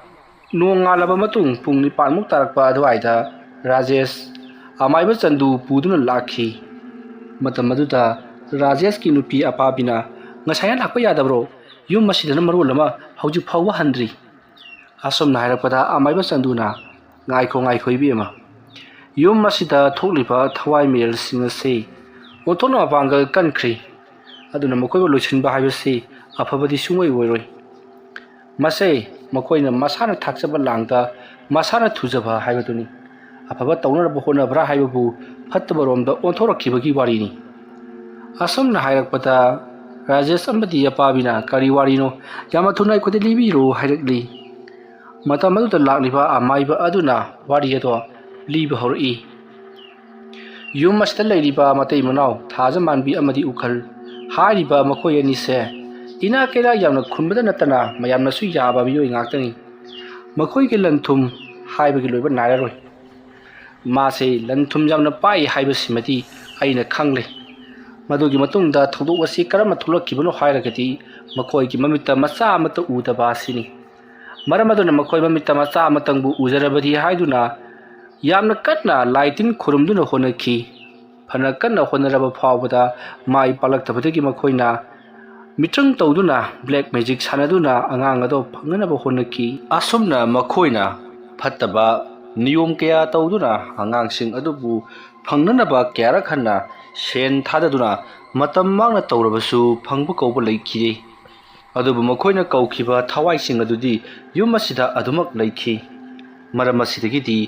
ꯅꯣꯡ ꯉꯥꯜꯂꯕ ꯃꯇꯨꯡ ꯄꯨꯡ ꯅꯤꯄꯥꯟꯃꯨꯛ ꯇꯥꯔꯛꯄ ꯑꯗꯨꯋꯥꯏꯗ ꯔꯥꯖꯦꯁ ꯑꯃꯥꯏꯕ ꯆꯟꯗꯨ ꯄꯨꯗꯨꯅ ꯂꯥꯛꯈꯤ꯫ ꯃꯇꯝ ꯑꯗꯨꯗ ꯔꯥꯖꯦꯁꯀꯤ ꯅꯨꯄꯤ ꯑꯄꯥꯕꯤꯅ, "ꯉꯁꯥꯏꯅ ꯂꯥꯛꯄ ꯌꯥꯗꯕ꯭ꯔꯣ? ꯌꯨꯝ ꯑꯁꯤꯗꯅ ꯃꯔꯣꯜ ꯑꯃ ꯍꯧꯖꯤꯛ ꯐꯥꯎꯕ ꯍꯟꯗ꯭ꯔꯤ꯫" ꯑꯁꯨꯝꯅ ꯍꯥꯏꯔꯛꯄꯗ ꯑꯃꯥꯏꯕ ꯆꯟꯗꯨꯅ, "ꯉꯥꯏꯈꯣ, ꯉꯥꯏꯈꯣ ꯏꯕꯦꯝꯃ, ꯌꯨꯝ ꯑꯁꯤꯗ ꯊꯣꯛꯂꯤꯕ ꯊꯋꯥꯏ ꯃꯤꯔꯦꯜꯁꯤꯡ ꯑꯁꯤ ꯑꯣꯟꯊꯣꯛꯅ ꯃꯄꯥꯡꯒꯜ ꯀꯟꯈ꯭ꯔꯤ꯫ ꯑꯗꯨꯅ ꯃꯈꯣꯏꯕꯨ ꯂꯣꯏꯁꯤꯟꯕ ꯍꯥꯏꯕꯁꯤ ꯑꯐꯕꯗꯤ ꯁꯨꯡꯑꯣꯏ ꯑꯣꯏꯔꯣꯏ꯫ ꯃꯁꯦ ꯃꯈꯣꯏꯅ ꯃꯁꯥꯅ ꯊꯥꯛꯆꯕ ꯂꯥꯡꯗ ꯃꯁꯥꯅ ꯊꯨꯖꯕ ꯍꯥꯏꯕꯗꯨꯅꯤ꯫ ꯑꯐꯕ ꯇꯧꯅꯅꯕ ꯍꯣꯠꯅꯕ꯭ꯔꯥ ꯍꯥꯏꯕꯕꯨ ꯐꯠꯇꯕ ꯔꯣꯝꯗ ꯑꯣꯟꯊꯣꯔꯛꯈꯤꯕꯒꯤ ꯋꯥꯔꯤꯅꯤ꯫" ꯑꯁꯨꯝꯅ ꯍꯥꯏꯔꯛꯄꯗ ꯔꯥꯖꯦꯁ ꯑꯃꯗꯤ ꯑꯄꯥꯕꯤꯅ, "ꯀꯔꯤ ꯋꯥꯔꯤꯅꯣ? ꯌꯥꯝꯅ ꯊꯨꯅ ꯑꯩꯈꯣꯏꯗ ꯂꯤꯕꯤꯔꯣ" ꯍꯥꯏꯔꯛꯂꯤ꯫ ꯃꯇꯝ ꯑꯗꯨꯗ ꯂꯥꯛꯂꯤꯕ ꯑꯃꯥꯏꯕ ꯑꯗꯨꯅ ꯋꯥꯔꯤ ꯑꯗꯣ ꯂꯤꯕ ꯍꯧꯔꯛꯏ꯫ ꯌꯨꯝ ꯑꯁꯤꯗ ꯂꯩꯔꯤꯕ ꯃꯇꯩ ꯃꯅꯥꯎ ꯊꯥꯖꯃꯥꯟꯕꯤ ꯑꯃꯗꯤ ꯎꯈꯜ ꯍꯥꯏꯔꯤꯕ ꯃꯈꯣꯏ ꯑꯅꯤꯁꯦ ꯏꯅꯥꯛ ꯀꯩꯔꯥꯛ ꯌꯥꯝꯅ ꯈꯨꯟꯕꯗ ꯅꯠꯇꯅ ꯃꯌꯥꯝꯅꯁꯨ ꯌꯥꯕ ꯃꯤꯑꯣꯏ ꯉꯥꯛꯇꯅꯤ꯫ ꯃꯈꯣꯏꯒꯤ ꯂꯟ ꯊꯨꯝ ꯍꯥꯏꯕꯒꯤ ꯂꯣꯏꯕ ꯅꯥꯏꯔꯔꯣꯏ꯫ ꯃꯥꯁꯦ ꯂꯟ ꯊꯨꯝ ꯌꯥꯝꯅ ꯄꯥꯏ ꯍꯥꯏꯕꯁꯤꯃꯗꯤ ꯑꯩꯅ ꯈꯪꯂꯦ꯫ ꯃꯗꯨꯒꯤ ꯃꯇꯨꯡꯗ ꯊꯧꯗꯣꯛ ꯑꯁꯤ ꯀꯔꯝꯅ ꯊꯣꯛꯂꯛꯈꯤꯕꯅꯣ ꯍꯥꯏꯔꯒꯗꯤ, ꯃꯈꯣꯏꯒꯤ ꯃꯃꯤꯠꯇ ꯃꯆꯥ ꯑꯃꯠꯇ ꯎꯗꯕ ꯑꯁꯤꯅꯤ꯫ ꯃꯔꯝ ꯑꯗꯨꯅ ꯃꯈꯣꯏ ꯃꯃꯤꯠꯇ ꯃꯆꯥ ꯑꯃꯇꯪꯕꯨ ꯎꯖꯔꯕꯗꯤ ꯍꯥꯏꯗꯨꯅ ꯌꯥꯝꯅ ꯀꯟꯅ ꯂꯥꯏ ꯇꯤꯟ ꯈꯨꯔꯨꯝꯗꯨꯅ ꯍꯣꯠꯅꯈꯤ꯫ ꯐꯅ ꯀꯟꯅ ꯍꯣꯠꯅꯔꯕ ꯐꯥꯎꯕꯗ ꯃꯥꯏ ꯄꯥꯛꯂꯛꯇꯕꯗꯒꯤ ꯃꯈꯣꯏꯅ ꯃꯤꯇ꯭ꯔꯪ ꯇꯧꯗꯨꯅ black magic ꯁꯥꯟꯅꯗꯨꯅ ꯑꯉꯥꯡ ꯑꯗꯨ ꯐꯪꯅꯅꯕ ꯍꯣꯠꯅꯈꯤ꯫ ꯑꯁꯨꯝꯅ ꯃꯈꯣꯏꯅ ꯐꯠꯇꯕ ꯅꯤꯌꯣꯝ ꯀꯌꯥ ꯇꯧꯗꯨꯅ ꯑꯉꯥꯡꯁꯤꯡ ꯑꯗꯨꯕꯨ ꯐꯪꯅꯅꯕ ꯀꯌꯥꯔꯛ ꯍꯟꯅ ꯁꯦꯟ ꯊꯥꯗꯗꯨꯅ ꯃꯇꯝ ꯃꯥꯡꯅ ꯇꯧꯔꯕꯁꯨ ꯐꯪꯕ ꯀꯧꯕ ꯂꯩꯈꯤꯗꯦ꯫ ꯑꯗꯨꯕꯨ ꯃꯈꯣꯏꯅ ꯀꯧꯈꯤꯕ ꯊꯋꯥꯏꯁꯤꯡ ꯑꯗꯨꯗꯤ ꯌꯨꯝ ꯑꯁꯤꯗ ꯑꯗꯨꯃꯛ ꯂꯩꯈꯤ꯫ ꯃꯔꯝ ꯑꯁꯤꯗꯒꯤꯗꯤ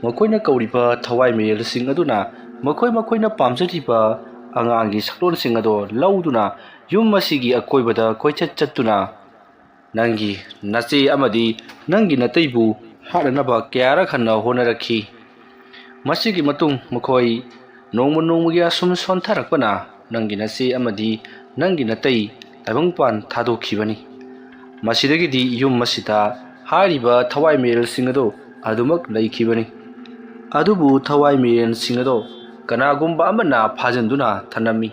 ꯃꯈꯣꯏꯅ ꯀꯧꯔꯤꯕ ꯊꯋꯥꯏ ꯃꯌꯦꯜꯁꯤꯡ ꯑꯗꯨꯅ ꯃꯈꯣꯏ ꯃꯈꯣꯏꯅ ꯄꯥꯝꯖꯔꯤꯕ ꯑꯉꯥꯡꯒꯤ ꯁꯛꯂꯣꯟꯁꯤꯡ ꯑꯗꯣ ꯂꯧꯗꯨꯅ ꯌꯨꯝ ꯑꯁꯤꯒꯤ ꯑꯀꯣꯏꯕꯗ ꯀꯣꯏꯆꯠ ꯆꯠꯇꯨꯅ ꯅꯪꯒꯤ ꯅꯆꯦ ꯑꯃꯗꯤ ꯅꯪꯒꯤ ꯅꯇꯩꯕꯨ ꯍꯥꯠꯅꯅꯕ ꯀꯌꯥꯔꯛ ꯍꯟꯅ ꯍꯣꯠꯅꯔꯛꯈꯤ꯫ ꯃꯁꯤꯒꯤ ꯃꯇꯨꯡ ꯃꯈꯣꯏ ꯅꯣꯡꯃ ꯅꯣꯡꯃꯒꯤ ꯑꯁꯨꯝ ꯁꯣꯟꯊꯔꯛꯄꯅ ꯅꯪꯒꯤ ꯅꯆꯦ ꯑꯃꯗꯤ ꯅꯪꯒꯤ ꯅꯇꯩ ꯇꯥꯏꯕꯪꯄꯥꯟ ꯊꯥꯗꯣꯛꯈꯤꯕꯅꯤ꯫ ꯃꯁꯤꯗꯒꯤꯗꯤ ꯌꯨꯝ ꯑꯁꯤꯗ ꯍꯥꯏꯔꯤꯕ ꯊꯋꯥꯏ ꯃꯌꯦꯜꯁꯤꯡ ꯑꯗꯨ ꯑꯗꯨꯃꯛ ꯂꯩꯈꯤꯕꯅꯤ꯫ ꯑꯗꯨꯕꯨ ꯊꯋꯥꯏ ꯃꯌꯦꯜꯁꯤꯡ ꯑꯗꯣ ꯀꯅꯥꯒꯨꯝꯕ ꯑꯃꯅ ꯐꯥꯖꯤꯟꯗꯨꯅ ꯊꯅꯝꯃꯤ꯫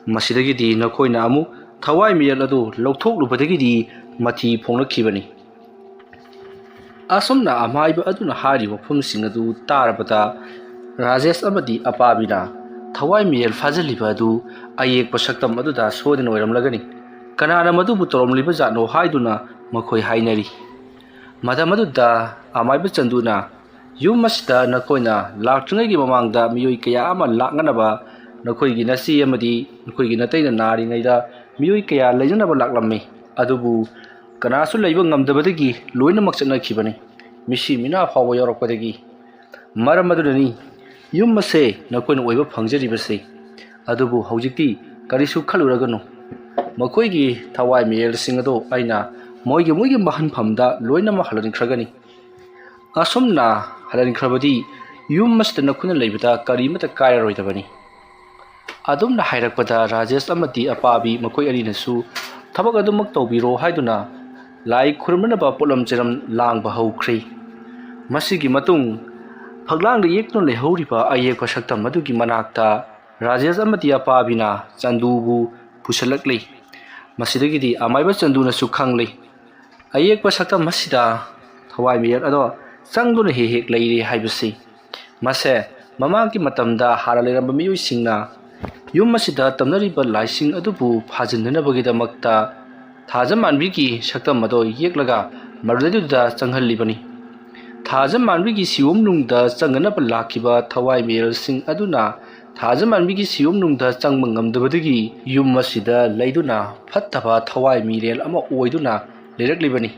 ꯃꯁꯤꯗꯒꯤꯗꯤ ꯅꯈꯣꯏꯅ ꯑꯃꯨꯛ ꯊꯋꯥꯏ ꯃꯌꯦꯜ ꯑꯗꯨ ꯂꯧꯊꯣꯛꯂꯨꯕꯗꯒꯤꯗꯤ ꯃꯊꯤ ꯐꯣꯡꯂꯛꯈꯤꯕꯅꯤ꯫ ꯑꯁꯨꯝꯅ ꯑꯃꯥꯏꯕ ꯑꯗꯨꯅ ꯍꯥꯏꯔꯤꯕ ꯋꯥꯐꯝꯁꯤꯡ ꯑꯗꯨ ꯇꯥꯔꯕꯗ ꯔꯥꯖꯦꯁ ꯑꯃꯗꯤ ꯑꯄꯥꯕꯤꯅ ꯊꯋꯥꯏ ꯃꯌꯦꯜ ꯐꯥꯖꯤꯜꯂꯤꯕ ꯑꯗꯨ ꯑꯌꯦꯛꯄ ꯁꯛꯇꯝ ꯑꯗꯨꯗ ꯁꯣꯏꯗꯅ ꯑꯣꯏꯔꯝꯂꯒꯅꯤ꯫ ꯀꯅꯥꯅ ꯃꯗꯨꯕꯨ ꯇꯧꯔꯝꯂꯤꯕ ꯖꯥꯠꯅꯣ ꯍꯥꯏꯗꯨꯅ ꯃꯈꯣꯏ ꯍꯥꯏꯅꯔꯤ꯫ ꯃꯇꯝ ꯑꯗꯨꯗ ꯑꯃꯥꯏꯕ ꯆꯟꯗꯨꯅ, "ꯌꯨꯝ ꯑꯁꯤꯗ ꯅꯈꯣꯏꯅ ꯂꯥꯛꯇ꯭ꯔꯤꯉꯩꯒꯤ ꯃꯃꯥꯡꯗ ꯃꯤꯑꯣꯏ ꯀꯌꯥ ꯑꯃ ꯂꯥꯛꯅꯅꯕ ꯅꯈꯣꯏꯒꯤ ꯅꯆꯦ ꯑꯃꯗꯤ ꯅꯈꯣꯏꯒꯤ ꯅꯇꯩꯅ ꯅꯥꯔꯤꯉꯩꯗ ꯃꯤꯑꯣꯏ ꯀꯌꯥ ꯂꯩꯅꯅꯕ ꯂꯥꯛꯂꯝꯃꯤ꯫ ꯑꯗꯨꯕꯨ ꯀꯅꯥꯁꯨ ꯂꯩꯕ ꯉꯝꯗꯕꯗꯒꯤ ꯂꯣꯏꯅꯃꯛ ꯆꯠꯅꯈꯤꯕꯅꯤ, ꯃꯤꯁꯤ ꯃꯤꯅꯥ ꯐꯥꯎꯕ ꯌꯥꯎꯔꯛꯄꯗꯒꯤ꯫ ꯃꯔꯝ ꯑꯗꯨꯅꯅꯤ ꯌꯨꯝ ꯑꯁꯦ ꯅꯈꯣꯏꯅ ꯑꯣꯏꯕ ꯐꯪꯖꯔꯤꯕꯁꯦ꯫ ꯑꯗꯨꯕꯨ ꯍꯧꯖꯤꯛꯇꯤ ꯀꯔꯤꯁꯨ ꯈꯜꯂꯨꯔꯒꯅꯨ꯫ ꯃꯈꯣꯏꯒꯤ ꯊꯋꯥꯏ ꯃꯌꯦꯜꯁꯤꯡ ꯑꯗꯣ ꯑꯩꯅ ꯃꯣꯏꯒꯤ ꯃꯣꯏꯒꯤ ꯃꯍꯟꯐꯝꯗ ꯂꯣꯏꯅꯃꯛ ꯍꯜꯍꯟꯈ꯭ꯔꯒꯅꯤ꯫ ꯑꯁꯨꯝꯅ ꯍꯜꯍꯟꯈ꯭ꯔꯕꯗꯤ ꯌꯨꯝ ꯑꯁꯤꯗ ꯅꯈꯣꯏꯅ ꯂꯩꯕꯗ ꯀꯔꯤꯃꯠꯇ ꯀꯥꯏꯔꯔꯣꯏꯗꯕꯅꯤ"꯫ ꯑꯗꯨꯝꯅ ꯍꯥꯏꯔꯛꯄꯗ ꯔꯥꯖꯦꯁ ꯑꯃꯗꯤ ꯑꯄꯥꯕꯤ ꯃꯈꯣꯏ ꯑꯅꯤꯅꯁꯨ ꯊꯕꯛ ꯑꯗꯨꯃꯛ ꯇꯧꯕꯤꯔꯣ" ꯍꯥꯏꯗꯨꯅ ꯂꯥꯏ ꯈꯨꯔꯨꯝꯅꯅꯕ ꯄꯣꯠꯂꯝ ꯆꯩꯔꯝ ꯂꯥꯡꯕ ꯍꯧꯈ꯭ꯔꯦ꯫ ꯃꯁꯤꯒꯤ ꯃꯇꯨꯡ ꯐꯛꯂꯥꯡꯗ ꯌꯦꯛꯇꯨꯅ ꯂꯩꯍꯧꯔꯤꯕ ꯑꯌꯦꯛꯄ ꯁꯛꯇꯝ ꯑꯗꯨꯒꯤ ꯃꯅꯥꯛꯇ ꯔꯥꯖꯦꯁ ꯑꯃꯗꯤ ꯑꯄꯥꯕꯤꯅ ꯆꯟꯗꯨꯕꯨ ꯄꯨꯁꯤꯜꯂꯛꯂꯤ꯫ ꯃꯁꯤꯗꯒꯤꯗꯤ ꯑꯃꯥꯏꯕ ꯆꯟꯗꯨꯅꯁꯨ ꯈꯪꯂꯤ, ꯑꯌꯦꯛꯄ ꯁꯛꯇꯝ ꯑꯁꯤꯗ ꯊꯋꯥꯏ ꯃꯤꯔꯦꯜ ꯑꯗꯣ ꯆꯪꯗꯨꯅ ꯍꯦꯛ ꯍꯦꯛ ꯂꯩꯔꯤ ꯍꯥꯏꯕꯁꯤ꯫ ꯃꯁꯦ ꯃꯃꯥꯡꯒꯤ ꯃꯇꯝꯗ ꯍꯥꯟꯅ ꯂꯩꯔꯝꯕ ꯃꯤꯑꯣꯏꯁꯤꯡꯅ ꯌꯨꯝ ꯑꯁꯤꯗ ꯇꯝꯅꯔꯤꯕ ꯂꯥꯏꯁꯤꯡ ꯑꯗꯨꯕꯨ ꯐꯥꯖꯤꯟꯅꯅꯕꯒꯤꯗꯃꯛꯇ ꯊꯥꯖ ꯃꯥꯟꯕꯤꯒꯤ ꯁꯛꯇꯝ ꯑꯗꯣ ꯌꯦꯛꯂꯒ ꯃꯗꯨꯗꯩꯗꯨꯗ ꯆꯪꯍꯜꯂꯤꯕꯅꯤ꯫ ꯊꯥꯖ ꯃꯥꯟꯕꯤꯒꯤ ꯁꯤꯌꯣꯝꯅꯨꯡꯗ ꯆꯪꯅꯅꯕ ꯂꯥꯛꯈꯤꯕ ꯊꯋꯥꯏ ꯃꯤꯔꯦꯜꯁꯤꯡ ꯑꯗꯨꯅ ꯊꯥꯖ ꯃꯥꯟꯕꯤꯒꯤ ꯁꯤꯌꯣꯝꯅꯨꯡꯗ ꯆꯪꯕ ꯉꯝꯗꯕꯗꯒꯤ ꯌꯨꯝ ꯑꯁꯤꯗ ꯂꯩꯗꯨꯅ ꯐꯠꯇꯕ ꯊꯋꯥꯏ ꯃꯤꯔꯦꯜ ꯑꯃ ꯑꯣꯏꯗꯨꯅ ꯂꯩꯔꯛꯂꯤꯕꯅꯤ꯫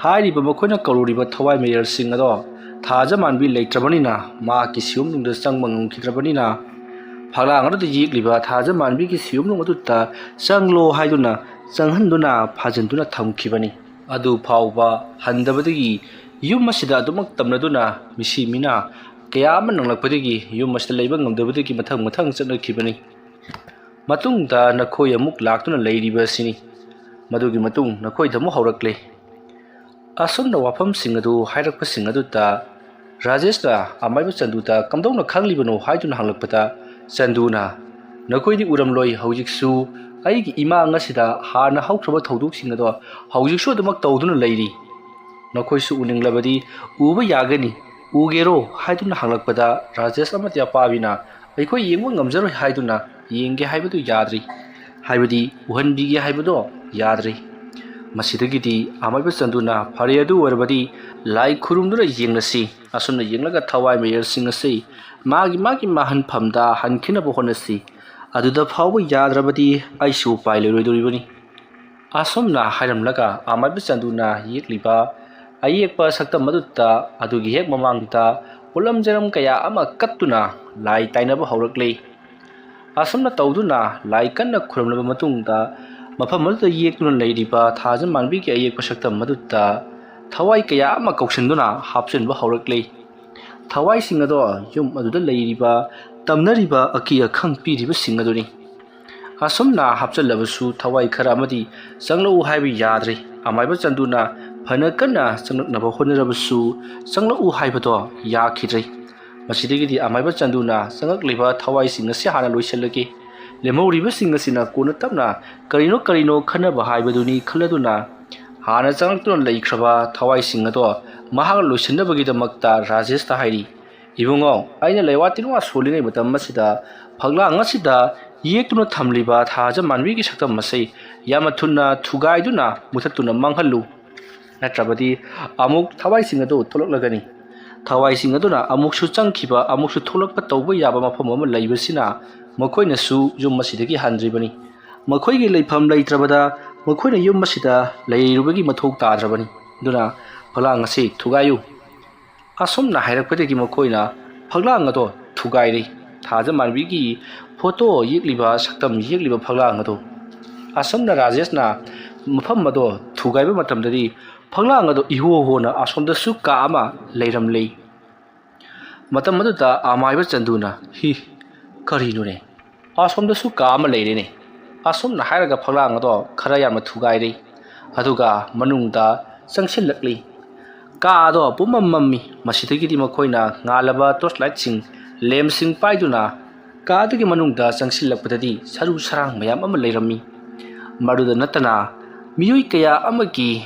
ꯍꯥꯏꯔꯤꯕ ꯃꯈꯣꯏꯅ ꯀꯧꯔꯨꯔꯤꯕ ꯊꯋꯥꯏ ꯃꯤꯔꯦꯜꯁꯤꯡ ꯑꯗꯣ ꯊꯥꯖ ꯃꯥꯟꯕꯤ ꯂꯩꯇ꯭ꯔꯕꯅꯤꯅ, ꯃꯍꯥꯛꯀꯤ ꯁꯤꯌꯣꯝꯅꯨꯡꯗ ꯆꯪꯕ ꯉꯝꯈꯤꯗ꯭ꯔꯕꯅꯤꯅ, ꯐꯛꯂꯥꯡ ꯑꯗꯨꯗ ꯌꯦꯛꯂꯤꯕ ꯊꯥꯖ ꯃꯥꯟꯕꯤꯒꯤ ꯁꯤꯌꯣꯝꯅꯨꯡ ꯑꯗꯨꯗ ꯆꯪꯂꯣ ꯍꯥꯏꯗꯨꯅ ꯆꯪꯍꯟꯗꯨꯅ ꯐꯥꯖꯤꯟꯗꯨꯅ ꯊꯝꯈꯤꯕꯅꯤ꯫ ꯑꯗꯨ ꯐꯥꯎꯕ ꯍꯟꯗꯕꯗꯒꯤ ꯌꯨꯝ ꯑꯁꯤꯗ ꯑꯗꯨꯃꯛ ꯇꯝꯅꯗꯨꯅ ꯃꯤꯁꯤ ꯃꯤꯅꯥ ꯀꯌꯥ ꯑꯃ ꯅꯪꯂꯛꯄꯗꯒꯤ ꯌꯨꯝ ꯑꯁꯤꯗ ꯂꯩꯕ ꯉꯝꯗꯕꯗꯒꯤ ꯃꯊꯪ ꯃꯊꯪ ꯆꯠꯅꯈꯤꯕꯅꯤ꯫ ꯃꯇꯨꯡꯗ ꯅꯈꯣꯏ ꯑꯃꯨꯛ ꯂꯥꯛꯇꯨꯅ ꯂꯩꯔꯤꯕ ꯑꯁꯤꯅꯤ꯫ ꯃꯗꯨꯒꯤ ꯃꯇꯨꯡ ꯅꯈꯣꯏꯗ ꯑꯃꯨꯛ ꯍꯧꯔꯛꯂꯦ꯫ ꯑꯁꯨꯝꯅ ꯋꯥꯐꯝꯁꯤꯡ ꯑꯗꯨ ꯍꯥꯏꯔꯛꯄꯁꯤꯡ ꯑꯗꯨꯗ ꯔꯥꯖꯦꯁꯅ ꯑꯃꯥꯏꯕ ꯆꯟꯗꯨꯗ ꯀꯝꯗꯧꯅ ꯈꯪꯂꯤꯕꯅꯣ ꯍꯥꯏꯗꯨꯅ ꯍꯪꯂꯛꯄꯗ, ꯆꯟꯗꯨꯅ, "ꯅꯈꯣꯏꯗꯤ ꯎꯔꯝꯂꯣꯏ, ꯍꯧꯖꯤꯛꯁꯨ ꯑꯩꯒꯤ ꯏꯃꯥꯡ ꯑꯁꯤꯗ ꯍꯥꯟꯅ ꯍꯧꯈ꯭ꯔꯕ ꯊꯧꯗꯣꯛꯁꯤꯡ ꯑꯗꯣ ꯍꯧꯖꯤꯛꯁꯨ ꯑꯗꯨꯃꯛ ꯇꯧꯗꯨꯅ ꯂꯩꯔꯤ꯫ ꯅꯈꯣꯏꯁꯨ ꯎꯅꯤꯡꯂꯕꯗꯤ ꯎꯕ ꯌꯥꯒꯅꯤ, ꯎꯒꯦꯔꯣ?" ꯍꯥꯏꯗꯨꯅ ꯍꯪꯂꯛꯄꯗ, ꯔꯥꯖꯦꯁ ꯑꯃꯗꯤ ꯑꯄꯥꯕꯤꯅ, "ꯑꯩꯈꯣꯏ ꯌꯦꯡꯕ ꯉꯝꯖꯔꯣꯏ" ꯍꯥꯏꯗꯨꯅ ꯌꯦꯡꯒꯦ ꯍꯥꯏꯕꯗꯨ ꯌꯥꯗ꯭ꯔꯤ, ꯍꯥꯏꯕꯗꯤ ꯎꯍꯟꯕꯤꯒꯦ ꯍꯥꯏꯕꯗꯣ ꯌꯥꯗ꯭ꯔꯤ꯫ ꯃꯁꯤꯗꯒꯤꯗꯤ ꯑꯃꯥꯏꯕ ꯆꯟꯗꯨꯅ, "ꯐꯔꯦ, ꯑꯗꯨ ꯑꯣꯏꯔꯕꯗꯤ ꯂꯥꯏ ꯈꯨꯔꯨꯝꯗꯨꯅ ꯌꯦꯡꯂꯁꯤ꯫ ꯑꯁꯨꯝꯅ ꯌꯦꯡꯂꯒ ꯊꯋꯥꯏ ꯃꯌꯦꯜꯁꯤꯡ ꯑꯁꯤ ꯃꯥꯒꯤ ꯃꯥꯒꯤ ꯃꯥꯍꯟꯐꯝꯗ ꯍꯟꯈꯤꯅꯕ ꯍꯣꯠꯅꯁꯤ꯫ ꯑꯗꯨꯗ ꯐꯥꯎꯕ ꯌꯥꯗ꯭ꯔꯕꯗꯤ ꯑꯩꯁꯨ ꯎꯄꯥꯏ ꯂꯩꯔꯣꯏꯗꯣꯔꯤꯕꯅꯤ꯫" ꯑꯁꯨꯝꯅ ꯍꯥꯏꯔꯝꯂꯒ ꯑꯃꯥꯏꯕ ꯆꯟꯗꯨꯅ ꯌꯦꯛꯂꯤꯕ ꯑꯌꯦꯛꯄ ꯁꯛꯇꯝ ꯑꯗꯨꯗ ꯑꯗꯨꯒꯤ ꯍꯦꯛ ꯃꯃꯥꯡꯗ ꯄꯣꯠꯂꯝ ꯆꯩꯔꯝ ꯀꯌꯥ ꯑꯃ ꯀꯠꯇꯨꯅ ꯂꯥꯏ ꯇꯥꯏꯅꯕ ꯍꯧꯔꯛꯂꯤ꯫ ꯑꯁꯨꯝꯅ ꯇꯧꯗꯨꯅ ꯂꯥꯏ ꯀꯟꯅ ꯈꯨꯔꯨꯝꯂꯕ ꯃꯇꯨꯡꯗ ꯃꯐꯝ ꯑꯗꯨꯗ ꯌꯦꯛꯇꯨꯅ ꯂꯩꯔꯤꯕ ꯊꯥꯖ ꯃꯥꯟꯕꯤꯒꯤ ꯑꯌꯦꯛꯄ ꯁꯛꯇꯝ ꯑꯗꯨꯗ ꯊꯋꯥꯏ ꯀꯌꯥ ꯑꯃ ꯀꯧꯁꯤꯟꯗꯨꯅ ꯍꯥꯞꯆꯤꯟꯕ ꯍꯧꯔꯛꯂꯤ꯫ ꯊꯋꯥꯏꯁꯤꯡ ꯑꯗꯣ ꯌꯨꯝ ꯑꯗꯨꯗ ꯂꯩꯔꯤꯕ, ꯇꯝꯅꯔꯤꯕ ꯑꯀꯤ ꯑꯈꯪ ꯄꯤꯔꯤꯕꯁꯤꯡ ꯑꯗꯨꯅꯤ꯫ ꯑꯁꯨꯝꯅ ꯍꯥꯞꯆꯜꯂꯕꯁꯨ ꯊꯋꯥꯏ ꯈꯔ ꯑꯃꯗꯤ ꯆꯪꯂꯛꯎ ꯍꯥꯏꯕ ꯌꯥꯗ꯭ꯔꯦ꯫ ꯑꯃꯥꯏꯕ ꯆꯟꯗꯨꯅ ꯐꯅ ꯀꯟꯅ ꯆꯪꯂꯛꯅꯕ ꯍꯣꯠꯅꯔꯕꯁꯨ ꯆꯪꯂꯛꯎ ꯍꯥꯏꯕꯗꯣ ꯌꯥꯈꯤꯗ꯭ꯔꯦ꯫ ꯃꯁꯤꯗꯒꯤꯗꯤ ꯑꯃꯥꯏꯕ ꯆꯟꯗꯨꯅ ꯆꯪꯂꯛꯂꯤꯕ ꯊꯋꯥꯏꯁꯤꯡ ꯑꯁꯤ ꯍꯥꯟꯅ ꯂꯣꯏꯁꯤꯜꯂꯒꯦ, ꯂꯦꯝꯍꯧꯔꯤꯕꯁꯤꯡ ꯑꯁꯤꯅ ꯀꯣꯟꯅ ꯇꯞꯅ ꯀꯔꯤꯅꯣ ꯀꯔꯤꯅꯣ ꯈꯟꯅꯕ ꯍꯥꯏꯕꯗꯨꯅꯤ ꯈꯜꯂꯗꯨꯅ ꯍꯥꯟꯅ ꯆꯪꯂꯛꯇꯨꯅ ꯂꯩꯈ꯭ꯔꯕ ꯊꯋꯥꯏꯁꯤꯡ ꯑꯗꯣ ꯃꯍꯥꯛꯅ ꯂꯣꯏꯁꯤꯟꯅꯕꯒꯤꯗꯃꯛꯇ ꯔꯥꯖꯦꯁꯇ ꯍꯥꯏꯔꯤ, "ꯏꯕꯨꯡꯉꯣ, ꯑꯩꯅ ꯂꯩꯋꯥ ꯇꯤꯟꯋꯥ ꯁꯣꯜꯂꯤꯉꯩ ꯃꯇꯝ ꯑꯁꯤꯗ ꯐꯛꯂꯥꯡ ꯑꯁꯤꯗ ꯌꯦꯛꯇꯨꯅ ꯊꯝꯂꯤꯕ ꯊꯥꯖ ꯃꯥꯟꯕꯤꯒꯤ ꯁꯛꯇꯝ ꯑꯁꯤ ꯌꯥꯝꯅ ꯊꯨꯅ ꯊꯨꯒꯥꯏꯗꯨꯅ ꯃꯨꯊꯠꯇꯨꯅ ꯃꯥꯡꯍꯜꯂꯨ, ꯅꯠꯇ꯭ꯔꯕꯗꯤ ꯑꯃꯨꯛ ꯊꯋꯥꯏꯁꯤꯡ ꯑꯗꯨ ꯊꯣꯛꯂꯛꯂꯒꯅꯤ꯫ ꯊꯋꯥꯏꯁꯤꯡ ꯑꯗꯨꯅ ꯑꯃꯨꯛꯁꯨ ꯆꯪꯈꯤꯕ, ꯑꯃꯨꯛꯁꯨ ꯊꯣꯛꯂꯛꯄ ꯇꯧꯕ ꯌꯥꯕ ꯃꯐꯝ ꯑꯃ ꯂꯩꯕꯁꯤꯅ ꯃꯈꯣꯏꯅꯁꯨ ꯌꯨꯝ ꯑꯁꯤꯗꯒꯤ ꯍꯟꯗ꯭ꯔꯤꯕꯅꯤ꯫ ꯃꯈꯣꯏꯒꯤ ꯂꯩꯐꯝ ꯂꯩꯇ꯭ꯔꯕꯗ ꯃꯈꯣꯏꯅ ꯌꯨꯝ ꯑꯁꯤꯗ ꯂꯩꯔꯨꯕꯒꯤ ꯃꯊꯧ ꯇꯥꯗ꯭ꯔꯕꯅꯤ꯫ ꯑꯗꯨꯅ ꯐꯛꯂꯥꯡ ꯑꯁꯤ ꯊꯨꯒꯥꯏꯌꯨ꯫" ꯑꯁꯨꯝꯅ ꯍꯥꯏꯔꯛꯄꯗꯒꯤ ꯃꯈꯣꯏꯅ ꯐꯛꯂꯥꯡ ꯑꯗꯣ ꯊꯨꯒꯥꯏꯔꯦ꯫ ꯊꯥꯖ ꯃꯥꯟꯕꯤꯒꯤ ꯐꯣꯇꯣ ꯌꯦꯛꯂꯤꯕ, ꯁꯛꯇꯝ ꯌꯦꯛꯂꯤꯕ ꯐꯛꯂꯥꯡ ꯑꯗꯣ꯫ ꯑꯁꯨꯝꯅ ꯔꯥꯖꯦꯁꯅ ꯃꯐꯝ ꯑꯗꯣ ꯊꯨꯒꯥꯏꯕ ꯃꯇꯝꯗꯗꯤ ꯐꯛꯂꯥꯡ ꯑꯗꯣ ꯏꯍꯣ ꯍꯣꯅ ꯑꯁꯣꯝꯗꯁꯨ ꯀꯥ ꯑꯃ ꯂꯩꯔꯝꯂꯦ꯫ ꯃꯇꯝ ꯑꯗꯨꯗ ꯑꯃꯥꯏꯕ ꯆꯟꯗꯨꯅ, "ꯍꯤ, ꯀꯔꯤꯅꯣꯅꯦ? ꯑꯁꯣꯝꯗꯁꯨ ꯀꯥ ꯑꯃ ꯂꯩꯔꯦꯅꯦ꯫" ꯑꯁꯨꯝꯅ ꯍꯥꯏꯔꯒ ꯐꯛꯂꯥꯡ ꯑꯗꯣ ꯈꯔ ꯌꯥꯝꯅ ꯊꯨꯒꯥꯏꯔꯦ꯫ ꯑꯗꯨꯒ ꯃꯅꯨꯡꯗ ꯆꯪꯁꯤꯜꯂꯛꯂꯤ꯫ ꯀꯥ ꯑꯗꯣ ꯄꯨꯝꯃꯝ ꯃꯝꯃꯤ꯫ ꯃꯁꯤꯗꯒꯤꯗꯤ ꯃꯈꯣꯏꯅ ꯉꯥꯜꯂꯕ ꯇꯣꯔꯆ ꯂꯥꯏꯠꯁꯤꯡ, ꯂꯦꯝꯁꯤꯡ ꯄꯥꯏꯗꯨꯅ ꯀꯥ ꯑꯗꯨꯒꯤ ꯃꯅꯨꯡꯗ ꯆꯪꯁꯤꯜꯂꯛꯄꯗꯗꯤ ꯁꯔꯨ ꯁꯔꯥꯡ ꯃꯌꯥꯝ ꯑꯃ ꯂꯩꯔꯝꯃꯤ꯫ ꯃꯗꯨꯗ ꯅꯠꯇꯅ ꯃꯤꯑꯣꯏ ꯀꯌꯥ ꯑꯃꯒꯤ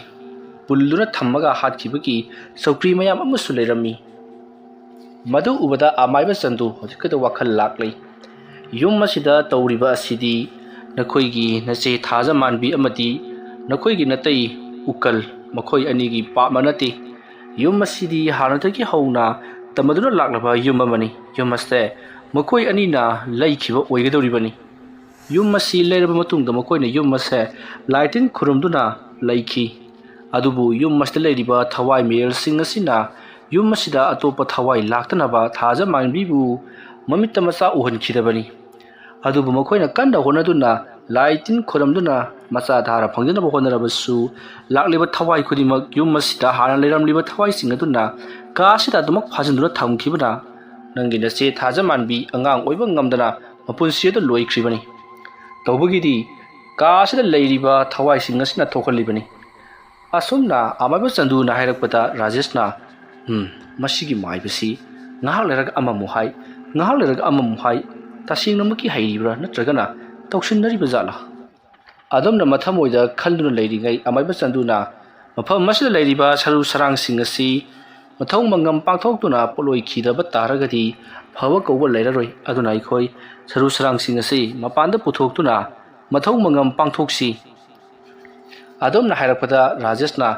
ꯄꯨꯜꯗꯨꯅ ꯊꯝꯃꯒ ꯍꯥꯠꯈꯤꯕꯒꯤ ꯆꯧꯀ꯭ꯔꯤ ꯃꯌꯥꯝ ꯑꯃꯁꯨ ꯂꯩꯔꯝꯃꯤ꯫ ꯃꯗꯨ ꯎꯕꯗ ꯑꯃꯥꯏꯕ ꯆꯟꯗꯨ ꯍꯧꯖꯤꯛꯈꯛꯇ ꯋꯥꯈꯜ ꯂꯥꯛꯂꯤ꯫ ꯌꯨꯝ ꯑꯁꯤꯗ ꯇꯧꯔꯤꯕ ꯑꯁꯤꯗꯤ ꯅꯈꯣꯏꯒꯤ ꯅꯆꯦ ꯊꯥꯖ ꯃꯥꯟꯕꯤ ꯑꯃꯗꯤ ꯅꯈꯣꯏꯒꯤ ꯅꯇꯩ ꯎꯀꯜ, ꯃꯈꯣꯏ ꯑꯅꯤꯒꯤ ꯄꯥꯞꯅ ꯅꯠꯇꯦ꯫ ꯌꯨꯝ ꯑꯁꯤꯗꯤ ꯍꯥꯟꯅꯗꯒꯤ ꯍꯧꯅ ꯇꯝꯅꯗꯨꯅ ꯂꯥꯛꯂꯕ ꯌꯨꯝ ꯑꯃꯅꯤ꯫ ꯌꯨꯝ ꯑꯁꯦ ꯃꯈꯣꯏ ꯑꯅꯤꯅ ꯂꯩꯈꯤꯕ ꯑꯣꯏꯒꯗꯧꯔꯤꯕꯅꯤ꯫ ꯌꯨꯝ ꯑꯁꯤ ꯂꯩꯔꯕ ꯃꯇꯨꯡꯗ ꯃꯈꯣꯏꯅ ꯌꯨꯝ ꯑꯁꯦ ꯂꯥꯏ ꯇꯤꯟ ꯈꯨꯔꯨꯝꯗꯨꯅ ꯂꯩꯈꯤ꯫ ꯑꯗꯨꯕꯨ ꯌꯨꯝ ꯑꯁꯤꯗ ꯂꯩꯔꯤꯕ ꯊꯋꯥꯏ ꯃꯤꯔꯦꯜꯁꯤꯡ ꯑꯁꯤꯅ ꯌꯨꯝ ꯑꯁꯤꯗ ꯑꯇꯣꯞꯄ ꯊꯋꯥꯏ ꯂꯥꯛꯇꯅꯕ ꯊꯥꯖ ꯃꯥꯟꯕꯤꯕꯨ ꯃꯃꯤꯠꯇ ꯃꯆꯥ ꯎꯍꯟꯈꯤꯗꯕꯅꯤ꯫ ꯑꯗꯨꯕꯨ ꯃꯈꯣꯏꯅ ꯀꯟꯅ ꯍꯣꯠꯅꯗꯨꯅ ꯂꯥꯏ ꯇꯤꯟ ꯈꯨꯔꯨꯝꯗꯨꯅ ꯃꯆꯥ ꯙꯥꯔꯥ ꯐꯪꯖꯅꯕ ꯍꯣꯠꯅꯔꯕꯁꯨ, ꯂꯥꯛꯂꯤꯕ ꯊꯋꯥꯏ ꯈꯨꯗꯤꯡꯃꯛ ꯌꯨꯝ ꯑꯁꯤꯗ ꯍꯥꯟꯅ ꯂꯩꯔꯝꯂꯤꯕ ꯊꯋꯥꯏꯁꯤꯡ ꯑꯗꯨꯅ ꯀꯥ ꯑꯁꯤꯗ ꯑꯗꯨꯃꯛ ꯐꯥꯖꯤꯟꯗꯨꯅ ꯊꯝꯈꯤꯕꯅ ꯅꯪꯒꯤ ꯅꯆꯦ ꯊꯥꯖ ꯃꯥꯟꯕꯤ ꯑꯉꯥꯡ ꯑꯣꯏꯕ ꯉꯝꯗꯅ ꯃꯄꯨꯟꯁꯤ ꯑꯗꯨ ꯂꯣꯏꯈ꯭ꯔꯤꯕꯅꯤ꯫ ꯇꯧꯕꯒꯤꯗꯤ ꯀꯥ ꯑꯁꯤꯗ ꯂꯩꯔꯤꯕ ꯊꯋꯥꯏꯁꯤꯡ ꯑꯁꯤꯅ ꯊꯣꯛꯍꯜꯂꯤꯕꯅꯤ꯫ ꯑꯁꯨꯝꯅ ꯑꯃꯥꯏꯕ ꯆꯟꯗꯨꯅ ꯍꯥꯏꯔꯛꯄꯗ ꯔꯥꯖꯦꯁꯅ, "ꯎꯝ, ꯃꯁꯤꯒꯤ ꯃꯥꯏꯕꯁꯤ ꯉꯥꯏꯍꯥꯛ ꯂꯩꯔꯒ ꯑꯃꯃꯨꯛ ꯍꯥꯏ, ꯉꯥꯏꯍꯥꯛ ꯂꯩꯔꯒ ꯑꯃꯃꯨꯛ ꯍꯥꯏ, ꯇꯁꯦꯡꯅꯃꯛꯀꯤ ꯍꯩꯔꯤꯕ꯭ꯔꯥ ꯅꯠꯇ꯭ꯔꯒꯅ ꯇꯧꯁꯤꯟꯅꯔꯤꯕ ꯖꯥꯠꯂꯥ?" ꯑꯗꯨꯝꯅ ꯃꯊꯃꯣꯏꯗ ꯈꯟꯗꯨꯅ ꯂꯩꯔꯤꯉꯩ ꯑꯃꯥꯏꯕ ꯆꯟꯗꯨꯅ ꯃꯐꯝ ꯑꯁꯤꯗ ꯂꯩꯔꯤꯕ ꯁꯔꯨ ꯁꯔꯥꯡꯁꯤꯡ ꯑꯁꯤ ꯃꯊꯧ ꯃꯉꯝ ꯄꯥꯡꯊꯣꯛꯇꯨꯅ ꯄꯣꯠꯂꯣꯏꯈꯤꯗꯕ ꯇꯥꯔꯒꯗꯤ ꯐꯕ ꯀꯧꯕ ꯂꯩꯔꯔꯣꯏ꯫ ꯑꯗꯨꯅ ꯑꯩꯈꯣꯏ ꯁꯔꯨ ꯁꯔꯥꯡꯁꯤꯡ ꯑꯁꯤ ꯃꯄꯥꯟꯗ ꯄꯨꯊꯣꯛꯇꯨꯅ ꯃꯊꯧ ꯃꯉꯝ ꯄꯥꯡꯊꯣꯛꯁꯤ꯫ ꯑꯗꯨꯝꯅ ꯍꯥꯏꯔꯛꯄꯗ ꯔꯥꯖꯦꯁꯅ,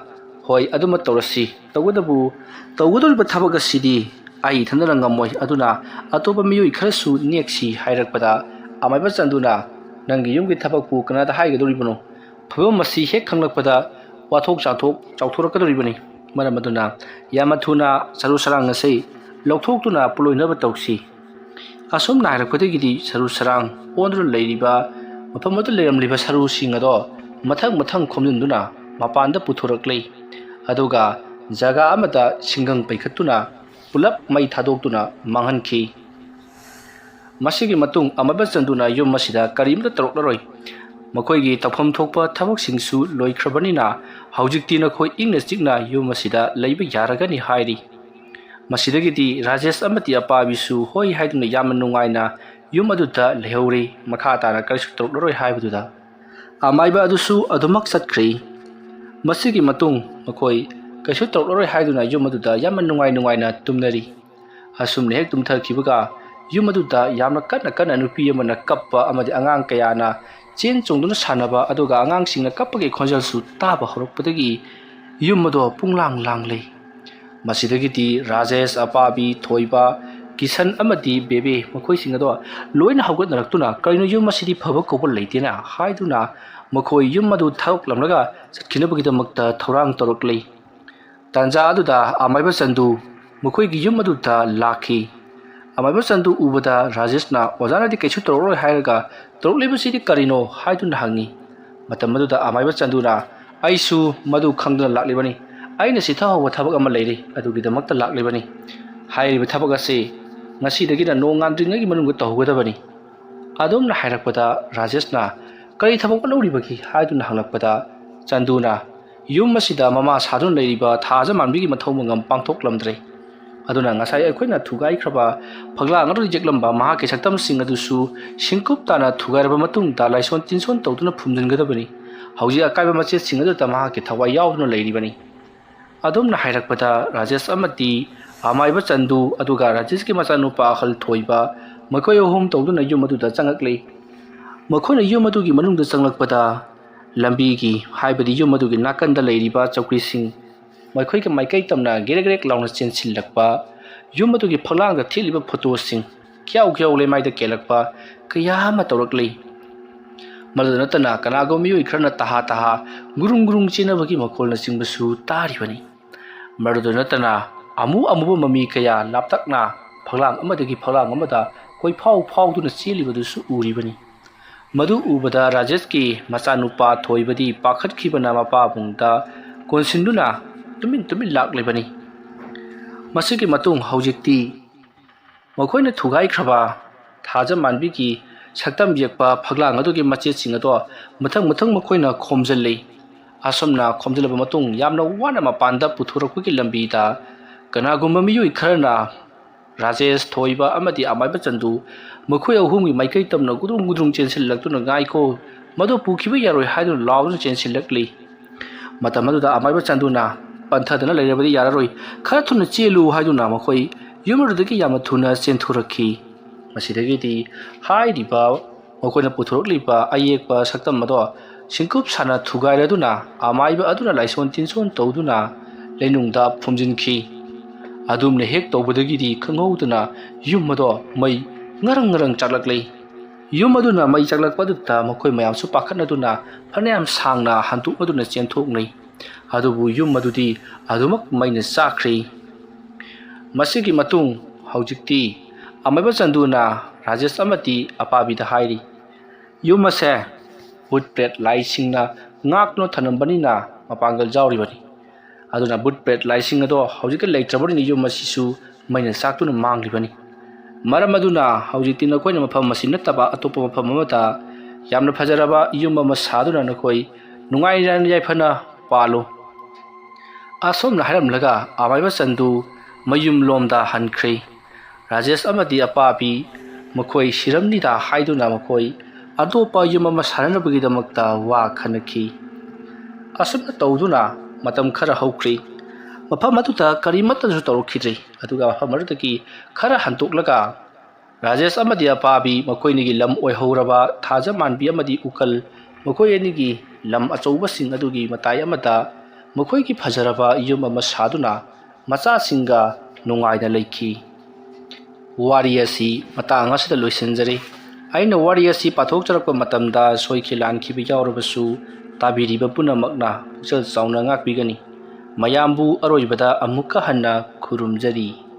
"ꯍꯣꯏ, ꯑꯗꯨꯃꯛ ꯇꯧꯔꯁꯤ꯫ ꯇꯧꯕꯇꯕꯨ ꯇꯧꯒꯗꯧꯔꯤꯕ ꯊꯕꯛ ꯑꯁꯤꯗꯤ ꯑꯩ ꯏꯊꯟꯗꯅ ꯉꯝꯃꯣꯏ, ꯑꯗꯨꯅ ꯑꯇꯣꯞꯄ ꯃꯤꯑꯣꯏ ꯈꯔꯁꯨ ꯅꯦꯛꯁꯤ" ꯍꯥꯏꯔꯛꯄꯗ ꯑꯃꯥꯏꯕ ꯆꯟꯗꯨꯅ, "ꯅꯪꯒꯤ ꯌꯨꯝꯒꯤ ꯊꯕꯛꯄꯨ ꯀꯅꯥꯗ ꯍꯥꯏꯒꯗꯧꯔꯤꯕꯅꯣ? ꯐꯤꯕꯝ ꯑꯁꯤ ꯍꯦꯛ ꯈꯪꯂꯛꯄꯗ ꯋꯥꯊꯣꯛ ꯆꯥꯊꯣꯛ ꯆꯥꯎꯊꯣꯔꯛꯀꯗꯧꯔꯤꯕꯅꯤ꯫ ꯃꯔꯝ ꯑꯗꯨꯅ ꯌꯥꯝꯅ ꯊꯨꯅ ꯁꯔꯨ ꯁꯔꯥꯡ ꯑꯁꯤ ꯂꯧꯊꯣꯛꯇꯨꯅ ꯄꯣꯠꯂꯣꯏꯅꯕ ꯇꯧꯁꯤ"꯫ ꯑꯁꯨꯝꯅ ꯍꯥꯏꯔꯛꯄꯗꯒꯤꯗꯤ ꯁꯔꯨ ꯁꯔꯥꯡ ꯑꯣꯟꯗꯨꯅ ꯂꯩꯔꯤꯕ ꯃꯐꯝ ꯑꯗꯨꯗ ꯂꯩꯔꯝꯂꯤꯕ ꯁꯔꯨꯁꯤꯡ ꯑꯗꯣ ꯃꯊꯪ ꯃꯊꯪ ꯈꯣꯝꯖꯤꯟꯗꯨꯅ ꯃꯄꯥꯟꯗ ꯄꯨꯊꯣꯔꯛꯂꯤ꯫ ꯑꯗꯨꯒ ꯖꯒꯥ ꯑꯃꯗ ꯁꯤꯡꯒꯪ ꯄꯩꯈꯠꯇꯨꯅ ꯄꯨꯂꯞ ꯃꯩ ꯊꯥꯗꯣꯛꯇꯨꯅ ꯃꯥꯡꯍꯟꯈꯤ꯫ ꯃꯁꯤꯒꯤ ꯃꯇꯨꯡ ꯑꯃꯥꯏꯕ ꯆꯟꯗꯨꯅ ꯌꯨꯝ ꯑꯁꯤꯗ ꯀꯔꯤꯝꯇ ꯇꯧꯔꯛꯂꯔꯣꯏ꯫ ꯃꯈꯣꯏꯒꯤ ꯇꯧꯐꯝ ꯊꯣꯛꯄ ꯊꯕꯛꯁꯤꯡꯁꯨ ꯂꯣꯏꯈ꯭ꯔꯕꯅꯤꯅ ꯍꯧꯖꯤꯛꯇꯤ ꯅꯈꯣꯏ ꯏꯪꯅ ꯆꯤꯛꯅ ꯌꯨꯝ ꯑꯁꯤꯗ ꯂꯩꯕ ꯌꯥꯔꯒꯅꯤ ꯍꯥꯏꯔꯤ꯫ ꯃꯁꯤꯗꯒꯤꯗꯤ ꯔꯥꯖꯦꯁ ꯑꯃꯗꯤ ꯑꯄꯥꯕꯤꯁꯨ ꯍꯣꯏ ꯍꯥꯏꯗꯨꯅ ꯌꯥꯝꯅ ꯅꯨꯡꯉꯥꯏꯅ ꯌꯨꯝ ꯑꯗꯨꯗ ꯂꯩꯍꯧꯔꯤ꯫ ꯃꯈꯥ ꯇꯥꯅ ꯀꯔꯤꯁꯨ ꯇꯧꯔꯛꯂꯔꯣꯏ ꯍꯥꯏꯕꯗꯨꯗ ꯑꯃꯥꯏꯕ ꯑꯗꯨꯁꯨ ꯑꯗꯨꯃꯛ ꯆꯠꯈ꯭ꯔꯦ꯫ ꯃꯁꯤꯒꯤ ꯃꯇꯨꯡ ꯃꯈꯣꯏ ꯀꯩꯁꯨ ꯇꯧꯔꯛꯂꯔꯣꯏ ꯍꯥꯏꯗꯨꯅ ꯌꯨꯝ ꯑꯗꯨꯗ ꯌꯥꯝꯅ ꯅꯨꯡꯉꯥꯏ ꯅꯨꯡꯉꯥꯏꯅ ꯇꯨꯝꯅꯔꯤ꯫ ꯑꯁꯨꯝꯅ ꯍꯦꯛ ꯇꯨꯝꯊꯈꯤꯕꯒ ꯌꯨꯝ ꯑꯗꯨꯗ ꯌꯥꯝꯅ ꯀꯟꯅ ꯀꯟꯅ ꯅꯨꯄꯤ ꯑꯃꯅ ꯀꯞꯄ ꯑꯃꯗꯤ ꯑꯉꯥꯡ ꯀꯌꯥꯅ ꯆꯦꯟ ꯆꯣꯡꯗꯨꯅ ꯁꯥꯟꯅꯕ, ꯑꯗꯨꯒ ꯑꯉꯥꯡꯁꯤꯡꯅ ꯀꯞꯄꯒꯤ ꯈꯣꯟꯖꯦꯜꯁꯨ ꯇꯥꯕ ꯍꯧꯔꯛꯄꯗꯒꯤ ꯌꯨꯝ ꯑꯗꯣ ꯄꯨꯡꯂꯥꯡ ꯂꯥꯡꯂꯦ꯫ ꯃꯁꯤꯗꯒꯤꯗꯤ ꯔꯥꯖꯦꯁ, ꯑꯄꯥꯕꯤ, ꯊꯣꯏꯕ, ꯀꯤꯁꯟ ꯑꯃꯗꯤ ꯕꯦꯕꯦ ꯃꯈꯣꯏꯁꯤꯡ ꯑꯗꯣ ꯂꯣꯏꯅ ꯍꯧꯒꯠꯅꯔꯛꯇꯨꯅ, "ꯀꯔꯤꯅꯣ, ꯌꯨꯝ ꯑꯁꯤꯗꯤ ꯐꯕ ꯀꯧꯕ ꯂꯩꯇꯦꯅ" ꯍꯥꯏꯗꯨꯅ ꯃꯈꯣꯏ ꯌꯨꯝ ꯑꯗꯨ ꯊꯥꯗꯣꯛꯂꯝꯂꯒ ꯆꯠꯈꯤꯅꯕꯒꯤꯗꯃꯛꯇ ꯊꯧꯔꯥꯡ ꯇꯧꯔꯛꯂꯤ꯫ ꯇꯥꯟꯖꯥ ꯑꯗꯨꯗ ꯑꯃꯥꯏꯕ ꯆꯟꯗꯨ ꯃꯈꯣꯏꯒꯤ ꯌꯨꯝ ꯑꯗꯨꯗ ꯂꯥꯛꯈꯤ꯫ ꯑꯃꯥꯏꯕ ꯆꯟꯗꯨ ꯎꯕꯗ ꯔꯥꯖꯦꯁꯅ, "ꯑꯣꯖꯥꯅꯗꯤ ꯀꯩꯁꯨ ꯇꯧꯔꯛꯂꯣꯏ ꯍꯥꯏꯔꯒ ꯇꯧꯔꯛꯂꯤꯕꯁꯤꯗꯤ ꯀꯔꯤꯅꯣ?" ꯍꯥꯏꯗꯨꯅ ꯍꯪꯉꯤ꯫ ꯃꯇꯝ ꯑꯗꯨꯗ ꯑꯃꯥꯏꯕ ꯆꯟꯗꯨꯅ, "ꯑꯩꯁꯨ ꯃꯗꯨ ꯈꯪꯗꯨꯅ ꯂꯥꯛꯂꯤꯕꯅꯤ꯫ ꯑꯩꯅ ꯆꯤꯊꯍꯧꯕ ꯊꯕꯛ ꯑꯃ ꯂꯩꯔꯤ, ꯑꯗꯨꯒꯤꯗꯃꯛꯇ ꯂꯥꯛꯂꯤꯕꯅꯤ꯫ ꯍꯥꯏꯔꯤꯕ ꯊꯕꯛ ꯑꯁꯤ ꯉꯁꯤꯗꯒꯤꯅ ꯅꯣꯡꯉꯥꯟꯗ꯭ꯔꯤꯉꯩꯒꯤ ꯃꯅꯨꯡꯗ ꯇꯧꯍꯧꯒꯗꯕꯅꯤ"꯫ ꯑꯗꯨꯝꯅ ꯍꯥꯏꯔꯛꯄꯗ ꯔꯥꯖꯦꯁꯅ "ꯀꯔꯤ ꯊꯕꯛ ꯋꯥꯠꯍꯧꯔꯤꯕꯒꯦ?" ꯍꯥꯏꯗꯨꯅ ꯍꯪꯂꯛꯄꯗ ꯆꯟꯗꯨꯅ "ꯌꯨꯝ ꯑꯁꯤꯗ ꯃꯃꯥ ꯁꯥꯗꯨꯅ ꯂꯩꯔꯤꯕ ꯊꯥꯖ ꯃꯥꯟꯕꯤꯒꯤ ꯃꯊꯧ ꯃꯉꯝ ꯄꯥꯡꯊꯣꯛꯂꯝꯗ꯭ꯔꯦ꯫ ꯑꯗꯨꯅ ꯉꯁꯥꯏ ꯑꯩꯈꯣꯏꯅ ꯊꯨꯒꯥꯏꯈ꯭ꯔꯕ ꯐꯛꯂꯥꯡ ꯑꯗꯨꯗ ꯌꯦꯛꯂꯝꯕ ꯃꯍꯥꯛꯀꯤ ꯁꯛꯇꯝꯁꯤꯡ ꯑꯗꯨꯁꯨ ꯁꯤꯡꯀꯨꯞ ꯇꯥꯅ ꯊꯨꯒꯥꯏꯔꯕ ꯃꯇꯨꯡꯗ ꯂꯥꯏꯁꯣꯟ ꯇꯤꯟꯁꯣꯟ ꯇꯧꯗꯨꯅ ꯐꯨꯝꯖꯤꯟꯒꯗꯕꯅꯤ꯫ ꯍꯧꯖꯤꯛ ꯑꯀꯥꯏꯕ ꯃꯆꯦꯠꯁꯤꯡ ꯑꯗꯨꯗ ꯃꯍꯥꯛꯀꯤ ꯊꯋꯥꯏ ꯌꯥꯎꯗꯨꯅ ꯂꯩꯔꯤꯕꯅꯤ"꯫ ꯑꯗꯨꯝꯅ ꯍꯥꯏꯔꯛꯄꯗ ꯔꯥꯖꯦꯁ ꯑꯃꯗꯤ ꯑꯃꯥꯏꯕ ꯆꯟꯗꯨ ꯑꯗꯨꯒ ꯔꯥꯖꯦꯁꯀꯤ ꯃꯆꯥꯅꯨꯄꯥ ꯑꯍꯜ ꯊꯣꯏꯕ, ꯃꯈꯣꯏ ꯑꯍꯨꯝ ꯇꯧꯗꯨꯅ ꯌꯨꯝ ꯑꯗꯨꯗ ꯆꯪꯂꯛꯂꯤ꯫ ꯃꯈꯣꯏꯅ ꯌꯨꯝ ꯑꯗꯨꯒꯤ ꯃꯅꯨꯡꯗ ꯆꯪꯂꯛꯄꯗ ꯂꯝꯕꯤꯒꯤ, ꯍꯥꯏꯕꯗꯤ ꯌꯨꯝ ꯑꯗꯨꯒꯤ ꯅꯥꯀꯟꯗ ꯂꯩꯔꯤꯕ ꯆꯧꯀ꯭ꯔꯤꯁꯤꯡ ꯃꯈꯣꯏꯒ ꯃꯥꯏꯀꯩ ꯇꯝꯅ ꯒꯦꯔꯦꯛ ꯒꯦꯔꯦꯛ ꯂꯥꯎꯅ ꯆꯦꯟꯁꯤꯜꯂꯛꯄ, ꯌꯨꯝ ꯑꯗꯨꯒꯤ ꯐꯛꯂꯥꯡꯗ ꯊꯦꯠꯂꯤꯕ ꯐꯣꯇꯣꯁꯤꯡ ꯈ꯭ꯌꯥꯎ ꯈ꯭ꯌꯥꯎ ꯂꯩꯃꯥꯏꯗ ꯀꯦꯜꯂꯛꯄ ꯀꯌꯥ ꯑꯃ ꯇꯧꯔꯛꯂꯤ꯫ ꯃꯗꯨꯗ ꯅꯠꯇꯅ ꯀꯅꯥꯒꯨꯝꯕ ꯃꯤꯑꯣꯏ ꯈꯔꯅ ꯇꯍꯥ ꯇꯍꯥ ꯒꯨꯔꯨꯡ ꯒꯨꯔꯨꯡ ꯆꯦꯟꯅꯕꯒꯤ ꯃꯈꯣꯜꯅꯆꯤꯡꯕꯁꯨ ꯇꯥꯔꯤꯕꯅꯤ꯫ ꯃꯗꯨꯗ ꯅꯠꯇꯅ ꯑꯃꯨ ꯑꯃꯨꯕ ꯃꯃꯤ ꯀꯌꯥ ꯂꯥꯞꯇꯛꯅ ꯐꯛꯂꯥꯡ ꯑꯃꯗꯒꯤ ꯐꯛꯂꯥꯡ ꯑꯃꯗ ꯀꯣꯏꯐꯥꯎ ꯐꯥꯎꯗꯨꯅ ꯆꯦꯜꯂꯤꯕꯗꯨꯁꯨ ꯎꯔꯤꯕꯅꯤ꯫ ꯃꯗꯨ ꯎꯕꯗ ꯔꯥꯖꯦꯁꯀꯤ ꯃꯆꯥꯅꯨꯄꯥ ꯊꯣꯏꯕꯗꯤ ꯄꯥꯈꯠꯈꯤꯕꯅ ꯃꯄꯥꯕꯨꯡꯗ ꯀꯣꯟꯁꯤꯟꯗꯨꯅ ꯇꯨꯃꯤꯟ ꯇꯨꯃꯤꯟ ꯂꯥꯛꯂꯤꯕꯅꯤ꯫ ꯃꯁꯤꯒꯤ ꯃꯇꯨꯡ ꯍꯧꯖꯤꯛꯇꯤ ꯃꯈꯣꯏꯅ ꯊꯨꯒꯥꯏꯈ꯭ꯔꯕ ꯊꯥꯖ ꯃꯥꯟꯕꯤꯒꯤ ꯁꯛꯇꯝ ꯌꯦꯛꯄ ꯐꯛꯂꯥꯡ ꯑꯗꯨꯒꯤ ꯃꯆꯦꯠꯁꯤꯡ ꯑꯗꯣ ꯃꯊꯪ ꯃꯊꯪ ꯃꯈꯣꯏꯅ ꯈꯣꯝꯖꯤꯜꯂꯤ꯫ ꯑꯁꯨꯝꯅ ꯈꯣꯝꯖꯤꯜꯂꯕ ꯃꯇꯨꯡ ꯌꯥꯝꯅ ꯋꯥꯅ ꯃꯄꯥꯟꯗ ꯄꯨꯊꯣꯔꯛꯄꯒꯤ ꯂꯝꯕꯤꯗ ꯀꯅꯥꯒꯨꯝꯕ ꯃꯤꯑꯣꯏ ꯈꯔꯅ ꯔꯥꯖꯦꯁ, ꯊꯣꯏꯕ ꯑꯃꯗꯤ ꯑꯃꯥꯏꯕ ꯆꯟꯗꯨ ꯃꯈꯣꯏ ꯑꯍꯨꯝꯒꯤ ꯃꯥꯏꯀꯩ ꯇꯝꯅ ꯒꯨꯗ꯭ꯔꯨꯡ ꯒꯨꯗ꯭ꯔꯨꯡ ꯆꯦꯟꯁꯤꯜꯂꯛꯇꯨꯅ "ꯉꯥꯏꯈꯣ, ꯃꯗꯨ ꯄꯨꯈꯤꯕ ꯌꯥꯔꯣꯏ" ꯍꯥꯏꯗꯨꯅ ꯂꯥꯎꯗꯨꯅ ꯆꯦꯟꯁꯤꯜꯂꯛꯂꯤ꯫ ꯃꯇꯝ ꯑꯗꯨꯗ ꯑꯃꯥꯏꯕ ꯆꯟꯗꯨꯅ "ꯄꯟꯊꯗꯅ ꯂꯩꯔꯕꯗꯤ ꯌꯥꯔꯔꯣꯏ, ꯈꯔ ꯊꯨꯅ ꯆꯦꯜꯂꯨ" ꯍꯥꯏꯗꯨꯅ ꯃꯈꯣꯏ ꯌꯨꯝ ꯑꯗꯨꯗꯒꯤ ꯌꯥꯝꯅ ꯊꯨꯅ ꯆꯦꯟꯊꯣꯔꯛꯈꯤ꯫ ꯃꯁꯤꯗꯒꯤꯗꯤ ꯍꯥꯏꯔꯤꯕ ꯃꯈꯣꯏꯅ ꯄꯨꯊꯣꯔꯛꯂꯤꯕ ꯑꯌꯦꯛꯄ ꯁꯛꯇꯝ ꯑꯗꯣ ꯁꯤꯡꯀꯨꯞ ꯁꯥꯅ ꯊꯨꯒꯥꯏꯔꯗꯨꯅ ꯑꯃꯥꯏꯕ ꯑꯗꯨꯅ ꯂꯥꯏꯁꯣꯟ ꯇꯤꯟꯁꯣꯟ ꯇꯧꯗꯨꯅ ꯂꯩꯅꯨꯡꯗ ꯐꯨꯝꯖꯤꯟꯈꯤ꯫ ꯑꯗꯨꯝꯅ ꯍꯦꯛ ꯇꯧꯕꯗꯒꯤꯗꯤ ꯈꯪꯍꯧꯗꯅ ꯌꯨꯝ ꯑꯗꯣ ꯃꯩ ꯉꯔꯪ ꯉꯔꯪ ꯆꯥꯛꯂꯛꯂꯤ꯫ ꯌꯨꯝ ꯑꯗꯨꯅ ꯃꯩ ꯆꯥꯛꯂꯛꯄ ꯑꯗꯨꯗ ꯃꯈꯣꯏ ꯃꯌꯥꯝꯁꯨ ꯄꯥꯈꯠꯅꯗꯨꯅ ꯐꯅꯌꯥꯝ ꯁꯥꯡꯅ ꯍꯟꯗꯣꯛꯅꯗꯨꯅ ꯆꯦꯟꯊꯣꯛꯅꯩ꯫ ꯑꯗꯨꯕꯨ ꯌꯨꯝ ꯑꯗꯨꯗꯤ ꯑꯗꯨꯃꯛ ꯃꯩꯅ ꯆꯥꯛꯈ꯭ꯔꯦ꯫ ꯃꯁꯤꯒꯤ ꯃꯇꯨꯡ ꯍꯧꯖꯤꯛꯇꯤ ꯑꯃꯥꯏꯕ ꯆꯟꯗꯨꯅ ꯔꯥꯖꯦꯁ ꯑꯃꯗꯤ ꯑꯄꯥꯕꯤꯗ ꯍꯥꯏꯔꯤ, "ꯌꯨꯝ ꯑꯁꯦ ꯕꯨꯠ ꯄ꯭ꯔꯦꯠ ꯂꯥꯏꯁꯤꯡꯅ ꯉꯥꯛꯇꯨꯅ ꯊꯝꯂꯝꯕꯅꯤꯅ ꯃꯄꯥꯡꯒꯜ ꯌꯥꯎꯔꯤꯕꯅꯤ꯫ ꯑꯗꯨꯅ ꯕꯨꯠ ꯄ꯭ꯔꯦꯠ ꯂꯥꯏꯁꯤꯡ ꯑꯗꯣ ꯍꯧꯖꯤꯛꯇꯤ ꯂꯩꯇ꯭ꯔꯕꯅꯤꯅ ꯌꯨꯝ ꯑꯁꯤꯁꯨ ꯃꯩꯅ ꯆꯥꯛꯇꯨꯅ ꯃꯥꯡꯂꯤꯕꯅꯤ꯫ ꯃꯔꯝ ꯑꯗꯨꯅ ꯍꯧꯖꯤꯛꯇꯤ ꯅꯈꯣꯏꯅ ꯃꯐꯝ ꯑꯁꯤ ꯅꯠꯇꯕ ꯑꯇꯣꯞꯄ ꯃꯐꯝ ꯑꯃꯗ ꯌꯥꯝꯅ ꯐꯖꯔꯕ ꯌꯨꯝ ꯑꯃ ꯁꯥꯗꯨꯅ ꯅꯈꯣꯏ ꯅꯨꯡꯉꯥꯏꯅ ꯌꯥꯏꯐꯅ ꯄꯥꯜꯂꯨ꯫ ꯑꯁꯨꯝꯅ ꯍꯥꯏꯔꯝꯂꯒ ꯑꯃꯥꯏꯕ ꯆꯟꯗꯨ ꯃꯌꯨꯝꯂꯣꯝꯗ ꯍꯟꯈ꯭ꯔꯦ꯫ ꯔꯥꯖꯦꯁ ꯑꯃꯗꯤ ꯑꯄꯥꯕꯤ ꯃꯈꯣꯏ ꯁꯤꯔꯝꯅꯤꯗ ꯍꯥꯏꯗꯨꯅ ꯃꯈꯣꯏ ꯑꯇꯣꯞꯄ ꯌꯨꯝ ꯑꯃ ꯁꯥꯅꯅꯕꯒꯤꯗꯃꯛꯇ ꯋꯥ ꯈꯟꯅꯈꯤ꯫ ꯑꯁꯨꯝꯅ ꯇꯧꯗꯨꯅ ꯃꯇꯝ ꯈꯔ ꯍꯧꯈ꯭ꯔꯦ꯫ ꯃꯐꯝ ꯑꯗꯨꯗ ꯀꯔꯤꯃꯠꯇꯁꯨ ꯇꯧꯔꯛꯈꯤꯗ꯭ꯔꯦ꯫ ꯑꯗꯨꯒ ꯃꯐꯝ ꯑꯗꯨꯗꯒꯤ ꯈꯔ ꯍꯟꯗꯣꯛꯂꯒ ꯔꯥꯖꯦꯁ ꯑꯃꯗꯤ ꯑꯄꯥꯕꯤ ꯃꯈꯣꯏꯅꯤꯒꯤ ꯂꯝ ꯑꯣꯏꯍꯧꯔꯕ ꯊꯥꯖꯃꯥꯟꯕꯤ ꯑꯃꯗꯤ ꯎꯀꯜ ꯃꯈꯣꯏ ꯑꯅꯤꯒꯤ ꯂꯝ ꯑꯆꯧꯕꯁꯤꯡ ꯑꯗꯨꯒꯤ ꯃꯇꯥꯏ ꯑꯃꯗ ꯃꯈꯣꯏꯒꯤ ꯐꯖꯔꯕ ꯌꯨꯝ ꯑꯃ ꯁꯥꯗꯨꯅ ꯃꯆꯥꯁꯤꯡꯒ ꯅꯨꯡꯉꯥꯏꯅ ꯂꯩꯈꯤ꯫ ꯋꯥꯔꯤ ꯑꯁꯤ ꯃꯇꯥꯡ ꯑꯁꯤꯗ ꯂꯣꯏꯁꯤꯟꯖꯔꯤ꯫ ꯑꯩꯅ ꯋꯥꯔꯤ ꯑꯁꯤ ꯄꯥꯊꯣꯛꯆꯔꯛꯄ ꯃꯇꯝꯗ ꯁꯣꯏꯈꯤ ꯂꯥꯟꯈꯤꯕ ꯌꯥꯎꯔꯕꯁꯨ ꯇꯥꯕꯤꯔꯤꯕ ꯄꯨꯝꯅꯃꯛꯅ ꯄꯨꯛꯆꯦꯜ ꯆꯥꯎꯅ ꯉꯥꯛꯄꯤꯒꯅꯤ꯫ ꯃꯌꯥꯝꯕꯨ ꯑꯔꯣꯏꯕꯗ ꯑꯃꯨꯛꯀ ꯍꯟꯅ ꯈꯨꯔꯨꯝꯖꯔꯤ꯫